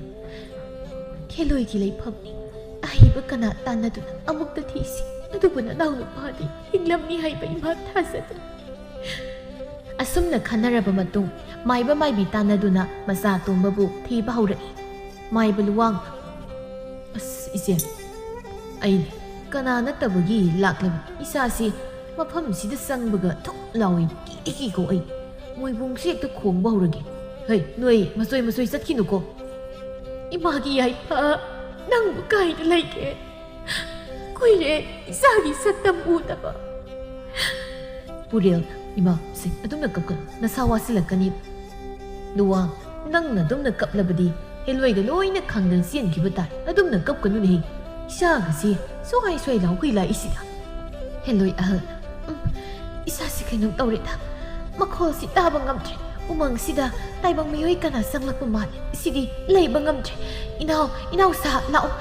ꯍꯦꯂꯣꯏꯒꯤ ꯂꯩꯐꯝꯅꯤ꯫ ꯑꯍꯩꯕ ꯀꯅꯥ ꯇꯥꯟꯅꯗꯨꯅ ꯑꯃꯨꯛꯇ ꯊꯤꯁꯤ꯫ ꯑꯗꯨꯕꯨ ꯅꯅꯥꯎ ꯅꯨꯄꯥꯗꯤ ꯍꯤꯡꯂꯝꯅꯤ ꯍꯥꯏꯕ ꯏꯃꯥ ꯊꯥꯖꯗꯦ꯫ ꯑꯁꯨꯝꯅ ꯈꯟꯅꯔꯕ ꯃꯇꯨꯡ, ꯃꯥꯏꯕ ꯃꯥꯏꯕꯤ ꯇꯥꯟꯅꯗꯨꯅ ꯃꯆꯥ ꯑꯇꯣꯝꯕꯕꯨ ꯊꯤꯕ ꯍꯧꯔꯛꯏ꯫ ꯃꯥꯏꯕ ꯂꯨꯋꯥꯡ, "ꯑꯁ, ꯏꯆꯦ, ꯑꯩꯅꯦ ꯀꯅꯥ ꯅꯠꯇꯕꯒꯤ ꯂꯥꯛꯂꯕ ꯏꯆꯥꯁꯤ ꯃꯐꯝꯁꯤꯗ ꯆꯪꯕꯒ ꯊꯨꯛ ꯂꯥꯎꯏ꯫ ꯀꯤꯗꯤ ꯀꯤꯀꯣ ꯑꯩ꯫ ꯃꯣꯏꯕꯨꯡꯁꯤ ꯍꯦꯛꯇ ꯈꯣꯡꯕ ꯍꯧꯔꯒꯦ꯫ ꯍꯩ, ꯅꯣꯏ ꯃꯆꯣꯏ ꯃꯆꯣꯏ ꯆꯠꯈꯤꯅꯨꯀꯣ꯫" "ꯏꯃꯥꯒꯤ ꯌꯥꯏꯐ, ꯅꯪꯕꯨ ꯀꯥꯏꯗ ꯂꯩꯒꯦ? ꯀꯨꯏꯔꯦ ꯏꯆꯥꯒꯤ ꯁꯛꯇꯝ ꯎꯗꯕ꯫" ꯄꯨꯔꯦꯜ, "ꯏꯃꯥ, ꯁꯦ, ꯑꯗꯨꯝꯅ ꯀꯞꯀꯅꯨ, ꯅꯁꯥ ꯋꯥꯁꯤꯜꯂꯛꯀꯅꯤ꯫" ꯂꯨꯋꯥꯡ, "ꯅꯪꯅ ꯑꯗꯨꯝꯅ ꯀꯞꯂꯕꯗꯤ ꯍꯦꯂꯣꯏꯒ ꯂꯣꯏꯅ ꯈꯪꯗꯅ ꯆꯦꯟꯈꯤꯕ ꯇꯥꯏ꯫ ꯑꯗꯨꯝꯅ ꯀꯞꯀꯅꯨꯅꯦꯍꯦ꯫ ꯏꯆꯥꯒꯁꯤ ꯁ꯭ꯋꯥꯏ ꯁ꯭ꯋꯥꯏ ꯂꯥꯎꯈꯩ ꯂꯥꯛꯏꯁꯤꯗ꯫" ꯍꯦꯂꯣꯏ ꯑꯍꯜ, "ꯎꯝ, ꯏꯁꯥꯁꯤ ꯀꯩꯅꯣꯝ ꯇꯧꯔꯦꯗ꯫ ꯃꯈꯣꯜꯁꯤ ꯇꯥꯕ ꯉꯝꯗ꯭ꯔꯦ꯫ ꯎꯃꯪꯁꯤꯗ ꯇꯥꯏꯕꯪ ꯃꯤꯑꯣꯏ ꯀꯅꯥ ꯆꯪꯂꯛꯄ ꯃꯥꯜꯂꯦ꯫ ꯁꯤꯗꯤ ꯂꯩꯕ ꯉꯝꯗ꯭ꯔꯦ꯫ ꯏꯅꯥꯎ, ꯏꯅꯥꯎꯁꯥ, ꯂꯥꯛꯑꯣ꯫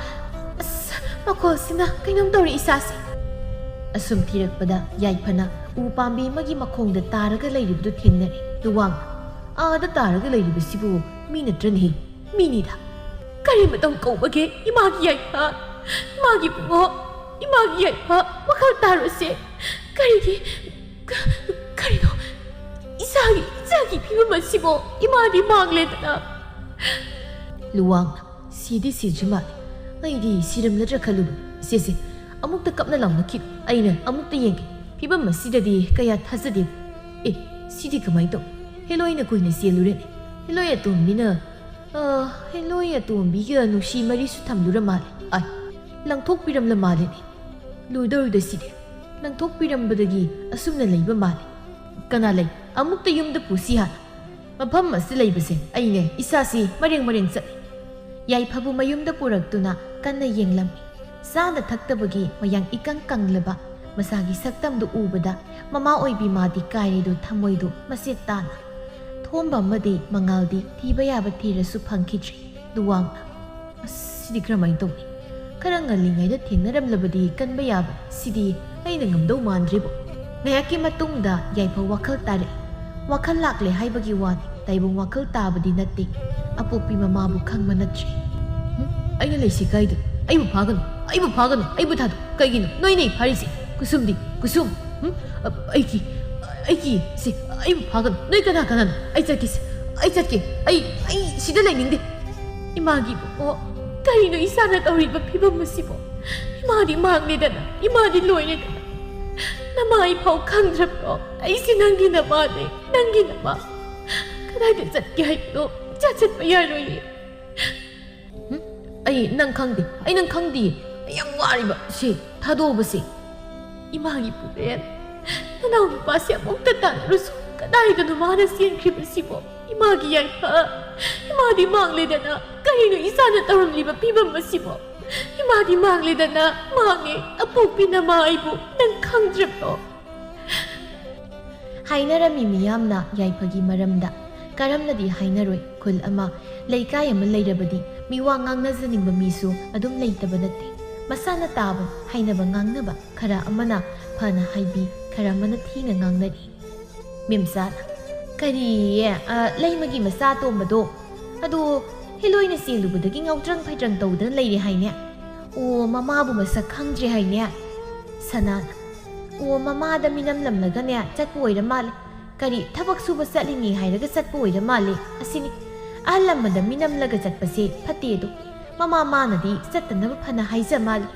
ꯑꯁ, ꯃꯈꯣꯜꯁꯤꯅ ꯀꯩꯅꯣꯝ ꯇꯧꯔꯦ ꯏꯁꯥꯁꯦ꯫" ꯑꯁꯨꯝ ꯊꯤꯔꯛꯄꯗ ꯌꯥꯏꯐꯅ ꯎ ꯄꯥꯝꯕꯤ ꯑꯃꯒꯤ ꯃꯈꯣꯡꯗ ꯇꯥꯔꯒ ꯂꯩꯔꯤꯕꯗꯨ ꯊꯦꯡꯅꯔꯦ꯫ ꯂꯨꯋꯥꯡ, "ꯑꯥꯗ ꯇꯥꯔꯒ ꯂꯩꯔꯤꯕꯁꯤꯕꯨ ꯃꯤ ꯅꯠꯇ꯭ꯔꯅꯦꯍꯦ?" "ꯃꯤꯅꯤꯗ꯫ ꯀꯔꯤ ꯃꯇꯧ ꯀꯧꯕꯒꯦ ꯏꯃꯥꯒꯤ ꯌꯥꯏꯐ? ꯏꯃꯥꯒꯤ ꯕꯨꯡꯉꯣ, ꯏꯃꯥꯒꯤ ꯌꯥꯏꯐ, ꯋꯥꯈꯜ ꯇꯥꯔꯣꯁꯦ꯫ ꯀꯔꯤꯒꯤ, ꯀ-, ꯀꯔꯤꯅꯣ? ꯏꯆꯥꯒꯤ, ꯏꯆꯥꯒꯤ ꯐꯤꯕꯝ ꯑꯁꯤꯕꯣ ꯏꯃꯥꯗꯤ ꯃꯥꯡꯂꯦꯗꯅ꯫" ꯂꯨꯋꯥꯡꯅ, "ꯁꯤꯗꯤ ꯁꯤꯗ꯭ꯔꯤ ꯃꯥꯜꯂꯦ꯫ ꯑꯩꯗꯤ ꯁꯤꯔꯝꯂꯗ꯭ꯔꯥ ꯈꯜꯂꯨꯕ꯫ ꯁꯦ, ꯁꯦ, ꯑꯃꯨꯛꯇ ꯀꯞꯅ ꯂꯥꯎꯅꯈꯤꯅꯨ꯫ ꯑꯩꯅ ꯑꯃꯨꯛꯇ ꯌꯦꯡꯒꯦ꯫ ꯐꯤꯕꯝ ꯑꯁꯤꯗꯗꯤ ꯀꯌꯥ ꯊꯥꯖꯗꯦ꯫ ꯑꯦ, ꯁꯤꯗꯤ ꯀꯃꯥꯏꯅ ꯇꯧ? ꯍꯦꯂꯣꯏꯅ ꯀꯨꯏꯅ ꯆꯦꯜꯂꯨꯔꯦꯅꯦ꯫ ꯍꯦꯂꯣꯏ ꯑꯇꯣꯝꯕꯤꯅ, ꯑ, ꯍꯦꯂꯣꯏ ꯑꯇꯣꯝꯕꯤꯒ ꯅꯨꯡꯁꯤ ꯃꯔꯤꯁꯨ ꯊꯝꯂꯨꯔ ꯃꯥꯜꯂꯦ꯫ ꯑꯥꯏ, ꯂꯪꯊꯣꯛꯄꯤꯔꯝꯂ ꯃꯥꯜꯂꯦꯅꯦ꯫ ꯂꯣꯏꯗꯧꯔꯤꯗ ꯁꯤꯗꯤ꯫ ꯂꯪꯊꯣꯛꯄꯤꯔꯝꯕꯗꯒꯤ ꯑꯁꯨꯝꯅ ꯂꯩꯕ ꯃꯥꯜꯂꯦ꯫ ꯀꯅꯥ ꯂꯩ? ꯑꯃꯨꯛꯇ ꯌꯨꯝꯗ ꯄꯨꯁꯤ ꯍꯥꯟꯅ꯫ ꯃꯐꯝ ꯑꯁꯤꯗ ꯂꯩꯕꯁꯦ ꯑꯩꯅꯦ ꯏꯁꯥꯁꯤ ꯃꯔꯦꯡ ꯃꯔꯦꯡ ꯆꯠꯂꯤ꯫" ꯌꯥꯏꯐꯕꯨ ꯃꯌꯨꯝꯗ ꯄꯨꯔꯛꯇꯨꯅ ꯀꯟꯅ ꯌꯦꯡꯂꯝꯃꯤ꯫ ꯆꯥꯅ ꯊꯛꯇꯕꯒꯤ ꯃꯌꯥꯡ ꯏꯀꯪ ꯀꯪꯂꯕ ꯃꯁꯥꯒꯤ ꯁꯛꯇꯝꯗꯨ ꯎꯕꯗ ꯃꯃꯥ ꯑꯣꯏꯕꯤ ꯃꯥꯗꯤ ꯀꯥꯏꯔꯦꯗꯣ ꯊꯃꯣꯏꯗꯨ ꯃꯆꯦꯠ ꯇꯥꯅ꯫ ꯊꯣꯝꯕ ꯑꯃꯗꯤ ꯃꯉꯥꯜꯗꯤ ꯊꯤꯕ ꯌꯥꯕ ꯊꯤꯔꯁꯨ ꯐꯪꯈꯤꯗ꯭ꯔꯦ꯫ ꯂꯨꯋꯥꯡꯅ, "ꯑꯁ, ꯁꯤꯗꯤ ꯀꯔꯝꯍꯥꯏꯅ ꯇꯧꯅꯤ? ꯈꯔ ꯉꯜꯂꯤꯉꯩꯗ ꯊꯦꯡꯅꯔꯝꯂꯕꯗꯤ ꯀꯟꯕ ꯌꯥꯕ꯫ ꯁꯤꯗꯤ ꯑꯩꯅ ꯉꯝꯗꯧ ꯃꯥꯟꯗ꯭ꯔꯤꯕꯣ꯫" ꯉꯥꯏꯍꯥꯛꯀꯤ ꯃꯇꯨꯡꯗ ꯌꯥꯏꯐ ꯋꯥꯈꯜ ꯇꯥꯔꯛꯏ꯫ ꯋꯥꯈꯜ ꯂꯥꯛꯂꯦ ꯍꯥꯏꯕꯒꯤ ꯋꯥꯅꯤ, ꯇꯥꯏꯕꯪ ꯋꯥꯈꯜ ꯇꯥꯕꯗꯤ ꯅꯠꯇꯦ꯫ ꯑꯄꯣꯛꯄꯤ ꯃꯃꯥꯕꯨ ꯈꯪꯕ ꯅꯠꯇ꯭ꯔꯤ꯫ "ꯍꯨꯝ, ꯑꯩꯅ ꯂꯩꯁꯤ ꯀꯥꯏꯗꯅꯣ? ꯑꯩꯕꯨ ꯐꯥꯒꯅꯨ, ꯑꯩꯕꯨ ꯐꯥꯒꯅꯨ, ꯑꯩꯕꯨ ꯊꯥꯗꯣꯛ꯫ ꯀꯩꯒꯤꯅꯣ ꯅꯣꯏꯅ ꯑꯩ ꯐꯥꯔꯤꯁꯦ? ꯀꯨꯁꯨꯝꯗꯤ, ꯀꯨꯁꯨꯝ, ꯎꯝ? ꯑ, ꯑꯩꯒꯤ, ꯑꯩꯒꯤ, ꯁꯤ, ꯑꯩꯕꯨ ꯐꯥꯒꯅꯨ꯫ ꯅꯣꯏ ꯀꯅꯥ ꯀꯅꯥꯅꯣ? ꯑꯩ ꯆꯠꯀꯦꯁꯦ, ꯑꯩ ꯆꯠꯀꯦ꯫ ꯑꯩ, ꯑꯩ ꯁꯤꯗ ꯂꯩꯅꯤꯡꯗꯦ꯫ ꯏꯃꯥꯒꯤ ꯏꯕꯨꯡꯉꯣ, ꯀꯔꯤꯅꯣ ꯏꯆꯥꯅ ꯇꯧꯔꯤꯕ ꯐꯤꯕꯝ ꯑꯁꯤꯕꯣ? ꯏꯃꯥꯗꯤ ꯃꯥꯡꯂꯦꯗꯅ, ꯏꯃꯥꯗꯤ ꯂꯣꯏꯔꯦꯗꯅ꯫ ꯅꯃꯥ ꯑꯩ ꯐꯥꯎ ꯈꯪꯗ꯭ꯔꯕ꯭ꯔꯣ? ꯑꯩꯁꯦ ꯅꯪꯒꯤ ꯅꯃꯥꯅꯦ, ꯅꯪꯒꯤ ꯅꯃꯥ꯫ ꯀꯗꯥꯏꯗ ꯆꯠꯀꯦ ꯍꯥꯏꯕꯅꯣ? ꯏꯆꯥ ꯆꯠꯄ ꯌꯥꯔꯣꯏꯌꯦ꯫ ꯍꯨꯝ? ꯑꯩ ꯅꯪ ꯈꯪꯗꯦ, ꯑꯩ ꯅꯪ ꯈꯪꯗꯦ꯫ ꯑꯩ ꯌꯥꯝ ꯋꯥꯔꯤꯕ ꯁꯤ ꯊꯥꯗꯣꯛꯎꯕꯁꯦ꯫ ꯏꯃꯥꯒꯤ ꯄꯨꯔꯦꯟ, ꯅꯅꯥꯎ ꯅꯨꯄꯥꯁꯦ ꯑꯃꯨꯛꯇ ꯇꯥꯟꯅꯔꯨꯁꯨ꯫ ꯀꯗꯥꯏꯗꯅꯣ ꯃꯥꯅ ꯆꯦꯟꯈ꯭ꯔꯤꯕꯁꯤꯕꯣ? ꯏꯃꯥꯒꯤ ꯌꯥꯏꯐ, ꯏꯃꯥꯗꯤ ꯃꯥꯡꯂꯦꯗꯅ꯫ ꯀꯔꯤꯅꯣ ꯏꯆꯥꯅ ꯇꯧꯔꯝꯂꯤꯕ ꯐꯤꯕꯝ ꯑꯁꯤꯕꯣ? ꯏꯃꯥꯗꯤ ꯃꯥꯡꯂꯦꯗꯅ, ꯃꯥꯡꯉꯦ꯫ ꯑꯄꯣꯛꯄꯤ ꯅꯃꯥ ꯑꯩꯕꯨ ꯅꯪ ꯈꯪꯗ꯭ꯔꯕ꯭ꯔꯣ? ꯍꯥꯏꯅꯔꯝꯃꯤ ꯃꯤꯌꯥꯝꯅ ꯌꯥꯏꯐꯒꯤ ꯃꯔꯝꯗ꯫ ꯀꯔꯝꯅꯗꯤ ꯍꯥꯏꯅꯔꯣꯏ? ꯈꯨꯜ ꯑꯃ, ꯂꯩꯀꯥꯏ ꯑꯃ ꯂꯩꯔꯕꯗꯤ ꯃꯤꯋꯥ ꯉꯥꯡꯅꯖꯅꯤꯡꯕ ꯃꯤꯁꯨ ꯑꯗꯨꯝ ꯂꯩꯇꯕ ꯅꯠꯇꯦ꯫ ꯃꯁꯥꯅ ꯇꯥꯕ, ꯍꯩꯅꯕ ꯉꯥꯡꯅꯕ, ꯈꯔ ꯑꯃꯅ ꯐꯅ ꯍꯥꯏꯕꯤ, ꯈꯔ ꯑꯃꯅ ꯊꯤꯅ ꯉꯥꯡꯅꯔꯤ꯫ ꯃꯦꯝꯆꯥꯅ, "ꯀꯔꯤꯌꯦ? ꯑ, ꯂꯩꯃꯒꯤ ꯃꯆꯥ ꯑꯇꯣꯝꯕꯗꯣ? ꯑꯗꯣ ꯍꯦꯂꯣꯏꯅ ꯆꯦꯜꯂꯨꯕꯗꯒꯤ ꯉꯥꯎꯇ꯭ꯔꯪ ꯐꯩꯇ꯭ꯔꯪ ꯇꯧꯗꯅ ꯂꯩꯔꯦ ꯍꯥꯏꯅꯦ? ꯑꯣ, ꯃꯃꯥꯕꯨ ꯃꯁꯛ ꯈꯪꯗ꯭ꯔꯦ ꯍꯥꯏꯅꯦ?" ꯁꯅꯥꯅ, "ꯑꯣ, ꯃꯃꯥꯗ ꯃꯤꯅꯝꯂꯝꯂꯒꯅꯦ ꯆꯠꯄ ꯑꯣꯏꯔ ꯃꯥꯜꯂꯦ꯫ ꯀꯔꯤ ꯊꯕꯛ ꯁꯨꯕ ꯆꯠꯂꯤꯅꯤ ꯍꯥꯏꯔꯒ ꯆꯠꯄ ꯑꯣꯏꯔ ꯃꯥꯜꯂꯦ꯫ ꯑꯁꯤꯅꯤ, ꯑꯍꯜ ꯂꯃꯟꯗ ꯃꯤꯅꯝꯂꯒ ꯆꯠꯄꯁꯦ ꯐꯠꯇꯦ ꯑꯗꯣ꯫ ꯃꯃꯥ ꯃꯥꯅꯗꯤ ꯆꯠꯇꯅꯕ ꯐꯅ ꯍꯥꯏꯖ ꯃꯥꯜꯂꯤ꯫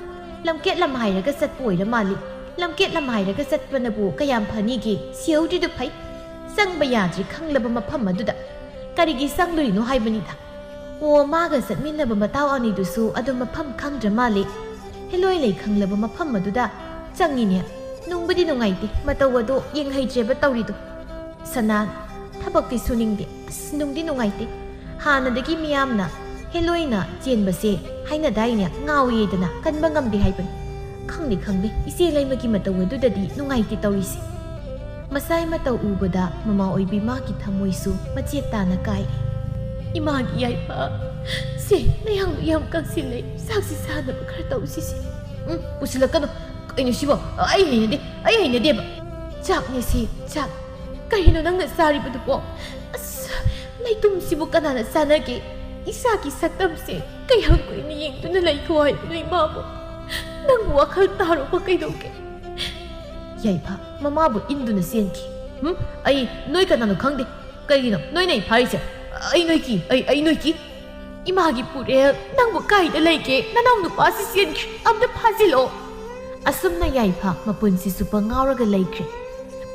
ꯂꯝꯀꯦꯠ ꯂꯝ ꯍꯥꯏꯔꯒ ꯆꯠꯄ ꯑꯣꯏꯔ ꯃꯥꯜꯂꯤ꯫ ꯂꯝꯀꯦꯠ ꯂꯝ ꯍꯥꯏꯔꯒ ꯆꯠꯄꯅꯕꯨ ꯀꯌꯥꯝ ꯐꯅꯤꯒꯦ? ꯁꯤꯍꯧꯗ꯭ꯔꯤꯗꯨ ꯐꯩ꯫ ꯆꯪꯕ ꯌꯥꯗ꯭ꯔꯤ ꯈꯪꯂꯕ ꯃꯐꯝ ꯑꯗꯨꯗ ꯀꯔꯤꯒꯤ ꯆꯪꯂꯨꯔꯤꯅꯣ ꯍꯥꯏꯕꯅꯤꯗ꯫ ꯑꯣ, ꯃꯥꯒ ꯆꯠꯃꯤꯟꯅꯕ ꯃꯇꯥꯎ ꯑꯅꯤꯗꯨꯁꯨ ꯑꯗꯨꯝ ꯃꯐꯝ ꯈꯪꯗ꯭ꯔ ꯃꯥꯜꯂꯤ꯫ ꯍꯦꯂꯣꯏ ꯂꯩ ꯈꯪꯂꯕ ꯃꯐꯝ ꯑꯗꯨꯗ ꯆꯪꯉꯤꯅꯦ꯫ ꯅꯨꯡꯕꯨꯗꯤ ꯅꯨꯡꯉꯥꯏꯇꯦ, ꯃꯇꯧ ꯑꯗꯣ ꯌꯦꯡꯍꯩꯗ꯭ꯔꯦꯕ ꯇꯧꯔꯤꯗꯣ꯫" ꯁꯅꯥ, "ꯊꯕꯛꯇꯤ ꯁꯨꯅꯤꯡꯗꯦ꯫ ꯑꯁ, ꯅꯨꯡꯗꯤ ꯅꯨꯡꯉꯥꯏꯇꯦ꯫ ꯍꯥꯟꯅꯗꯒꯤ ꯃꯤꯌꯥꯝꯅ ꯍꯦꯂꯣꯏꯅ ꯆꯦꯟꯕꯁꯦ ꯍꯥꯏꯅꯗꯥꯏꯅꯦ, ꯉꯥꯎꯏꯌꯦꯗꯅ ꯀꯟꯕ ꯉꯝꯗꯦ ꯍꯥꯏꯕꯅꯤ꯫ ꯈꯪꯗꯦ, ꯈꯪꯗꯦ, ꯏꯆꯦ ꯂꯩꯃꯒꯤ ꯃꯇꯧ ꯑꯗꯨꯗꯗꯤ ꯅꯨꯡꯉꯥꯏꯇꯦ ꯇꯧꯔꯤꯁꯦ꯫" ꯃꯆꯥꯏ ꯃꯇꯧ ꯎꯕꯗ ꯃꯃꯥ ꯑꯣꯏꯕꯤ ꯃꯥꯒꯤ ꯊꯃꯣꯏꯁꯨ ꯃꯆꯦꯠ ꯇꯥꯅ ꯀꯥꯏꯔꯦ꯫ "ꯏꯃꯥꯒꯤ ꯌꯥꯏꯐ, ꯁꯦ, ꯅꯌꯥꯡꯗꯣ ꯌꯥꯝ ꯀꯪꯁꯤꯜꯂꯦ, ꯆꯥꯛꯁꯤ ꯆꯥꯅꯕ ꯈꯔ ꯇꯧꯁꯤꯁꯦ꯫" "ꯎꯝ, ꯄꯨꯁꯤꯜꯂꯛꯀꯅꯨ꯫ ꯀꯩꯅꯣ ꯁꯤꯕꯣ? ꯑꯩ ꯍꯩꯅꯗꯦ, ꯑꯩ ꯍꯩꯅꯗꯦꯕ꯫" "ꯆꯥꯛꯅꯦ ꯁꯤ, ꯆꯥꯛ꯫ ꯀꯔꯤꯅꯣ ꯅꯪꯅ ꯆꯥꯔꯤꯕꯗꯨꯕꯣ? ꯑꯁ, ꯂꯩꯇꯨꯝꯁꯤꯕꯨ ꯀꯅꯥꯅ ꯆꯥꯅꯒꯦ? ꯏꯆꯥꯒꯤ ꯁꯛꯇꯝꯁꯦ ꯀꯩꯍꯪ ꯀꯨꯏꯅ ꯌꯦꯡꯗꯨꯅ ꯂꯩꯈꯣ ꯍꯥꯏꯕꯅꯣ ꯏꯃꯥꯕꯨ? ꯅꯪꯕꯨ ꯋꯥꯈꯜ ꯇꯥꯔꯨꯕ ꯀꯩꯗꯧꯒꯦ? ꯌꯥꯏꯐ ꯃꯃꯥꯕꯨ ꯏꯟꯗꯨꯅ ꯆꯦꯟꯈꯤ꯫ "ꯍꯨꯝ? ꯑꯩ ꯅꯣꯏ ꯀꯅꯥꯅꯣ ꯈꯪꯗꯦ꯫ ꯀꯩꯒꯤꯅꯣ ꯅꯣꯏꯅ ꯑꯩ ꯐꯥꯔꯤꯁꯦ? ꯑꯩ ꯅꯣꯏ ꯀꯤ, ꯑꯩ, ꯑꯩ ꯅꯣꯏ ꯀꯤ꯫ ꯏꯃꯥꯒꯤ ꯄꯨꯔꯦꯜ, ꯅꯪꯕꯨ ꯀꯥꯏꯗ ꯂꯩꯒꯦ? ꯅꯅꯥꯎ ꯅꯨꯄꯥꯁꯤ ꯆꯦꯟꯈ꯭ꯔꯦ꯫ ꯑꯝꯇ ꯐꯥꯖꯤꯜꯂꯛꯑꯣ꯫" ꯑꯁꯨꯝꯅ ꯌꯥꯏꯐ ꯃꯄꯨꯟꯁꯤ ꯆꯨꯞꯄ ꯉꯥꯎꯔꯒ ꯂꯩꯈ꯭ꯔꯦ꯫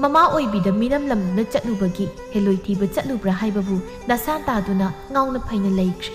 ꯃꯃꯥ ꯑꯣꯏꯕꯤꯗ ꯃꯤꯔꯝ ꯂꯝꯗ ꯆꯠꯂꯨꯕꯒꯤ ꯍꯦꯂꯣꯏ ꯊꯤꯕ ꯆꯠꯂꯨꯕ꯭ꯔꯥ ꯍꯥꯏꯕꯕꯨ ꯗꯁꯥ ꯇꯥꯗꯨꯅ ꯉꯥꯎꯅ ꯐꯩꯅ ꯂꯩꯈ꯭ꯔꯦ꯫